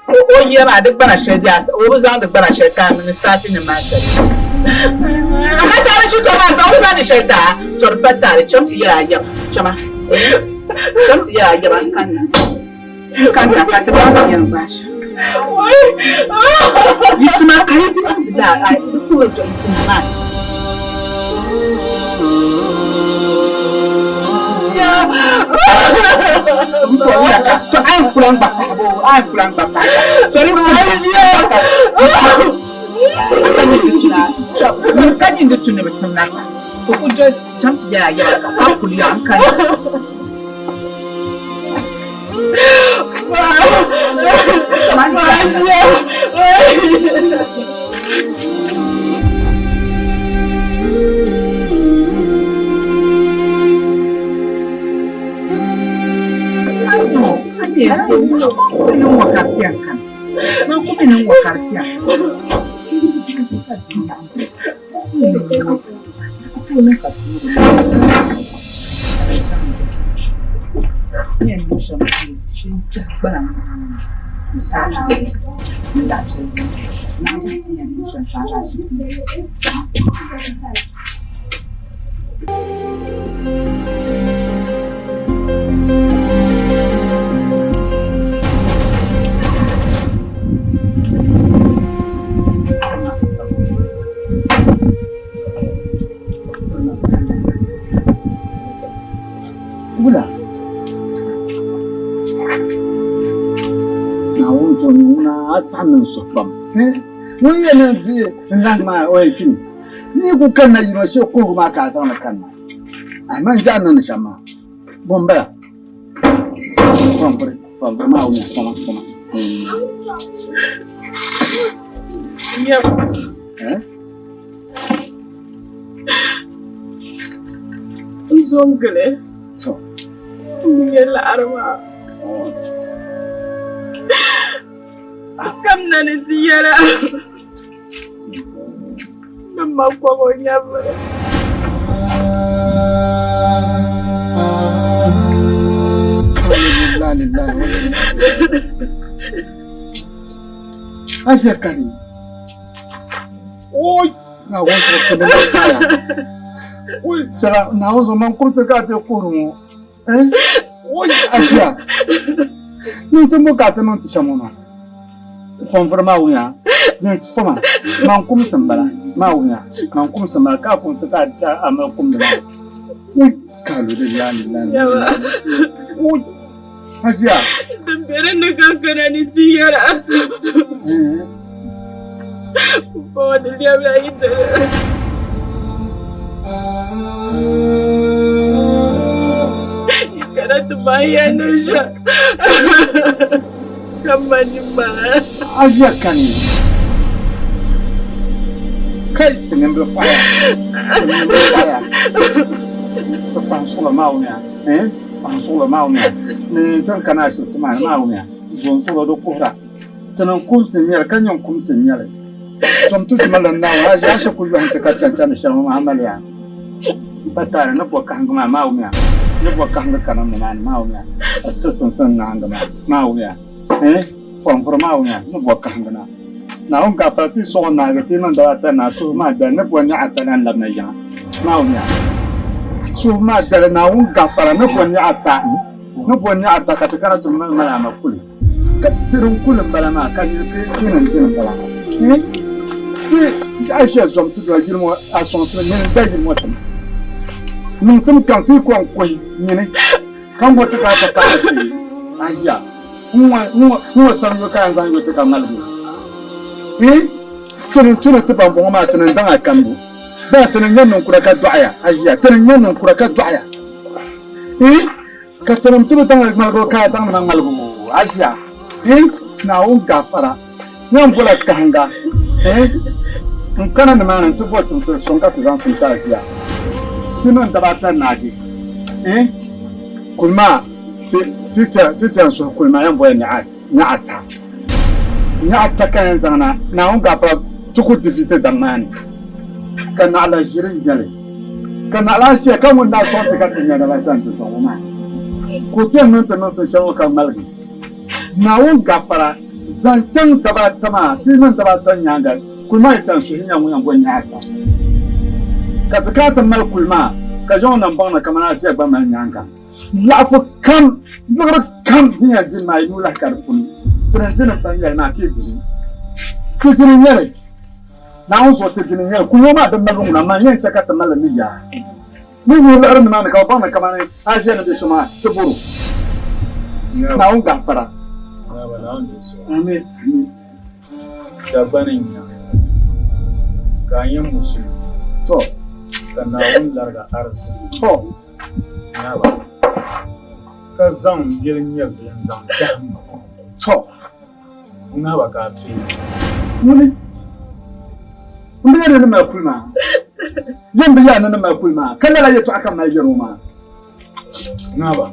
O yiya maa di gbana shɛli bɛ o bi zaŋ di gbana shɛli taai mini saafi nim maa shɛli ka taali shitɔri maa zaa o bi zaŋ di shɛli taai to di pa taali cham ti yɛli a yaba chama cham ti yɛli a yaba n kanna n kanna ka ti baŋ ti yɛn gbaai shɛm yiɣisima ka yi di laa a di kuhiri doli kuna maa. To a yɛn ku lan gba pahi boo, a yɛn ku lan gba pahi to di ka nyin di tu ni bi tim na gba o ku doli chaŋ ti yɛli a yɛla ka a kuli ya n kani. Wula Naawuni zuɣu ni ŋuna a saɣim ni n suhu pam. Ŋun yɛn niŋ bia n-lahi maa o yɛn kpimi. N yi kul kanna yino shee kuhigu maa ka a zaŋ li kanna. Ahi man jɛɣu niŋdi shɛm maa, bɔ m-bala? Fɔnvuri, fɔnvuri maa wumiya, fɔma, fɔma. Eh? N zo n-gili. N nyɛ laɣiri maa. Kamina ni ti yɛla. Ni ma kɔŋ o nyɛvili. Ashe kani. Oi, na won ko tene na kaya. Oi, chara na won zo man kumsi ka te kuhuri ŋɔ. Eh? Oi, Asha. Niŋsim bo ka ti niŋ ti shɛm ŋɔ maa. Fɔnvuri maa wunya. Fɔma, man kumsi m-bala. Maa wunya, man kumsi m-bala. Ka a kumsi ka a mali kumdi maa. Oi, ka a lu di laa ni laa ni. Oi, Hajiya. Din be di ni ka kana ni ti yɛra. Pumpɔŋɔ di lɛbila yi dali. Yi kana ti bahi ya ni ʒa ka ma ni maa. Hajiya kani. Kai ti nimbili faya. Ti nimbili faya. Ti kpahi suɣulo maa wumiya. Eh? Kpahi suɣulo maa wumiya. Ni tin kana ashibiti maa ni maa wumiya. Zoon suɣulo di kuhira. Ti niŋ kumsi n-nyɛli ka nyɛ kumsi n-nyɛli. Zom ti Duuma lan Naawuni, a ʒi a shikuru yɔhim ti ka chani chani shɛli ŋɔ maa, a mali yaa. M pa taali ni bɔ kahiŋgu maa, maa wumiya. Ni bɔ kahiŋgu kana ŋɔ maa ni, maa wumiya. Ka ti simsim ŋahiŋgu maa, maa wumiya. Ɛɛh, fɔnvuri maa wumiya, ni bɔ kahiŋgu na. Naawuni gaafara ti sɔɣ o naagi ti niŋ daba ata ni a suhu maa dali ni bɔ nyaɣ ata lan labina yiŋa, maa wumiya. Suhu maa dali Naawuni gaafara ni bɔ nyaɣ ata, ni bɔ nyaɣ ata ka ti kana ti mali a ma kuli. Ka tiri n kuli m-bala maa ka nyɛ kini n dini m-bala. Ti a ʒiya zom ti doli yili ŋɔ a sɔŋsimi nyini n da yili ŋɔ tim. Niŋsim kam ti yi ko n kuhi nyini ka ŋɔ ti ka ti paai ti a ʒiya n ŋɔ sam yo ka n zaŋ yo ti ka ŋmaligi. Tini tini ti ban bɔŋɔ maa tini n daŋ a kambu. Baa tini n nyɛ ninkura ka dɔɣiya a ʒiya tini n nyɛ ninkura ka dɔɣiya. Ka tinim ti bi daŋ ŋmaligu ka a daŋ na ŋmaligu a ʒiya eh Naawuni gaafara yɛn bola kahinga eh n kana nimaani n ti bo simsiri suŋ ka ti zaŋ simsi a ʒiya ti niŋ daba ata naagi eh kuli maa ti ti ti ti suhu kuli maa yɛn bola nyaɣa ata nyaɣa ata ka yɛn zaŋ na Naawuni gaafara ti ku difi ti daŋ maa ni ka naɣila ʒiri n nyɛli Ka naɣila ʒiya ka ŋun daa sɔŋ ti ka ti nya daba zani ti zuɣu ŋɔ maa, ka o ti yɛn niŋ ti niŋsim shɛli ŋɔ ka ŋmaligi. Naawuni gafara zaŋ chaŋ daba ata maa, ti yi niŋ daba ata nyaaŋa, kuli maa yi chaŋ suhi nya ŋun yɛn bo nyaɣ ata. Ka ti kana ti mali kuli maa, ka zaŋ o nam baŋ na kamani a ʒiya gba mali nyaaŋa. Laɣifu kam, liɣiri kam din yɛn di maa yi nuu lahi ka di puuni. Ti ni dini m-pa nyɛli maa ka yi di li. Ti dini nyɛli. Naawuni zuɣu ti dini nyɛli kuliŋɔ maa din malibu ŋuna man yɛn chɛ ka ti mali li ni yaa. Ni wuhi liɣiri nimaani ka bɛ baŋ ni kamani a ʒiya ni be so maa ti bɔr o. Naawuni gaafara. Amin. Dagbani n-nya ka a nyɛ musulimi. To. Ka Naawuni larigi a ariziki. To. Nyaba. Ka zaŋ m biɛli nyɛvili n-zaŋ dahim ma. To. N ŋahiba ka a tuhi. Ŋuni m bi yɛri ni mali kuli maa? Yɛm bi yɛri ni ni mali kuli maa, ka lala yɛtɔɣa ka m mali yɛri o maa. Ŋahiba,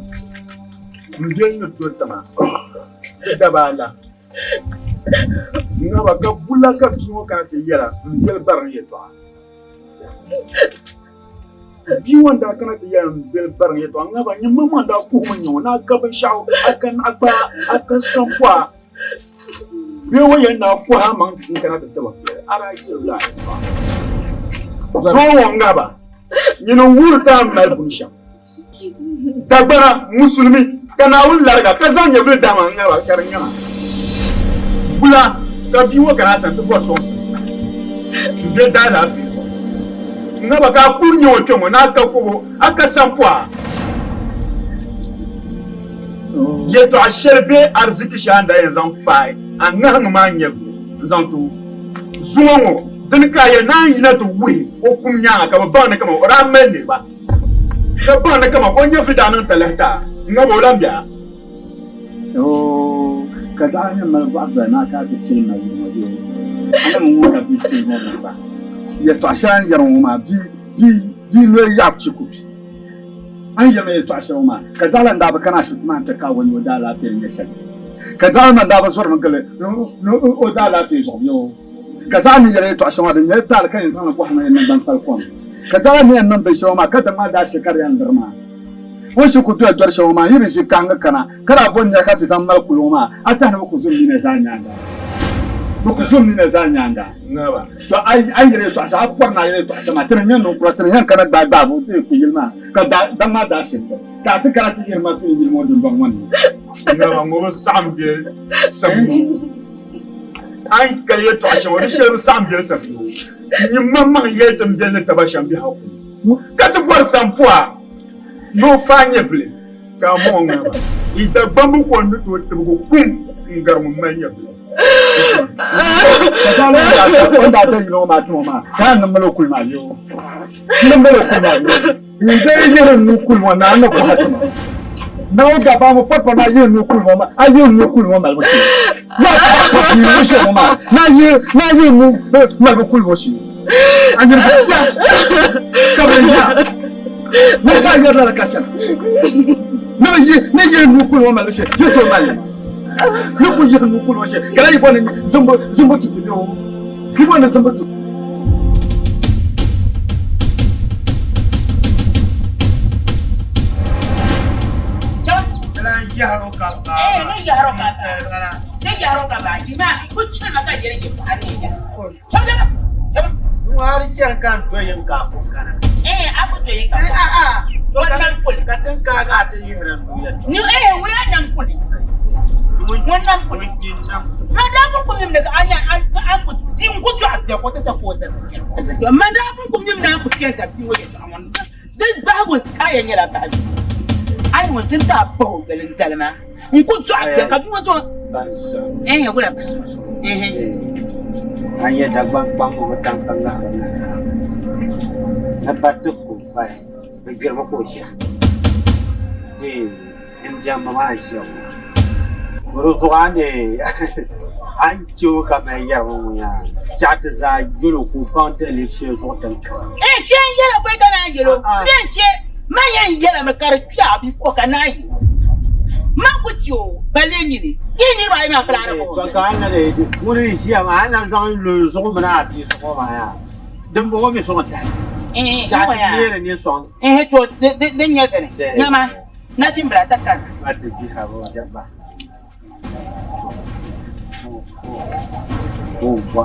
m biɛli ni do tiŋa di daba ala. Ŋahiba, ka bula ka bia ŋɔ kana ti yɛra m biɛli bari ni yɛtɔɣa. Bia ŋɔ n-daa kana ti yɛli m beli bariŋ yɛtɔɣa ŋa ba, nyini maŋmaŋ n-daa kuhimi nya ŋɔ ni a ka binshɛɣu, a ka naɣikpaa, a ka sampɔɣa bee o yɛn ni a kɔhi amaŋ n-kana ti ti ba beli, a daa yɛlila a yɛtɔɣa. Zuŋɔ ŋɔ ŋa ba, nyini n-wuhiri ti a ni mali buni shɛm. Dagbana, Musulimi, ka Naawuni lariga ka zaŋ nyɛvili dahima n-ŋa ba ka di ŋa bula ka bia ŋɔ kana a sani ti bɔri sɔŋsim m-be daalaafee zuɣu. N-ŋa ba ka a kul nya o kpe ŋɔ ni a ka kobo, a ka sampɔɣa. Yɛtɔɣ shɛli bee ariziki shɛli a ni daa yɛn zaŋ faai a ŋahiŋ maa nyɛvili n-zaŋ ti o. Zuŋɔ ŋɔ, dini ka a yɛn naan yina ti wuhi o kum nyaaŋa ka bɛ baŋ ni kaman o daa mali niriba. Ka baŋ ni kaman o nyɛvili daa niŋ talahi ti a, ŋ-ŋab o lan be a. Oo, ka daa yɛn mali bɔɣu gbali ni a ka a ti fili ma yili ŋɔ bee? A ni mi ŋun ka bia fili ŋɔ mini ba. Yɛtɔɣ shɛli a ni yɛri ŋɔ maa, bia noli yaɣibu chɛ ka o bi. A ni yɛli ma yɛtɔɣ shɛli ŋɔ maa, ka daa lan daa bi kana ashibiti maa nti ka a o ni o daalaafee ni nyɛ shɛli. Ka daa lan daa bi zɔrimi gili ni o daalaafee zuɣu bee o. Ka zaa ni yɛli yɛtɔɣ shɛŋa din nyɛ taali ka yɛn zaŋ li bɔhi ma yɛn niŋ kpali kom. Ka zaa ni yɛn niŋ binshɛŋa maa ka di maa daa shɛ ka di yɛn liri maa. O ni shiri ku doya dɔri shɛŋa maa, yi bi ʒi kahiŋgi kana, ka daa bo nia ka ti zaŋ mali kuli ŋɔ maa, a tɛhi ni bɛ ku zo m nina zaa nyaaŋa? Bɛ ku zo m nina zaa nyaaŋa. To a yi yɛli yɛtɔɣ shɛŋa, a bɔri ni a yɛli yɛtɔɣ shɛŋa maa, ti ni nya ninkura, ti ni yɛn kana gbaai gbaabu kuyili maa, ka daŋ maa daa shiri biri, ka a ti kana ti yihiri ma ti ni yili ŋɔ dundɔŋ ŋɔ ni. Ŋaba ŋɔ bi saɣim bɛ sabibu. A ni kali yɛtɔɣa shɛŋa di shɛli bi saɣim beli sabibu. Nyin maŋmaŋ yɛli ti ni beli ni taba shɛm biɛhigu puuni, ka ti bɔri sampɔɣa ni o faai nyɛvili, ka a mɔŋ ŋa ba. Yi Dagbamb ko n-ni tooi tibigi kum n-gari ŋun mali nyɛvili. Ka zaŋ o ni daa da yili ŋɔ maa ti ŋɔ maa, ka a ni mali o kuli maa yoo. N ni mali o kuli maa yoo. N dee yiri n nuu kuli ŋɔ ni a ni bɔhi ti ma. Naawuni dafa ŋɔ pɔri pɔri maa yihi n nuu kuli ŋɔ maa, a yihi n nuu kuli ŋɔ malibu shee. Yaa pɔri pɔri ŋɔ shee ŋɔ maa, ni a yihi ni a yihi n nuu malibu kuli ŋɔ shee. A nyini bi tia ka bi ya ni ka a yɛri lala ka shɛli. Ni bi yihi ni yihi n nuu kuli ŋɔ malibu shee, yi tooi mali li. Ni ku yihi n nuu kuli ŋɔ shee, ka lahi yi bɔri ni zimbu zimbu ti ti bɛ o. Yi bɔri ni zimbu ti. Di bahigu saha nyɛla bahigu a yi ŋun din daa bahi o yoli n-zali maa n-ku dɔɣi bia ka bia ŋɔ zuɣu ɛɛh wula ɛɛh. A nyɛ Dagbaŋ kpamba bi tam ka ŋahiri ŋahira ni ba ti ku vali bɛ gbirimi ka o ʒiya dee n diɛmbu maa n-ʒiya ŋɔ to di zuɣu a ni a ni che o ka mali yɛri ŋɔ ŋun yaa chɛɣu ti zaa yɛl o ka o baŋ daliri shɛli zuɣu ti ni kara. Ee che n yɛla pɔi ka naan yɛl o bee n-che man yɛn yɛlimi ka di kpi a before ka naan yɛl o man ku ti o balle nyini yi niriba ayi maa pala ni To ka a na lee ŋuni n-ʒiya maa a na zaŋ lo n zuɣu mini a bia zuɣu maa yaa dimbɔŋɔ mi sɔŋ tahi chɛɣu ti neeri ni sɔŋ. Ehe to din nyɛ dini nyama Nachimbila ta kana. A ti biha bɔ jɛba. O bɔ.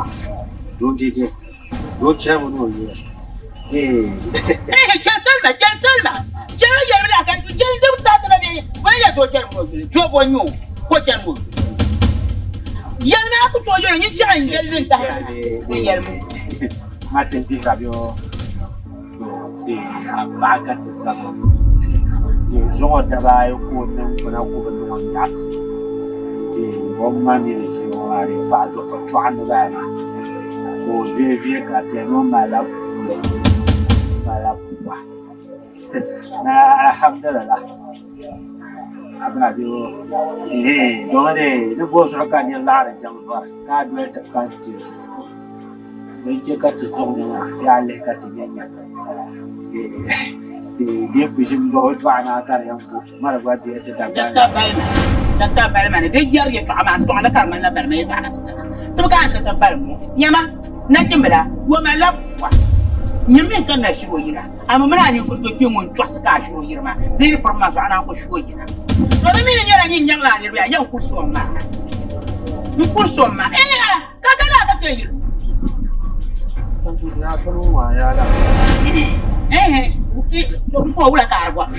Do dede. Do chɛbu ni o yɛ. Eh chɛn salima chɛn salima chɛn yɛli la ka jɛn di ta ti na bɛ bɛ yɛ do chɛn mo yuli do bɔ nyo ko chɛn mo yɛli ma ku to yɛli ni chɛn yɛli din ta ni yɛli mu. Ma ti biha bɛ o. A paɣa ka ti zama zuŋɔ daba ayi ka o niŋ bina ka o bi niŋ o nyaɣisi o ma mi ni ʒiya ŋɔ maa dee paɣa dɔɣi tɔɣu ni bala maa ka o viɛ viɛ ka ti yɛli ni o malila puli malila pua na alhamdulillah domi ni bo zuɣu ka niri laɣiri jɛm zɔri ka a doli ti ka n-ti zuɣu. Din chɛ ka ti zuɣu ni maa, bee a lihi ka ti nya nya di ku ʒim bahi o dɔɣi maa ka di yɛn ku mali gba bɛ ti Dagbaŋ. Dakta balima ni di yɛri yɛtɔɣa maa sɔŋ li ka di ŋmanila balima yɛtɔɣa ka ti tira. Ti bi kana ti ti balim o. Nyama, nachimbila, o malila pua. Nyini mi n-kanna shiri o yina. A mi mini a ninvuɣ kpe kpe ŋun chɔɣisi ka a shiri o yiri maa, di yi di piri ma zuɣu a naan ku shi o yina. To di mi ni nyɛla nyin nyaŋla a niriba yaa, yɛn kuli sɔŋ ma. N kuli sɔŋ ma. Eeh a, ka ka laa ka kpe yiri. Eeh, n ko wula ka a di bɔri?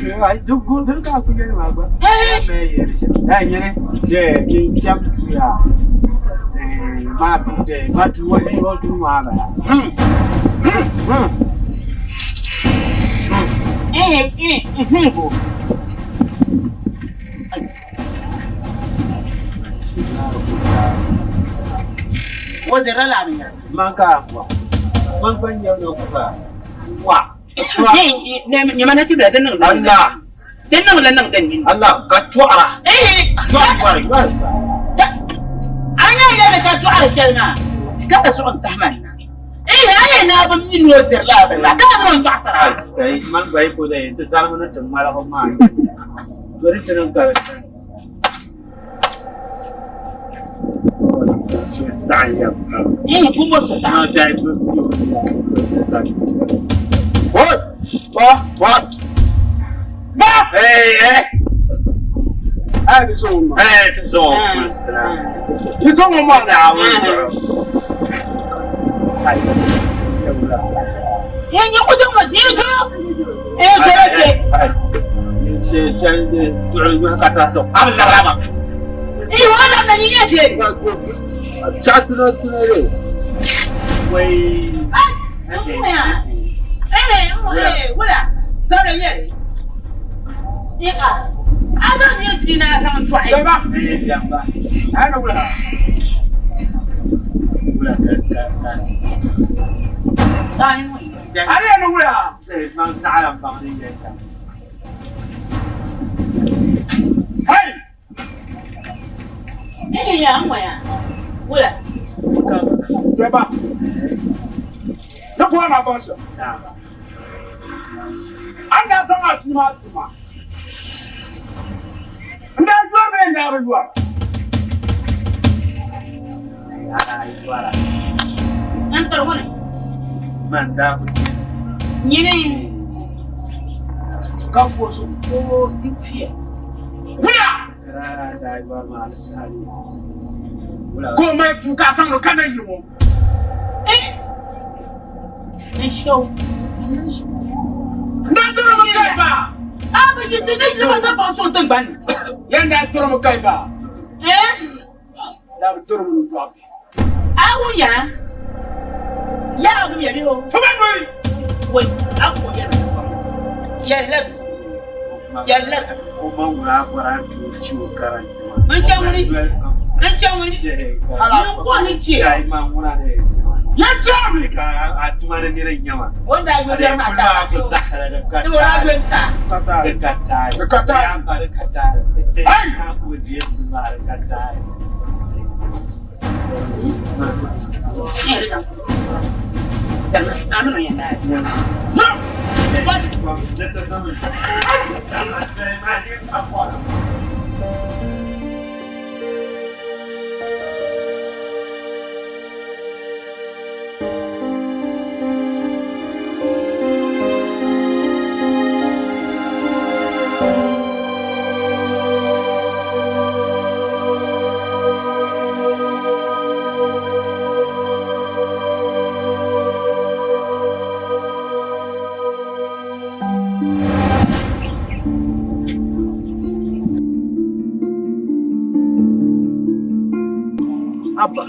Abba,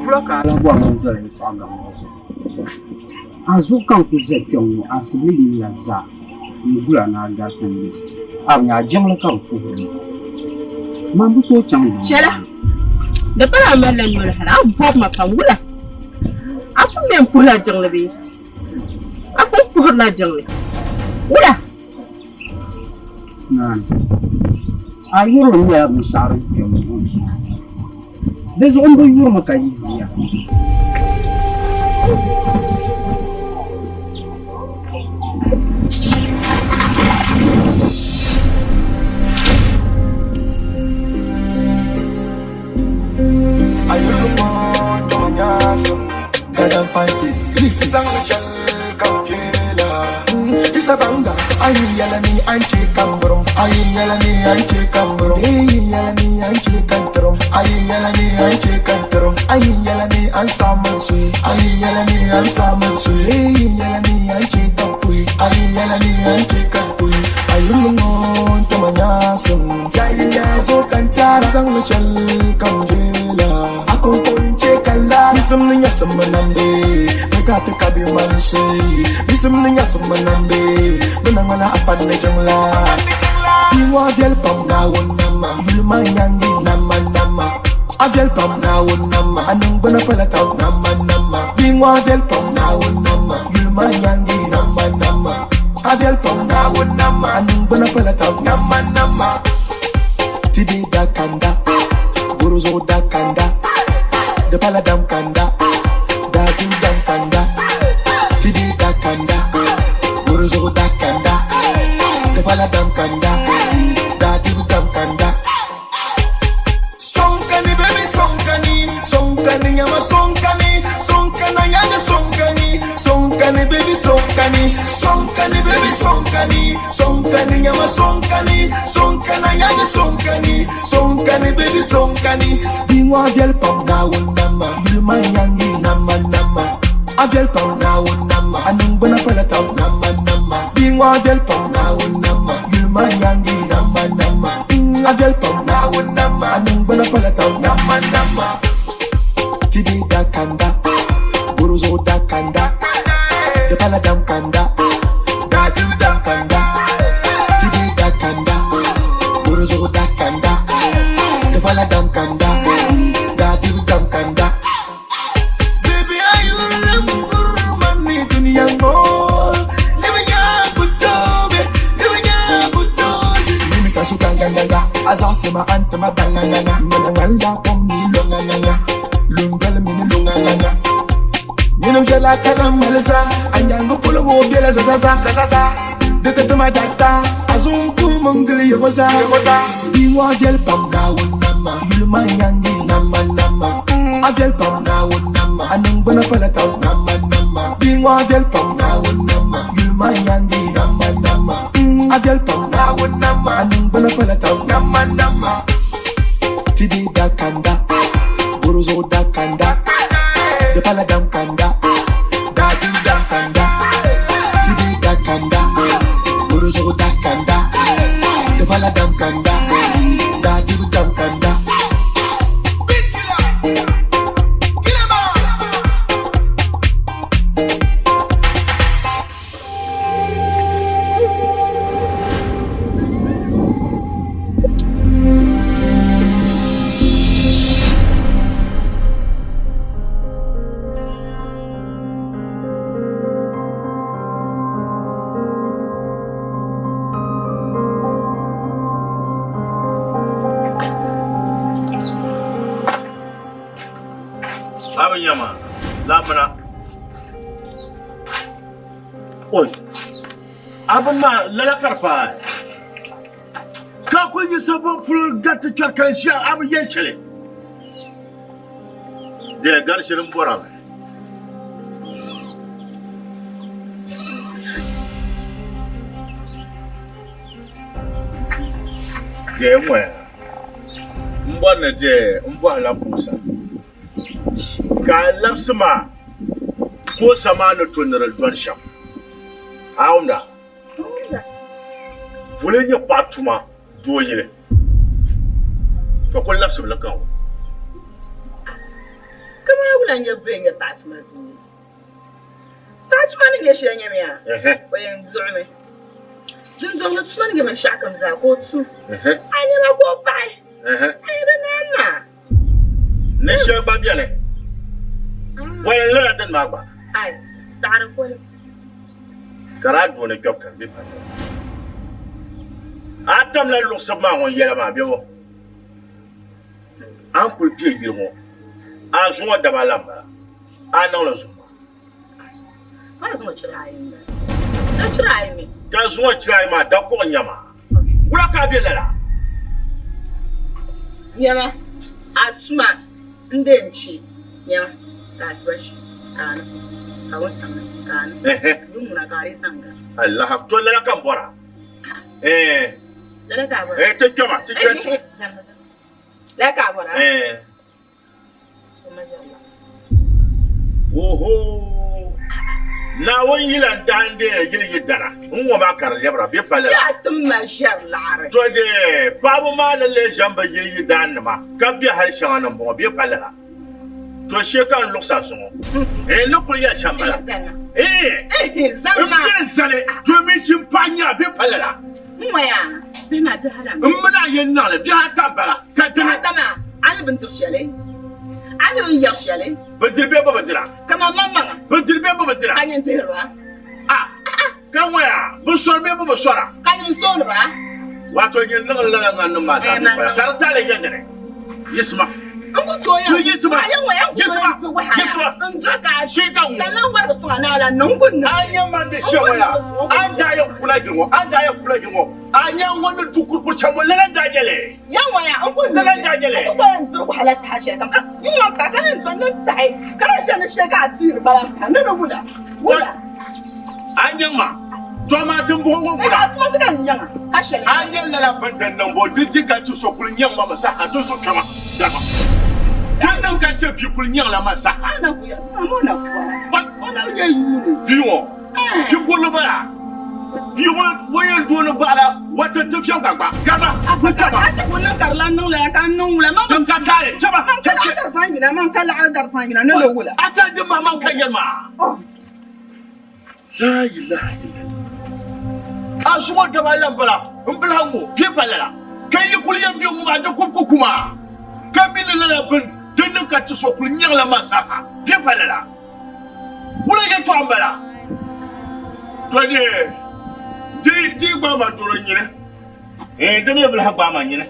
pula ka a lahi bɔri ni n doli yɛtɔɣa gaŋ ŋɔ zuɣu. A zuɣu ka n kuli ʒe kpɛŋ ŋɔ, a sibili yiliya zaa n-gul a ni a gariti n ni. A bi nya a jiŋli ka bɛ puhiri li. Man bi tooi chaŋ yiŋ Chɛla, di pala a malila noli hali a bɔbi ma pam wula? A pun mi m-puhila jiŋli bee? A pun puhirila jiŋli wula? Naani, a yurilim nyɛla binshɛɣu din kpɛm n suhu. Di zuɣu m bi yurimi ka yi yuya. sabanga Ayi yɛla ni an che kan burum Ayi yɛla ni an che kan burum Ayi yɛla ni an che kan turum Ayi yɛla ni an che kan turum Ayi yɛla ni an samun soyi Ayi yɛla ni an samun soyi Ayi yɛla ni an che kan puyi Ayi yɛla ni an che kan puyi Ayuli ŋɔ tuma nyaasim Yayi nyazo kan tara zaŋli shɛli kam jela Akunkun che kan la Bisim ni nyasim nambe Bɛ ka ti ka bi mansi Bisim ni nyasim nambe Bɛ na ŋmana afa ni jiŋla Bi ŋɔ a viɛli pam Naawuni nama Yuli maa nyaŋgi nama nama A viɛli pam Naawuni nama A niŋgbuna pala tab nama nama Bi ŋɔ a viɛli pam Naawuni nama Yuli maa nyaŋgi nama nama A viɛli pam Naawuni nama A niŋgbuna pala tab nama nama Ti di da kanda Goro zuɣu da kanda Di pala dam kanda Daa ti dam kanda Ti di da kanda Goro zuɣu da kanda Di pala dam kanda Daa ti dam kanda Sonkani baby sonkani Sonkani nyama sonkani Sonkana nyaga sonkani Sonkani baby sonkani Sonkani baby sonkani Sonkani nyama sonkani Sonkana nyaga sonkani Sonkani baby sonkani Bi ŋɔ a viɛli pam Naawuni nama Yuli maa nyaŋgi nama nama A viɛli pam Naawuni nama A niŋgbuna pala tab nama nama Bi ŋɔ a viɛli pam Naawuni nama Yuli maa nyaŋgi nama nama A viɛli pam Naawuni nama A niŋgbuna pala tab nama nama Ti di da kanda Goro zuɣu da kanda Di pala dam kanda Daa ti dam kanda Ti di da kanda Goro zuɣu da kanda Di pala dam kanda Daa ti dam kanda Baby, ayulam kurmani dunia ngo Libanya kutobe, libanya kutobe Mimi kasuka nganganga, azasema antema danganganga Mana nganda kom ni longanganga Lungal mini longanganga Nyini viɛla ka na malisa A nyaangi polo ŋɔ biɛla zazaza Di ti tima data A zuŋ kum n gili yiŋɔ zaa Bia ŋɔ a viɛli pam Naawuni nama Yuli maa nyaŋgi nama nama A viɛli pam Naawuni nama A niŋgbuna pala tab nama nama Bia ŋɔ a viɛli pam Naawuni nama Yuli maa nyaŋgi nama nama A viɛli pam Naawuni nama A niŋgbuna pala tab nama nama Ti di da kanda Goro zuɣu da kanda Di pala dam kanda Daa ti dam kanda Ti di da kanda Goro zuɣu da kanda Di pala dam kanda Daa ti dam kanda Abin nyama labina oi abin ma lala ka di paai ka kuli yi sabon polo gati kpɛri ka n ʒiya abin yɛn shɛli dee gari shɛli n bɔra mi dee n ŋɔya n bɔri ni dee n bɔhila koosa ka a labisi ma koosa maa ni to ni di dɔni shɛm a wumda Vuli n-nyɛ paɣa tuma doo yili ka kuli labisimi li ka o. Kamani wula n-nyɛ vuli n-nyɛ paɣa tuma doo yili? Paɣa tuma ni nyɛ shɛli nyɛmiya, o yɛn duɣimi. Dundɔŋ ni tuma ni nyɛ binshɛɣukam zaa ka o tum. A nɛma ka o paɣi, a yi di naan maa. Ni shɛli gba beni, boli n-lala dini maa gba. Ai, saɣiri koli. Ka daa dooni kpɛbu ka di be palli. A tamla luɣisibu maa ŋun yɛla maa bebo? A ni kuli kpe yili ŋɔ, a zuŋɔ daba la m-bala, a niŋli zuŋɔ maa. Ka zuŋɔ chira ayi m-bala. Da chira ayi mi. Ka zuŋɔ chira ayi maa, da kuɣu n-nyɛ ma. Wula ka a be lala? Nyama, a tuma n-dee n-che nyama ka asiba shi ka a niŋ. Ka wuntaŋ ni ka a ni. Ehe. Yuŋ ŋuna ka a dii zaŋ gari. Alaha, to lala ka n bɔra. Eh. Lala ka a bɔra? Eh, ti kpɛma, ti kpɛ. Eh, zani ma zani. Lala ka a bɔra? Eh. Oho! Naawuni yila n-daa n-deei yili yi dana n-ŋɔ maa ka di lɛbira bɛ palli la. Yaa ti ma ʒiɛri laɣiri. To di paɣiba maa ni lee ʒe m-bi yili yi daannima ka be hal shɛŋa ni m-bɔŋɔ bɛ palli la. To shee ka n luɣisa zuŋɔ. N ni kuli yɛli shɛm bala. N bɛ zali domin shimpaɣa nya bɛ palli la. N mini a yɛn niŋli bihi ata m-bala ka dini. Bindiri bee bi bindira? Bindiri bee bi bindira? Ka ŋɔya bi sɔri bee bi bi sɔra? Wato nyin niŋ lala ŋan nim maa zaa bɛ paya ka di taali nyɛ dini? Yiɣisima. Yiɣisima. Yiɣisima. Yiɣisima. Shee ka ŋɔ. A nyɛ man ni shee ŋɔ yaa. A ni daa yɛn kula yili ŋɔ. A ni daa yɛn kula yili ŋɔ. A nyɛ ŋɔ ni du kurikuri shɛm ŋɔ lala n-daa nyɛ li. Lala n-daa nyɛ li. A nyɛ ma, to amaa dimbɔŋɔ ŋɔ ŋuna, a nyɛ lala bini din niŋ bo di di ka ti so kuli nyaŋ ma mi saha di zuɣu kpɛma dama din niŋ ka ti bia kuli nyaŋla ma saha. Bia ŋɔ bia kurili bala bia ŋɔ o yɛn dooni gbaɣila wata ti fiɛm ka gba gama ni kpɛma. Din ka taali chɛma a ti di maŋ maŋ ka yɛli maa. La ilaha illallah. A zuŋɔ daba la m-bala m-bilahi ŋɔ bɛ pa lala ka yi kuli yɛn be ŋɔ maa di kub ku kuma ka mi ni lala bini din niŋ ka ti so kuli nyaŋla maa zaaha bɛ pa lala. Wula yɛltɔɣa m-bala? To di di di gbaai ma doro nyini eh di mi bilahi gbaai ma nyini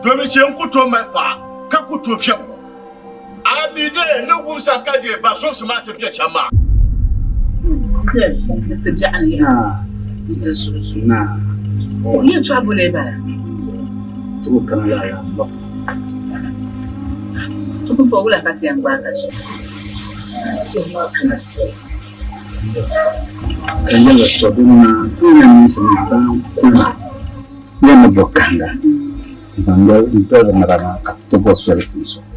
domin che n ku tooi mali paɣa ka ku tooi fiɛbi ŋɔ. A mi di ni wumsa ka di ba zomsi maa ti be shɛm maa. Ti biɛɣu ni yaha n-ti suhu su. Yɛltɔɣa boli bala. Ti ku kana lala m-bɔ. Ti ku fo wula ka ti yɛn gbaai ka ʒi. Ka yɛli tɔ din maa ti ni yɛn niŋ shɛm maa baa kuli maa yɛn ni bo kahinga n-zaŋ doli ŋara maa ka ti bo soli siɣi zuɣu.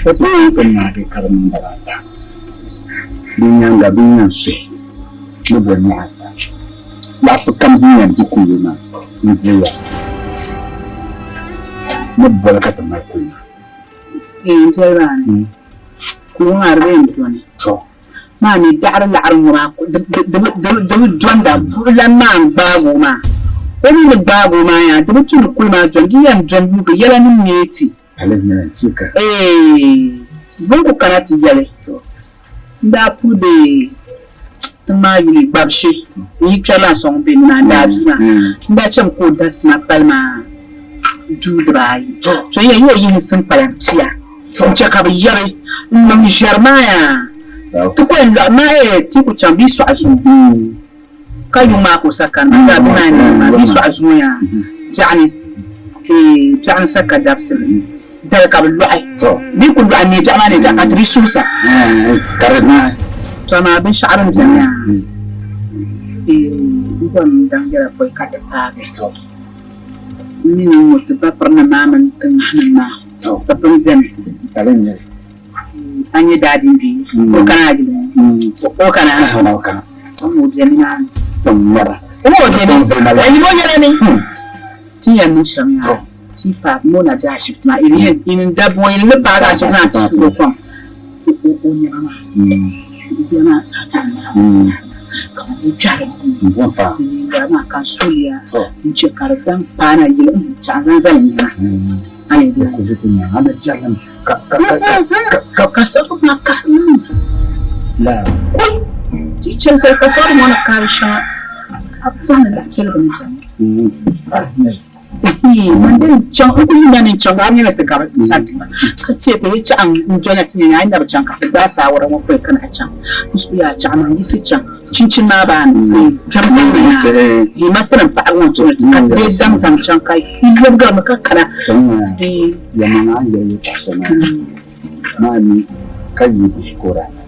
O ti niŋ ti naagi ka di niŋ daba ata. Di nyaaŋa bɛ ni yɛn suhi ni bo niɣi ata. Laɣifu kam din yɛn di kuyili maa n-diri ya ni boli ka ti mali kuli maa. N viɛli maa ni kuli ŋɔ maa di bi yɛn dɔni maa mi daɣiri laɣiri ŋɔ maa di bi dɔnda buɣulan maa n-gbaagi o maa o mi ni gbaagi o maa yaa di bi tu ni kuli maa dɔni di yɛn dɔni yuugi yɛla ni neei ti bɛ ni ku kana ti yɛli n daa puhi bɛ tiŋ maa yuli Gbabshi n yi kpɛri la n sɔŋ bɛ ni maa n daa bia maa n daa chɛmi ka o da sima pali maa duu dibaayi to n yɛn yi o yihi n simpala pia n chɛ ka bɛ yɛbi n niŋ ʒiɛri maa yaa ti ku yɛn lɔhi maa ee ti ku chaŋ bɛ yi sɔɣi zuŋɔ ka yuŋ maa ka o sa kani maa daa bɛ maa ni maa bɛ yi sɔɣi zuŋɔ yaa biɛɣuni ee biɛɣuni sa ka dabisili dali ka bɛ lɔɣi bɛ yi ku lɔɣi n neei biɛɣu maa ni biɛɣu ka ti bi suhi sa to amaa binshɛɣu din beni yaa ee n bɔri ni n daŋ yɛla pɔi ka ti paagi m mi ni n ŋɔ ti ba pirinima maa mini ti ŋahinima maa bɛ pun beni a nyɛ daadin bee o kana a yili ŋɔ o kana o mi o beni maa ni o mi o beni a yim o yɛla ni ti yɛn niŋ shɛm yaa ti paagi ŋɔ na be ashibiti maa yi ni dabba ŋɔ yi ni paagi ashibiti maa ti sugi o kom o nɛma maa bia maa saha beni maa ka bɛ lee kpɛhiri n maa ka n suliya n chɛ ka di daŋ paana yili n chaŋ zaŋ zali nɛma ka saɣiri maa kahiri niŋda ti chɛli zali ka saɣiri ŋɔ ni kahiri shɛŋa a bi tɛhi ni lahi piɛligi ni beni. Man din chaŋ n kuli yina ni n chaŋ a nyɛla ti gabi sariti maa ka teei ka yi chaɣ n dɔna ti nyɛ a yi na bi chaŋ ka ti gbaai saawara ŋɔ pɔi ka na chaŋ n suhu yaa chaɣ maa yiɣisi chaŋ chinchini maa baa ni kpɛm zaŋ na yaa yi ma tiri m paɣaba ŋɔ chana ka ti dee daŋ zaŋ chaŋ ka yi lɛbigirimi ka kana Yɛlimaŋli a ni yɛli yɛltɔɣa shɛli maa maa mi ka yi bihi ka o daa mali.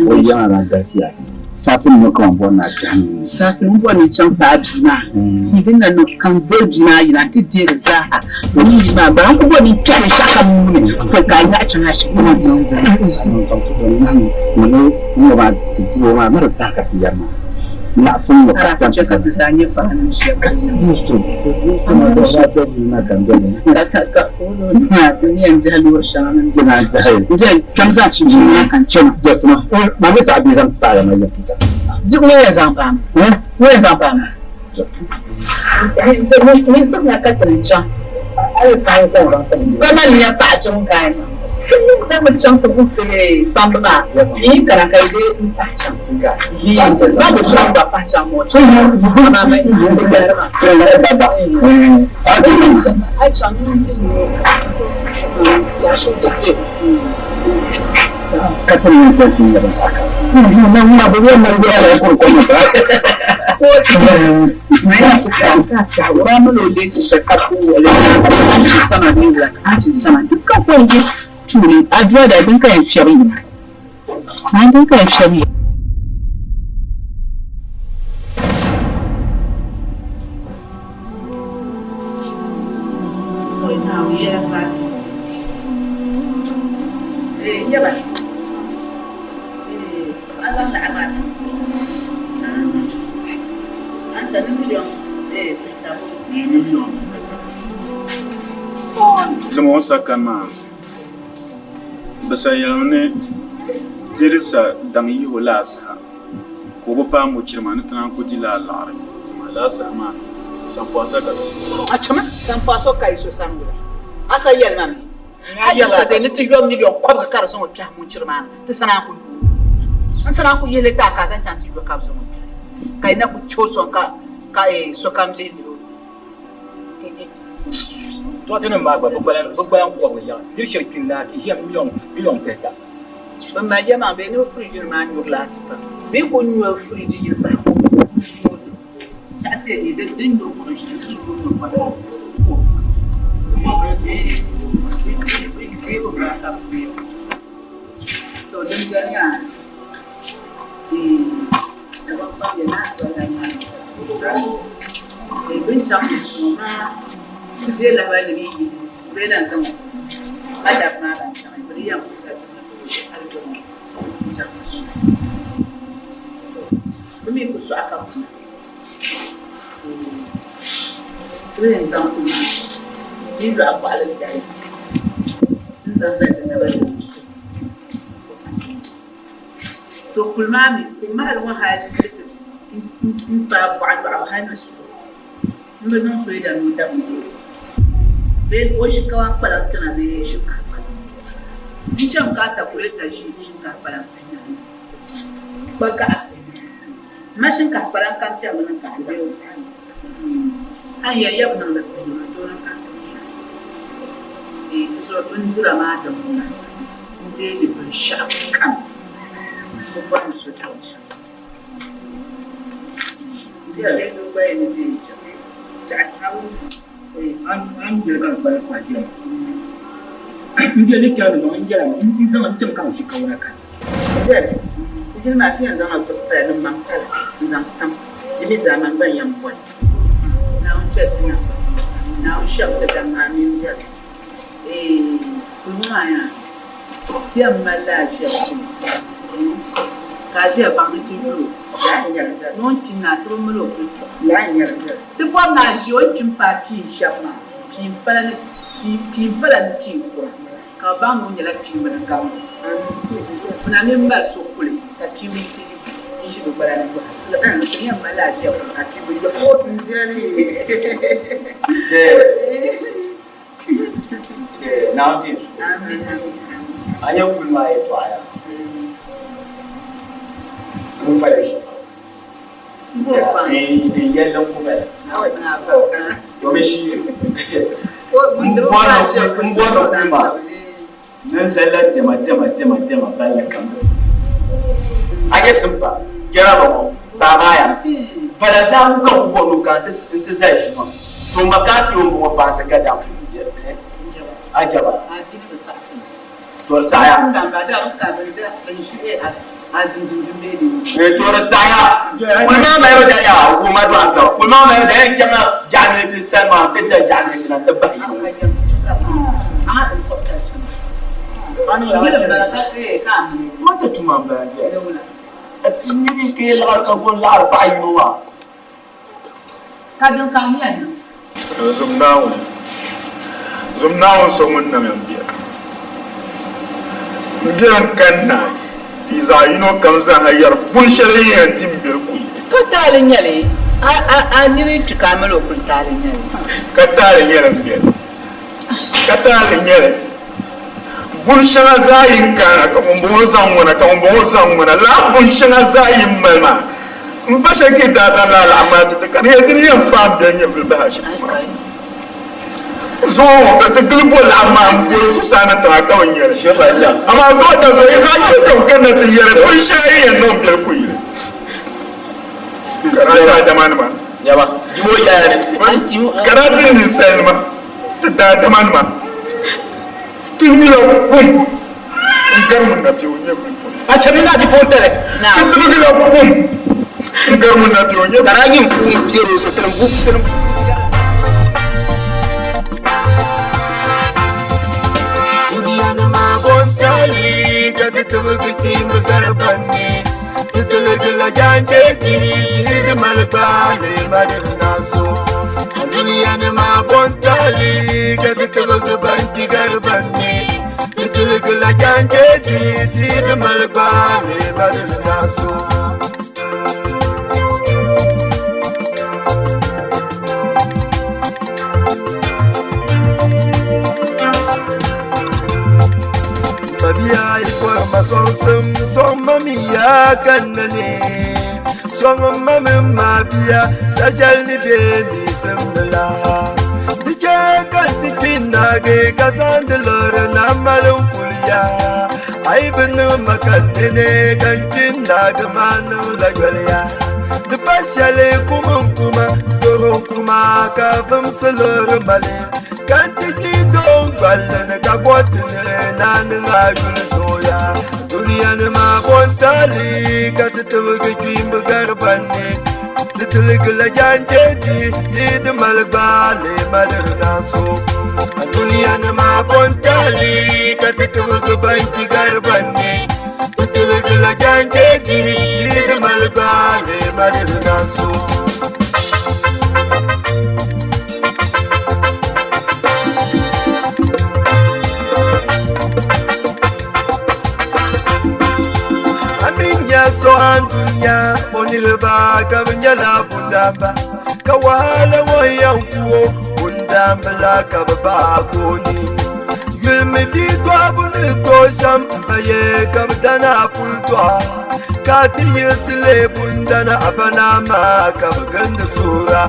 O yaŋa daa galisiya. Saafini ŋɔ ka n bɔri ni a kpɛhi mi. Saafini n bɔri ni n chaŋ paai bia maa. Din na niŋ ka n doli bia maa yina nti deei di zaaha. O ni yi maa gba, n ku bɔri ni n kpɛhi binshɛɣu kam nuu ni pɔi ka a nyaɣi chaŋ ashibiti. A daa ku chɛ ka ti zaa nyɛ fahanim ʒiya ka ka ka o ni yɛn dihi loori shɛŋa mini kpɛm zaŋ chinchini maa ka n chɛ ma. Ŋun yɛn zaŋ paai ma? Ŋun yɛn zaŋ paai ma? Ni zaŋya ka ti ni chaŋ. Pa mani nya paɣa chaŋ ka a yɛn zaŋ zaŋmi chaŋ ti guhi kpamba maa yi kana ka yi dee m-pahi chaŋ. Ba bi chaŋ gba pahi chaŋ ŋɔ chaŋ amaa ma bi yɛli ma. A chaŋ yaɣ shɛli ti be. Ka ti mini kpɛri ti nyɛ binshɛɣu kam. Zama o sa kani maa bɛ sa yɛlimi ni diri sa daŋ yihi o laa saha ka o bi paai muchiri maa ni ti naan ku di laa laɣiri laa saha maa sampɔɣu sa ka ti so sani. A chama sampɔɣu so ka yi so sani wula? A sa yɛli ma mi a yi sa zay ni ti yom miliɔn kɔbiga ka di zaŋ o kpɛhi muchiri maa ni ti sa naan ku yooi o. N sa naan ku yihi li ti a ka a zaŋ chaŋ ti yo ka bɛ zaŋ o kpɛhi ka yi na ku chɛ o sɔŋ ka sokam lihi lihi o. Dɔɣitɛnim maa gba, bɛ gbala n-kɔbigi yaɣi. Nir shɛli kpini daa ti ʒiya miliɔn pihita. Bɛ mali ya maa bee ni bɛ firiji nim maa nyuri laati pam bee ka o nyo firiji yili bahi ka o zuɣu taɣi ti ni din nyuri buɣim shɛm di zuɣu ka o nyo fɔla. To din gari yaa Bɛ ni chaŋ maa ti deei lahibali ni bɛ yi yihi bɛ lan zaŋ o a daba maa ban chaŋ bɛ di yɛn kuli ka ti hali dɔŋɔ n-chaŋ ti su. Bɛ mi ku sɔɣi ka kuna. Bɛ yɛn zaŋ kuli maa di yi lɔɣi bɔɣili biɛɣu n-zaŋ zali di naba ni su. To kuli maa mi, kuli mahali ŋɔ hali ti m-paai bɔɣa dɔɣibu hali ni suhu m-bi niŋ so yɛda ni o dabi doo bee o ʒi kawan kpalaŋ tiŋa bee shinkaha kpalaŋ. N-chaŋ ka a takuleta ʒi shinkaha kpalaŋ pihinahi kpa gaɣa pihinahi. M ma shinkaha kpalaŋ kam chɛrimi niŋ ka a bee o a ni yɛli ya bi niŋdi pihinu doo niŋ ka a timsa. Di zuɣu bindira maa din ŋuna n-deei binshɛɣu kam bɛ bɔri ni so tabi shɛm. Yili maa ti yɛn zaŋla duɣu pala ni ŋmani pala n-zaŋ tam di mi zaa man gba n-yɛn boli. Naawuni chɛ ti na Naawuni shɛb ti daŋ Amin jɛli. Eeh kuli ŋɔ maa yaa ti yɛn mali la aʒiya shim ka aʒiya baŋ ni ti yuri o ni o ni kpi naa ti bi mali o kuli tɔɣi. Ti bɔri ni aʒiya o ni kpi m-paai pii shɛba maa pii pala ni pii pala ni pii kura ka bɛ baŋ ni o nyɛla kpiimba ni gabi ŋuna mi mali so kuli ka kpiimba yiɣisi n-ʒi bɛ gbala ni yɔha. Ti ni yɛn mali la aʒiya kuli ka kpiimba yɔha. Naawuni deei suhu. A nya kuli maa yɛtɔɣa yaa n fali ʒi n yɛlli n ku bala domin shi n bɔri ni kuli maa ni n zalila diɛma diɛma diɛma diɛma balli kam a nyɛ simpa jɛraba ŋɔ baabaya bala zaa ku ka ku bɔri ni o kana n ti zali ʒi maa to m ba ka a ti o m-bɔŋɔ faansi ka daŋ ajaba. To To di saɣiya. To di saɣiya. Kuli maa malibu daliya wuhi ma dɔɣim taba. Kuli maa malibu daliya n chaŋla Jaɣimiliti sani maa nti da Jaɣimiliti na nti bahi yino. Mata tuma m-bala biɛla. N yi ka yi liɣiri ka guli laɣiri paɣa yino maa. Ka din ka n yɛn niŋ? Zom Naawuni, zom Naawuni so ŋun nam ya m-bia. M bia n-kani naai, yi zaɣ yino kam zaaha yɛri bun shɛli yi yɛn di m-beli ku yi. Ka taali n-nyɛ li? A nini kpi ka a mali o kuli taali n-nyɛ li? Ka taali n-nyɛ li m bia. Ka taali n-nyɛ li. Bun shɛŋa zaa yi n-kaana ka ŋumbɔŋɔ zaŋ ŋuna, ka ŋumbɔŋɔ zaŋ ŋuna, lala bun shɛŋa zaa yi m-mali maa, m pa shɛli ka yi daa zaŋ lala laɣim maa ti ti, ka di nyɛla di ni yɛn faai m bia nyɛvili bahi ashibiti maa puuni. Zuŋɔ ŋɔ ka ti gili bo laɣim maa m-boli zuɣusaa ni tiŋa ka bi nya li. Amaa zuɣu da zuɣu yi zaŋ yino kpɛm kanna ti yɛli bun shɛŋa yi yɛn niŋ m biɛli ku yili. Ka daa daadamanima, ka daa ti ninsalinima. Ti daadamanima, ti yula kum n-gari ŋun na be o nyɛvili puuni. A chɛ mi ni a bipuɣintali. Ti tibigila kum n-gari ŋun na be o nyɛvili Ka daa nyin puuni piɛr o zuɣu, ti ni bu, ti ni bu. Duniyanima bontali ka ti tibigi ti mi gari banni. Ti tiligila janje ti ti di mali gbaali madiri na so. Duniyanima bontali ka ti tibigi ban kpi gari banni. Ti tiligila janje ti ti di mali gbaali madiri na so. Mabia yi bɔri ma sɔŋsim sɔŋ ma mi ya ka n na ne sɔŋ ma mi ma bia sashɛli ni bɛ miisim ni la di chɛ ka n ti kpi naagi ka zaŋdi liɣiri na mali n kuli ya a yi bi niŋ ma ka n nene ka n kpi naagi maa niŋ la yoli ya di pa shɛli kum n kuma doro n kuma ka vimsi liɣiri mali Ka ti kpi doo gballi ni ka gɔti ni naa niŋ a yuli zooya. Dunia ni maa bɔntali ka ti tibigi kpiimbi gari banni. Ti tiligila janjɛdi ni di mali gbaali maliri naanso. Dunia ni maa bɔntali ka ti tibigi ban kpi gari banni. Ti tiligila janjɛdi ni di mali gbaali maliri naanso. Amin ya so an dunya o niriba ka bɛ nyɛla bundamba ka wahala ŋɔ yɛn ku o bundambila ka bɛ baai gooni yulimi bia tɔhibu ni tooi shɛm m-pa ye ka bɛ dana puli tɔha ka ti yiɣisi leei bundana a ba naa maa ka bɛ gindi suhira.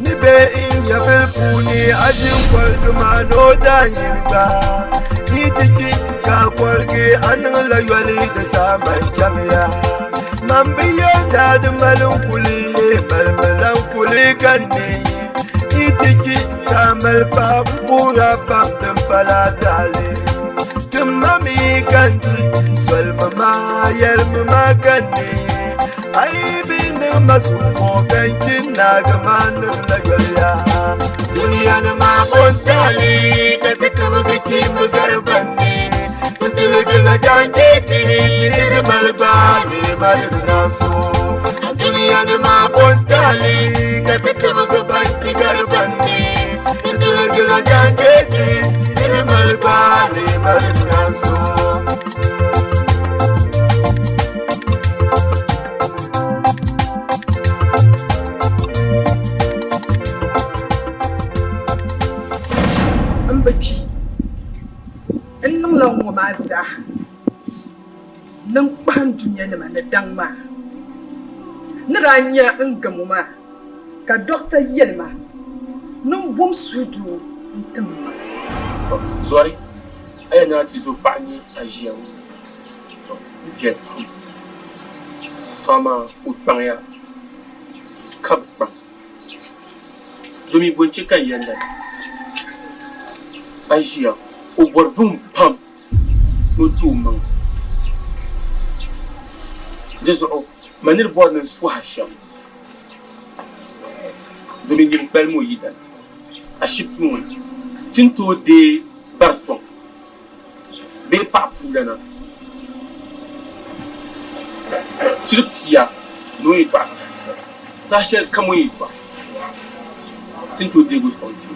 Ni be n nyɛvili puuni a ʒi n-kɔrigi ma ni o daa yiri gba. Yi ti kpi ka kɔrigi a niŋla yoli di saha man chaŋya. Man bi yɛn daa di mali n-kuli malimila n-kuli ka n ne. Yi ti kpi ka mali paɣa m-puhira pam din pala taali. Ti ma mi ka n di solimi maa. yɛlimi ma ka n neei. A yi bi niŋ ma suŋ ka n kpi n-naagi ma niŋla yoli yaha. Dunianima bontali ka ti tibigi kpiimba gari banni. Ti tiligila jaanjee tihi ti di mali gbaali mali di naanso. Dunianima bontali ka ti tibigi banki gari banni. Ti tiligila jaanjee tihi ti di mali gbaali mali di naanso. M bi kpi, n niŋla ŋ-ŋɔ maa zaa ni n kpahim dunianima ni daŋ maa. Ni daa nya n gamo maa ka dɔɣita yɛli ma ni m bom suhudoo n-ti m maŋa. Zɔri, a yɛn ni a tizo paɣa nyɛ a ʒiya ŋɔ. To, di viɛli pam. To amaa o kpaŋya ka bi kpaŋ. Domi bɔ n-chɛ ka n yɛli lala? A ʒiya, o bɔri vuhim pam ni o ti o maŋa. Di zuɣu ma ni di bɔri ni n suhi a shɛm, domi nyin kpalim o yidana ashibiti ŋɔ ni, ti ni tooi deei bari sɔŋ bee paɣa puulana chiri pia ni o yi dɔɣi saha shɛli, saha shɛli kam o yi dɔɣi ti ni tooi deegi o sɔŋ kpe.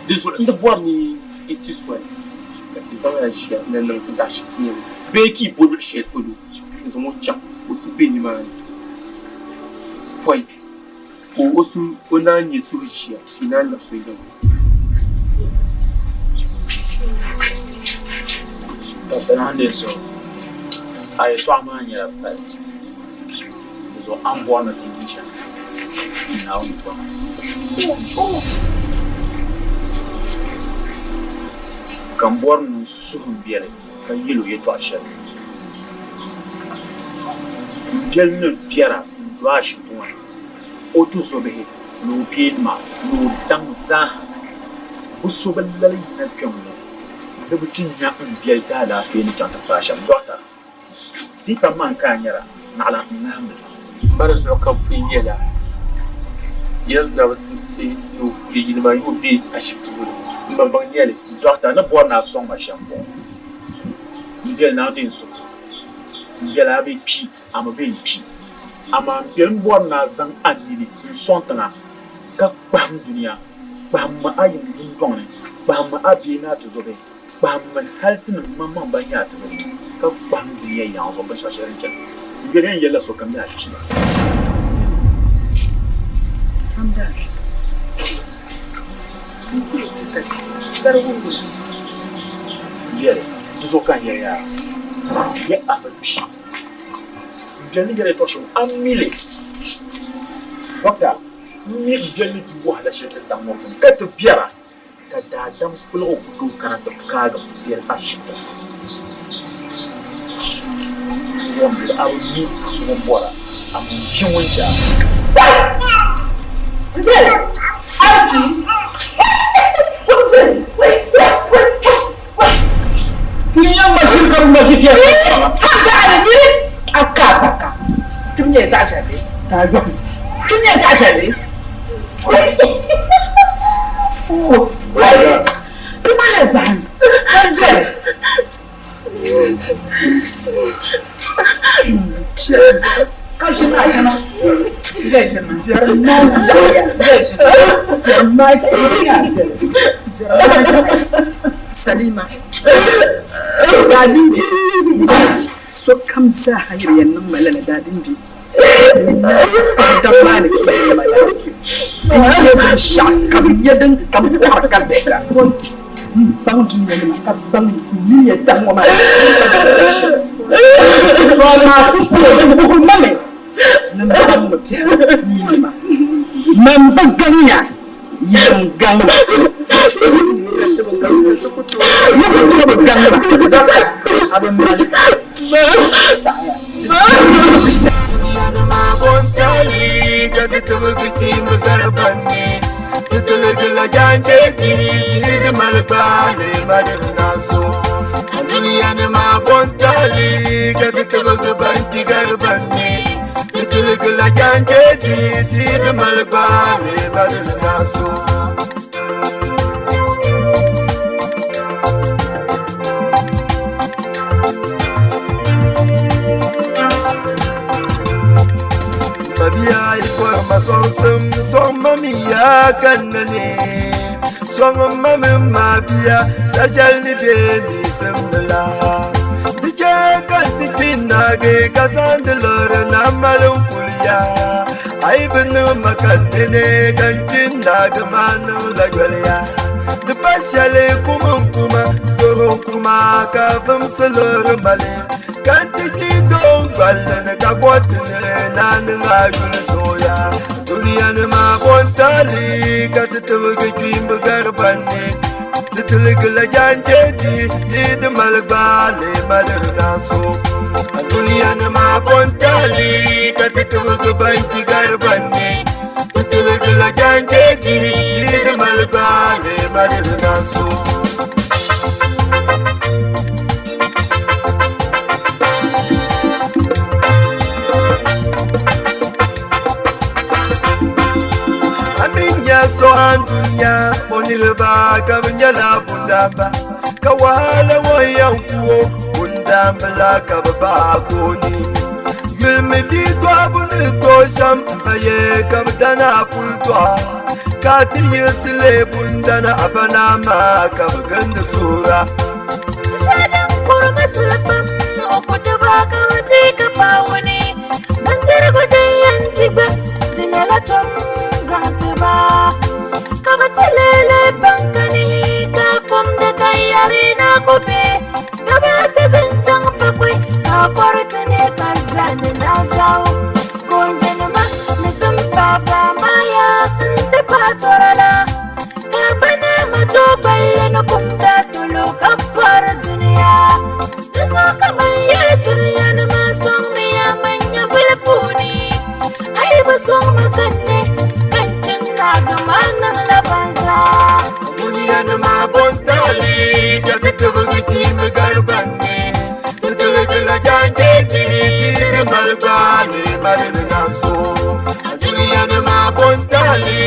Di zuɣu n di bɔri ni yi ti soli ka ti zaŋ ya ʒiya ni niŋ ti daashibiti ŋɔ ni bee ka yi bo luɣ shɛli polo n-zaŋ o chaŋ ka o ti be nimaani pɔi ka o suhu o naan nya suhu ʒiya ka yi naan labisi o yiŋa. Dɔkta Nahandee zuɣu, a yɛtɔɣa maa nyɛla pali. Di zuɣu a ni bɔri ni ti niŋ shɛm Naawuni kpaŋa. Ka m bɔri ni n suhu m biɛli ka yɛl o yɛtɔɣ shɛli. M biɛli ni biɛra n-do ashibiti ŋɔ ni. O tuzobihi ni o beenima ni o daŋ zaaha, bɛ so bi lali yina kpɛŋŋo ni bɛ ti nya m biɛli daalaafee ni chaŋ ti paai shɛm. Dɔɣita, di pa man ka a nyara, naɣila n ŋahimdi li. M ba di zuɣu ka m pun yɛl a, yɛli na bi simsi ni o kuli yili maa yi o be ashibiti ŋɔ ni, m ba baŋ nyɛ li. Dɔɣita, n ni bɔri ni a sɔŋ ma shɛm m-bɔŋɔ, M biɛli Naawuni n-suhu, m biɛli a bi kpi, a mi bi n-kpi. Amaa m biɛlim bɔri ni a zaŋ a nini n-sɔŋ tiŋa, ka kpahim dunia, kpahimmi a yiŋ dundɔŋ ni, kpahimmi a bihi ni a tizɔbihi, kpahimmi hal ti ni maŋmaŋ ban nyɛ a tizɔbihi ŋɔ, ka kpahim dunia yaŋ zuɣu binshɛɣu shɛli din chani. M biɛli yɛn yɛlila sokam ni a kpiya. M biɛli, di zuɣu ka n yɛli yaa, nyɛ a bi kpi. M biɛli ni yɛli yɛtɔɣ shɛli ŋɔ, a mi li? Dɔkta, m mi m biɛli ni di wahala shɛli ti daŋ ŋɔ puuni ka ti biɛra, ka daadam kpulig o ku tooi kana ti kaagi m biɛli ashibiti ni. Dinzuɣu m biɛli a bi mi ŋun bɔra, a mi n-ʒi ŋun chɛ a. Salima daadindi sokam zaaha yiri yɛn niŋ ma lala daadindi dabba ni kpɛri ma lala n nyɛ binshɛɣu kam n nyɛ din kam kɔɣiri ka bihiga n baŋ dunia nima ka baŋ dunia dahi ŋɔ maa maa ku polo di wuhiri ma mi ni n baŋ mi biɛhigu nima man bi gaŋya Yim gaŋ ma. Yi ku tooi bi gaŋ ma. Dunianima bontali ka ti tibigi kpiimba gari banni. Ti tiligila jaanjee tihi tihi di mali gbaali ma di naanso. Dunianima bontali ka ti tibigi banni. janjeji ti di mali gbaani badiri na so. Mabia yi bɔri ma sɔŋsim sɔŋ ma mi ya ka n na ne sɔŋ ma mi ma bia sashɛli ni bɛ miisim ni la di chɛ ka n ti kpi naagi ka zaŋdi liɣiri na mali n kuliya a yi bi niŋ ma ka n nene ka n kpi naagi maa niŋ la yoliya di pa shɛli kum n kuma doro n kuma ka vimsi liɣiri mali ka n ti kpi doo gballi ni ka gɔti ni naa niŋ a yuli zooya duniya ni maa bɔntali ka ti tibigi kpiimbi gari banni ti tiligila janjɛdi ti di mali gbaali maliri naaso duniya ni maa bɔntali ka ti tibigi banki gari banni ti tiligila janjɛdi ti di mali gbaali maliri naaso. Amin ya so an dunya o niriba ka bɛ nyɛla bundamba ka wahala ŋɔ yɛn ku o bundambila ka bɛ baai gooni yulimi bia tɔhibu ni tooi shɛm m-pa ye ka bɛ dana puli tɔha ka ti yiɣisi leei bundana abana maa ka bɛ gindi suhura. Shɛli din kuri ma suli pam, o ku ti ba ka bɛ ti ka paawuni. Bindirigu din yɛn di gba, di nyɛla tom zaŋ ti ba. Ka bɛ ti leei ban kani, ka kumdi ka yɛri na ku be. Daba ti zaŋ chaŋ bakɔi, ka kɔri ti ne ka zani na dao. Goonjɛnima ni zimpaaba maaya nti paai tɔra la. Ka bɛ ni ma tooi balli ni kumda tulo ka bɔri dunia. Di zuɣu ka man yɛli dunianima sɔŋmiya ma nyɛvili puuni. A yi bi sɔŋ ma ka n ne, ka n kpi n-naagi maa niŋla banzaa. Dunianima bɔntali ka ti tibigi kpiimbi gari banni. Ti tiligila janjɛji ti di mali gbaani maliri na so. Dunianima bɔntali